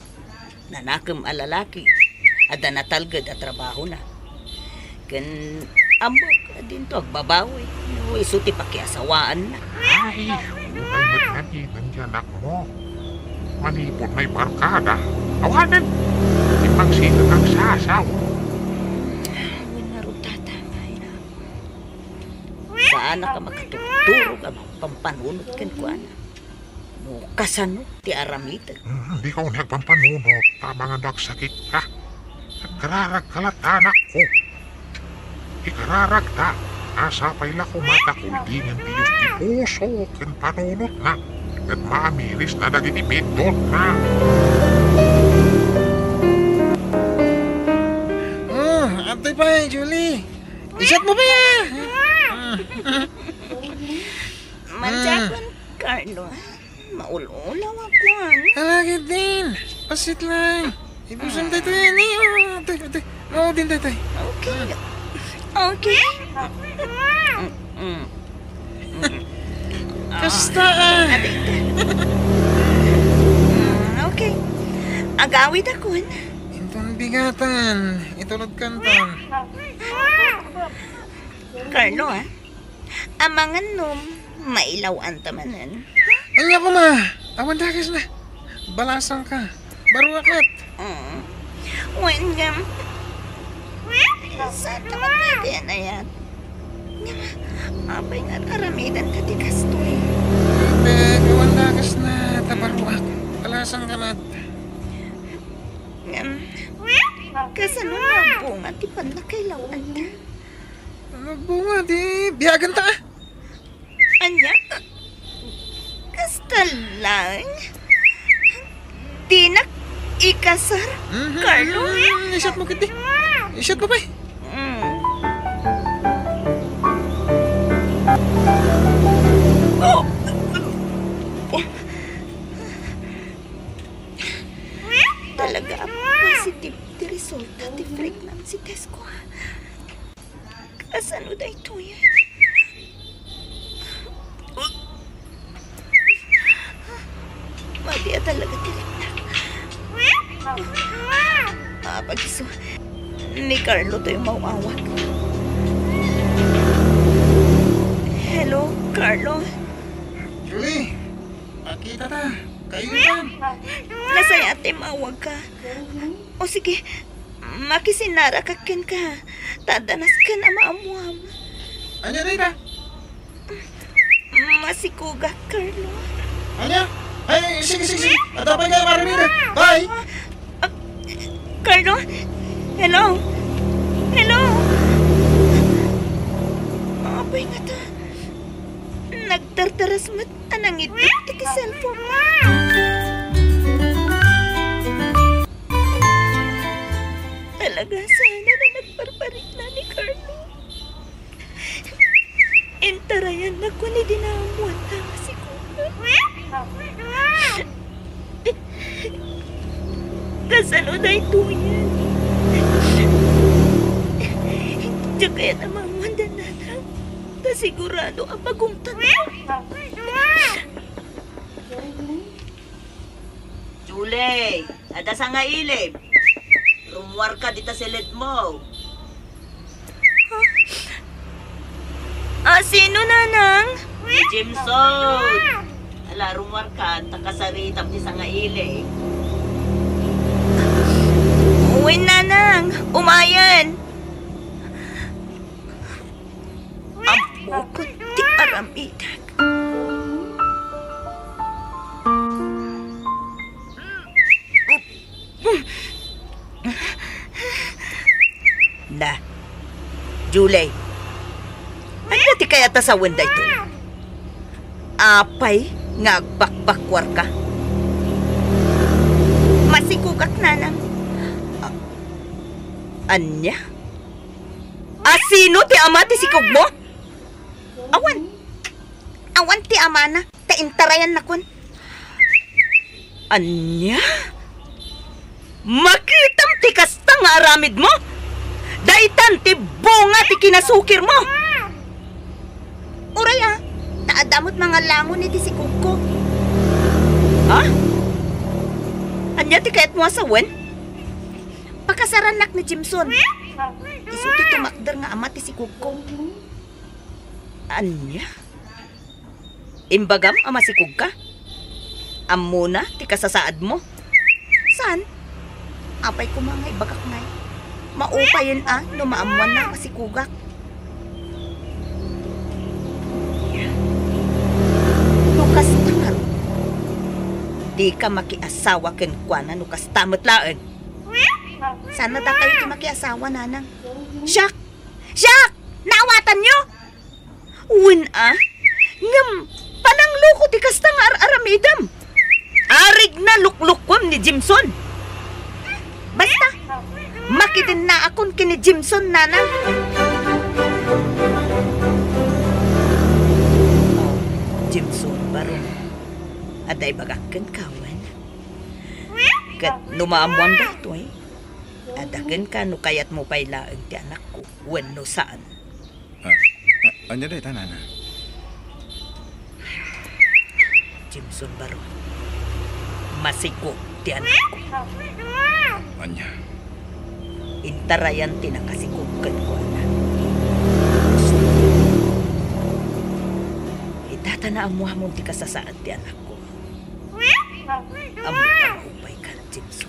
Nanakem a lalaki, adda natalged a trabahona. Ken ammok a dinto agbabawi no isu ti pakiasawaanna. Ay, unay met nganiten ti anakmo. Manipud maibarkada, awanen ti pagsitek agsasao. Wen ngarud, Tatang, ay na. Saanak a makaturturog a pampapanunot kenkuana. No kasano ti aramidek? Hmm, dika unay agpampanunot, ta amangan no agsakitka. Agraragka latta, anakko. Ikararagta, a sapay la koma ta kuldingen ti Dios ti puso ken panunotna, ket maamirisna dagiti biddutna. Oh, adtoy pay, Julie. Isat mo ba ya? Manjakon, Carlo. Maul-ulaw a kuan. Ala, ketdin. Pasit lang. Ibusem tayo tayo ni. Oh, tayo, tayo. Oo, din tayo tayo. Okay. Okay. Mm. Kasta, ah. Ate. Mm, okay. Agawid akon. Inton bigatan, itulod kanton. Carlo, ah. Amangan no mailaw-anta manen. Ania koma, awan dakesna. Balasangka. Baruak met. Mm. Wen ngem, saan ta met nga kayan-ayat? Ngem, apay nga ar-aramidanta ti kastoy? Ate, awan dakesna, ta baruak. Balasangka met. Ngem, kasano nga bunga ti pannakailaw-anta? Ano bunga ti biagenta? Ania? Kasta laeng? Dinak ikasar, mhm, Carlo? Mhm, isat mo kiti. Isat mo, pay. Mm. Oh! Talaga a positive ti resulta ti pregnancy test ko, ha? Kasano daytoy? Madi a talaga ti rikna. Ah, pagiso. Ni Carlo toy maawag. Hello, Carlo. Julie, makita ta. Kailitan. Nasayaat ti maawagka. O sige, makisinaraka kenka. Ta adda nasken a maammuam. Ania dayta? Masikogak, Carlo. Ania? Ay, sige, sige, sige. Adda pay nga aramid. Bye. Ah, Carlo? Hello? Hello? Apay ngata, nagtartaras met a nangiddut iti cellphone. Talaga sana nga nagparparikna ni Carlo. Intarayannakon idi naammoan a masikugak. Kasano daytoyen? Diak kayat a maammoanda, Nanang. Ta sigurado a pagungtanko. Julie, adda sangailib. Rummuarka dita siledmo. Ah, sino, Nanang? Ni Jameson. Ala, rummuarka, ta kasaritam ti sangailib. Wen, Nanang. Umayen. Ammokon ti aramidek. Na, Julie, ania ti kayat a sawen daytoy? Apay nga agbakbakkuarka? Masikugak, Nanang. A-, ania? A, sino ti ama ti sikugmo? Awan. Awan ti amana, ta intarayannakon. Ania? Makitam ti kasta nga aramidmo? Daytan ti bunga ti kinasukirmo. Uray a, ta adda met mangalangon iti sikugko. Ha? Ania ti kayatmo a sawen? Pakasarannak ni Jameson. Isu ti tumakder nga ama ti sikugko. Ania? Imbagam a masikugka? Ammona ti kasasaadmo? Saan? Apay koma nga ibagak ngay, maupayen a no maammoanna a masikugak. No kasta ngarud, dika makiasawa kenkuana no kasta met laeng. Saan a dakayo ti makiasawa, Nanang? Siak! Siak! Naawatanyo? Wen a, ngem panangloko ti kasta nga ar-aramidem. Arigna luklukuem ni Jameson. Basta, makidennaakon ken ni Jameson, Nanang. Jameson, baro. Adda ibagak kenka wen. Ket no maammoan daytoy, adda kenka no kayatmo pay laeng ti anakko wenno saan. Ah, ah, ania dayta, Nana? Jameson, baro. Masikog ti anakko. Ania? Intarayan ti nakasikog kenkuana. Ita ta naammuamon ti kasasaad ti anakko. Ammok a maupayka, Jameson.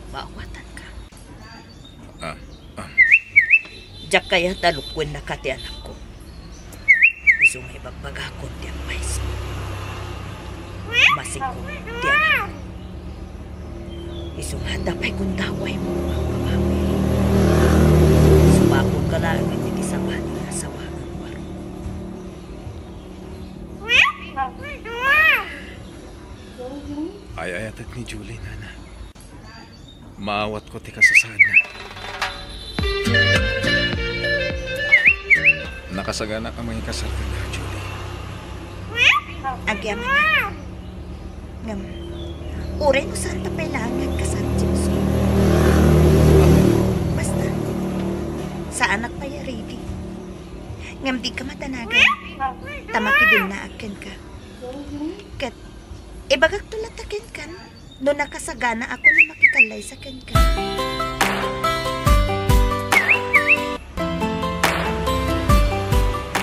Maawatan ka. Ah, ah. Diak kayat a lukuennaka ti anakko. Isu nga ibagbagakon ti agpayso. Masikog ti anakko. Isu nga adda pay gundawaymo nga agbabawi. Sumakonka laeng iti sabali nga asawaem, baro. Ay-ayatek ni Julie, Nana. Maawatko ti kasasaadna. Nakasaganak a mangikasar kenka, Julie. Agyamanak. Ngem, uray no saanta pay laeng nga agkasar, Jameson. Basta, saanak pay a ready. Ngem dika madanagan, ta makidennaak kenka. Ket, ibagakto latta kenka no nakasaganaakon a makikallaysa kenka.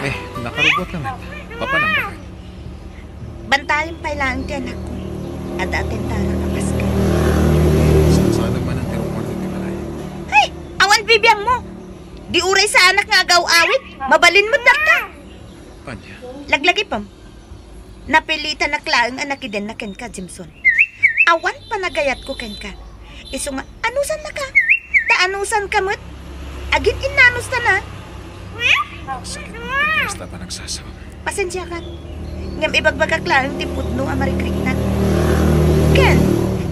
Eh, nakarubot laeng. Papanam ka? Bantayan pay laeng ti anakko. Adda atentarak a paskay. Saan-saan man ang tirok mo dito, Malay? Ay! Awan bibiangmo! Di uray saanak nga agaw-awit, mabalin met dagta. Ania? Laglagipem. Napilitanak laeng a nakidenna kenka, Jimson. Awan panagayatko kenka. Isu nga anusannaka. Ta anusanka met. Agin-innanustana. Sakit mo, Andres, ta panagsasao. Pasensiakan. Ngem ibagbagak laeng ti pudno a marikriknak. Ken,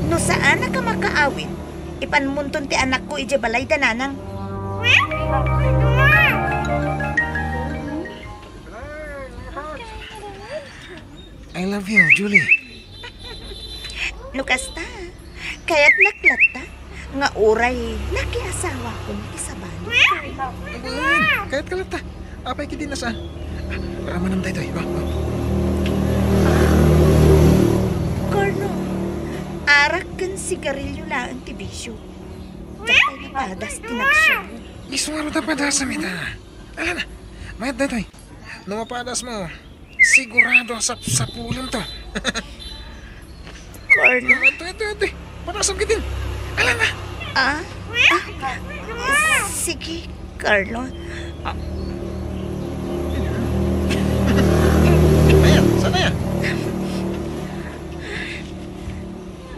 no saanak a makaawid, ipanmonton ti anakko idiay balay da nanang. I love you, Julie. No kasta, kayatnak latta nga uray nakiasawakon iti sabali. Abayan, kayatka latta. Apay ketdi no saan? Ah, ramanam daytoy. Wa, wa. Carlo, arak ken sigarilyo laeng ti bisio. Diak pay napadas ti nagsio. Isu ngarud a padasam ita. Ala na, mayat daytoy. No mapadasmo, sigurado a sapsapulamto. Carlo. Ito, ito, ito. Padasam ketdin. Ala na. Ah? Ah? Sige, Carlo. Ah. Ayan, saan na yan?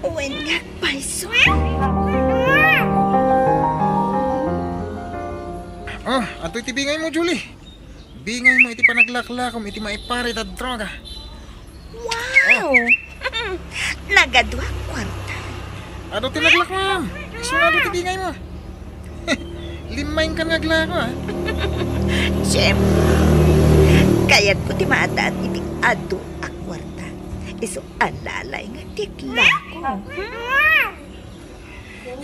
Wen nga agpayso. Oh, adtoy ti bingaymo, Julie. Bingaymo iti panaglaklakom iti maiparit a droga. Wow! Nagadua kuarta. Adu ti naglakom. Isu nga adu ti bingaymo. Limmaingkan nga aglako, ah. Siyempre. Kayatko ti maadaan iti adu a kuarta. Isu a lalayngek ti aglako.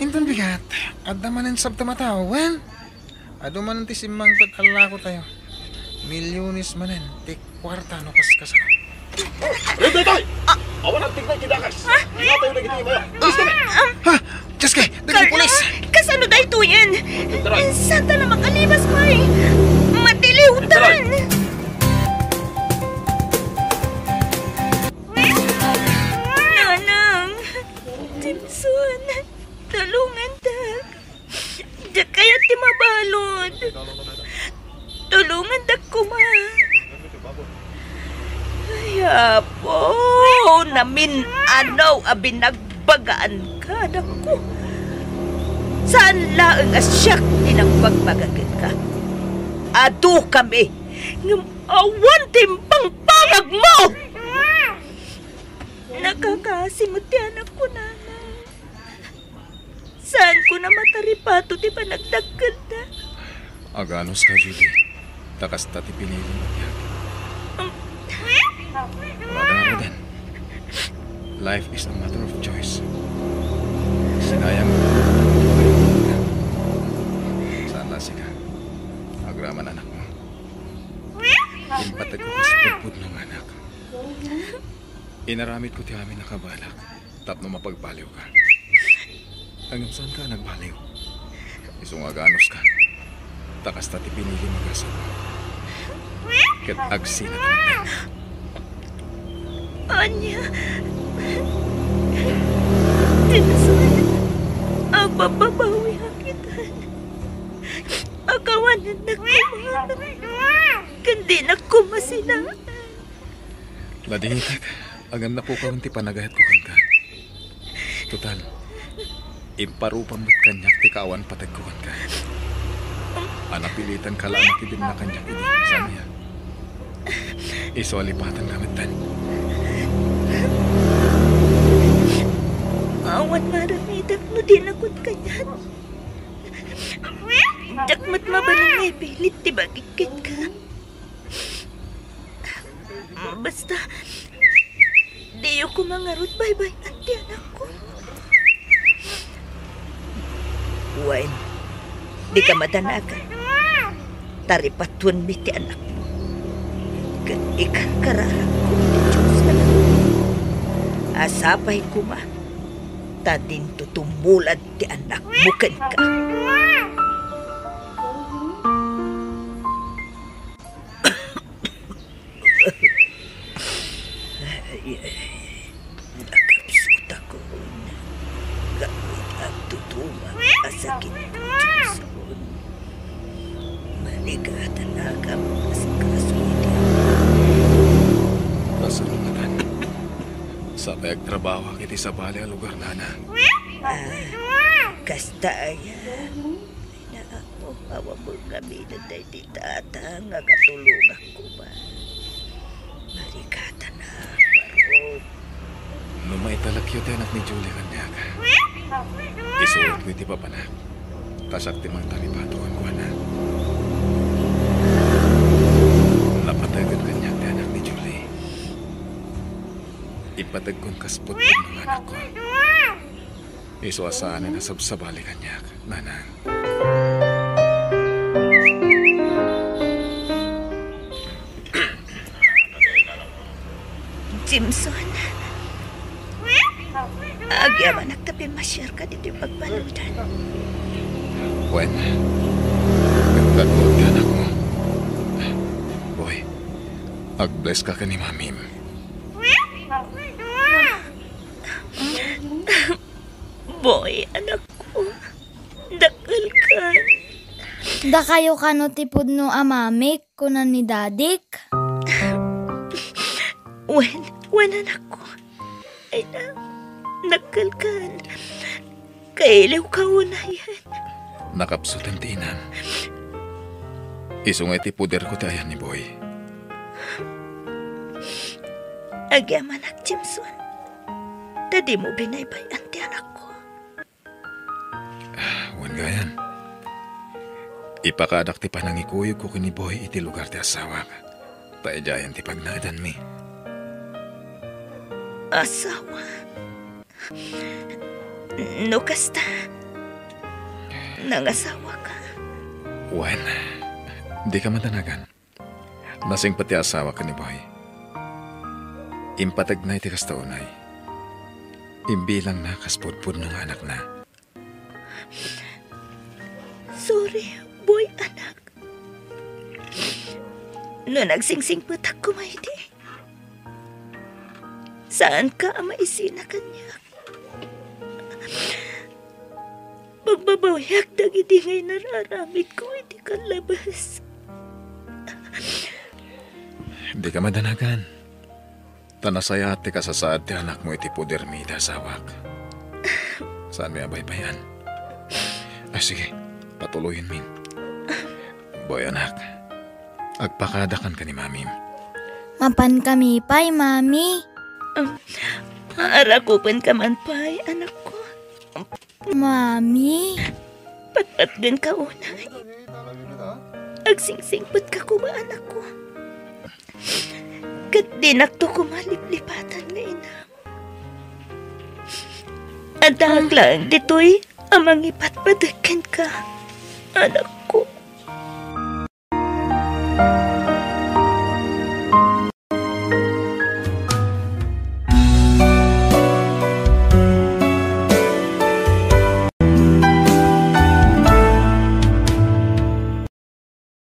Inton bigat, adda manen sabtem a tao, wen? Adu manen ti simmangpet a lakotayo. Milyones manen ti kuarta no kaskasano. Red Daytoy! Awan agtignay ti dakes! Inatayo dagiti imaya! Bilis kami! Ha? Diyos kay! Dagiti pulis! Kasano daytoyen? Santa na makalibas pay! Matiliwtan! Nanang! Jimson! Tulongandak! Diak kayat ti mabalud. Tulongandak koma. Ay, Apo, namin-anaw a binagbagaan kadakko. Saan laeng a siak ti nagbagbaga kenka. Adu kami, ngem awan ti impangpangagmo. Nakakaasi met ti anakko, Nanang. Saanko a mataripato ti panagdakkelda. Aganuska, Julie. Ta kasta ti pinilim a biag. Kunada ngaruden, life is a matter of choice. Sinayang. Saan la sika? Agraman anakmo. Impateg ko kas pudpudno nga anak. Inaramidko ti amin a kabalak tapno mapagbaliwka. Ngem saanka a nagbaliw. Isu nga aganuska. Ta kasta ti pinilim a gasatmo. Ket agsina ka. Ania? Ti nasaan? Agbababawi a kitan. Akawanennak koma. Ken dinak koma sinaen. Ladingitek, ngem napukawen ti panagayatko kenka. Total, imparupam met kaniak ti kaawan pategko kenka. A napilitanka la a nakidenna kaniak idi, saan aya? Isu a lipatanka metten. Awan maaramidek no dinakon kaniak. Diak met mabalin nga ipilit ti bagik kenka. Basta, diyo koma ngarud baybay-an ti anakko. Wen, dika madanagan. Taripatuenmi ti anakmo. Ket ikarkararagko iti Dios a Apo. A sapay koma, ta dinto tumulad ti anakmo kenka. Ay, ay, nakapsutakon. Gapu iti agtutumak a sakit ti Dioson. Manigadalagam, asikaso iti Apo. Kasano nga tan, Sa pay agtrabahoak iti sabali a lugar, Nana. Ah, kasta aya. Ay, Apo, awan met ngamin daydi tata nga katulongak koma. Marigatanak, Barok. No maitalekyo ti anak ni Julie kaniak, isuotko iti papanak. Ta siak ti mangtaripato kenkuana. Napategen kaniak ti anak ni Julie. Ipategkon kas pudpudno nga anakko. Isu a saanen a sabsabali kaniak, Nanang. Jameson, agyamanak ta pimmasiarka ditoy pagbaludan. Wen, nagkadua ti anakmo. Boy, ag-bless ka ken ni Mamim. Boy, anakko, dakkelkan. Dakayo kano ti pudno a mamik, kuna ni dadik. Wen, wen, anakko. Ay na, dakkelkan. Kailiwka unayen. Nakapsuten ti inam. Isu nga iti poderko ti ayan ni Boy. Agyamanak, Jameson, ta dimo binaybay-an ti anakko. Wen gayan, ipakaadak ti panangikuyogko ken ni Boy iti lugar ti asawak, ta idiayen ti pagnaedanmi. Asawa? No kasta, nangasawaka? Wen, dika madanagan. Nasingpet ti asawak ken ni Boy. Impategna iti kasta unay. Imbilangna kas pudpudno nga anakna. Sorry, Boy, anak. No nagsingsingpetak koma idi, saanka a maisina kaniak. Pagbabawiak dagidi nga inararamidko iti kallabes. Dika madanagan. Ta nasayaat ti kasasaad ti anakmo iti podermi iti asawak. Saanmi a baybay-an. Ah, sige, patuloyenmin. Boy, anak, agpakadakan ken ni Mamim. Mapankami pay, Mami. Um, arakupenka man pay, anakko. Mami. Patpatgenka unay. Agsingsingpetka koma, anakko. Ket dinakto koma liplipatan nga inam. Addaak laeng ditoy a mangipatpateg kenka, anak.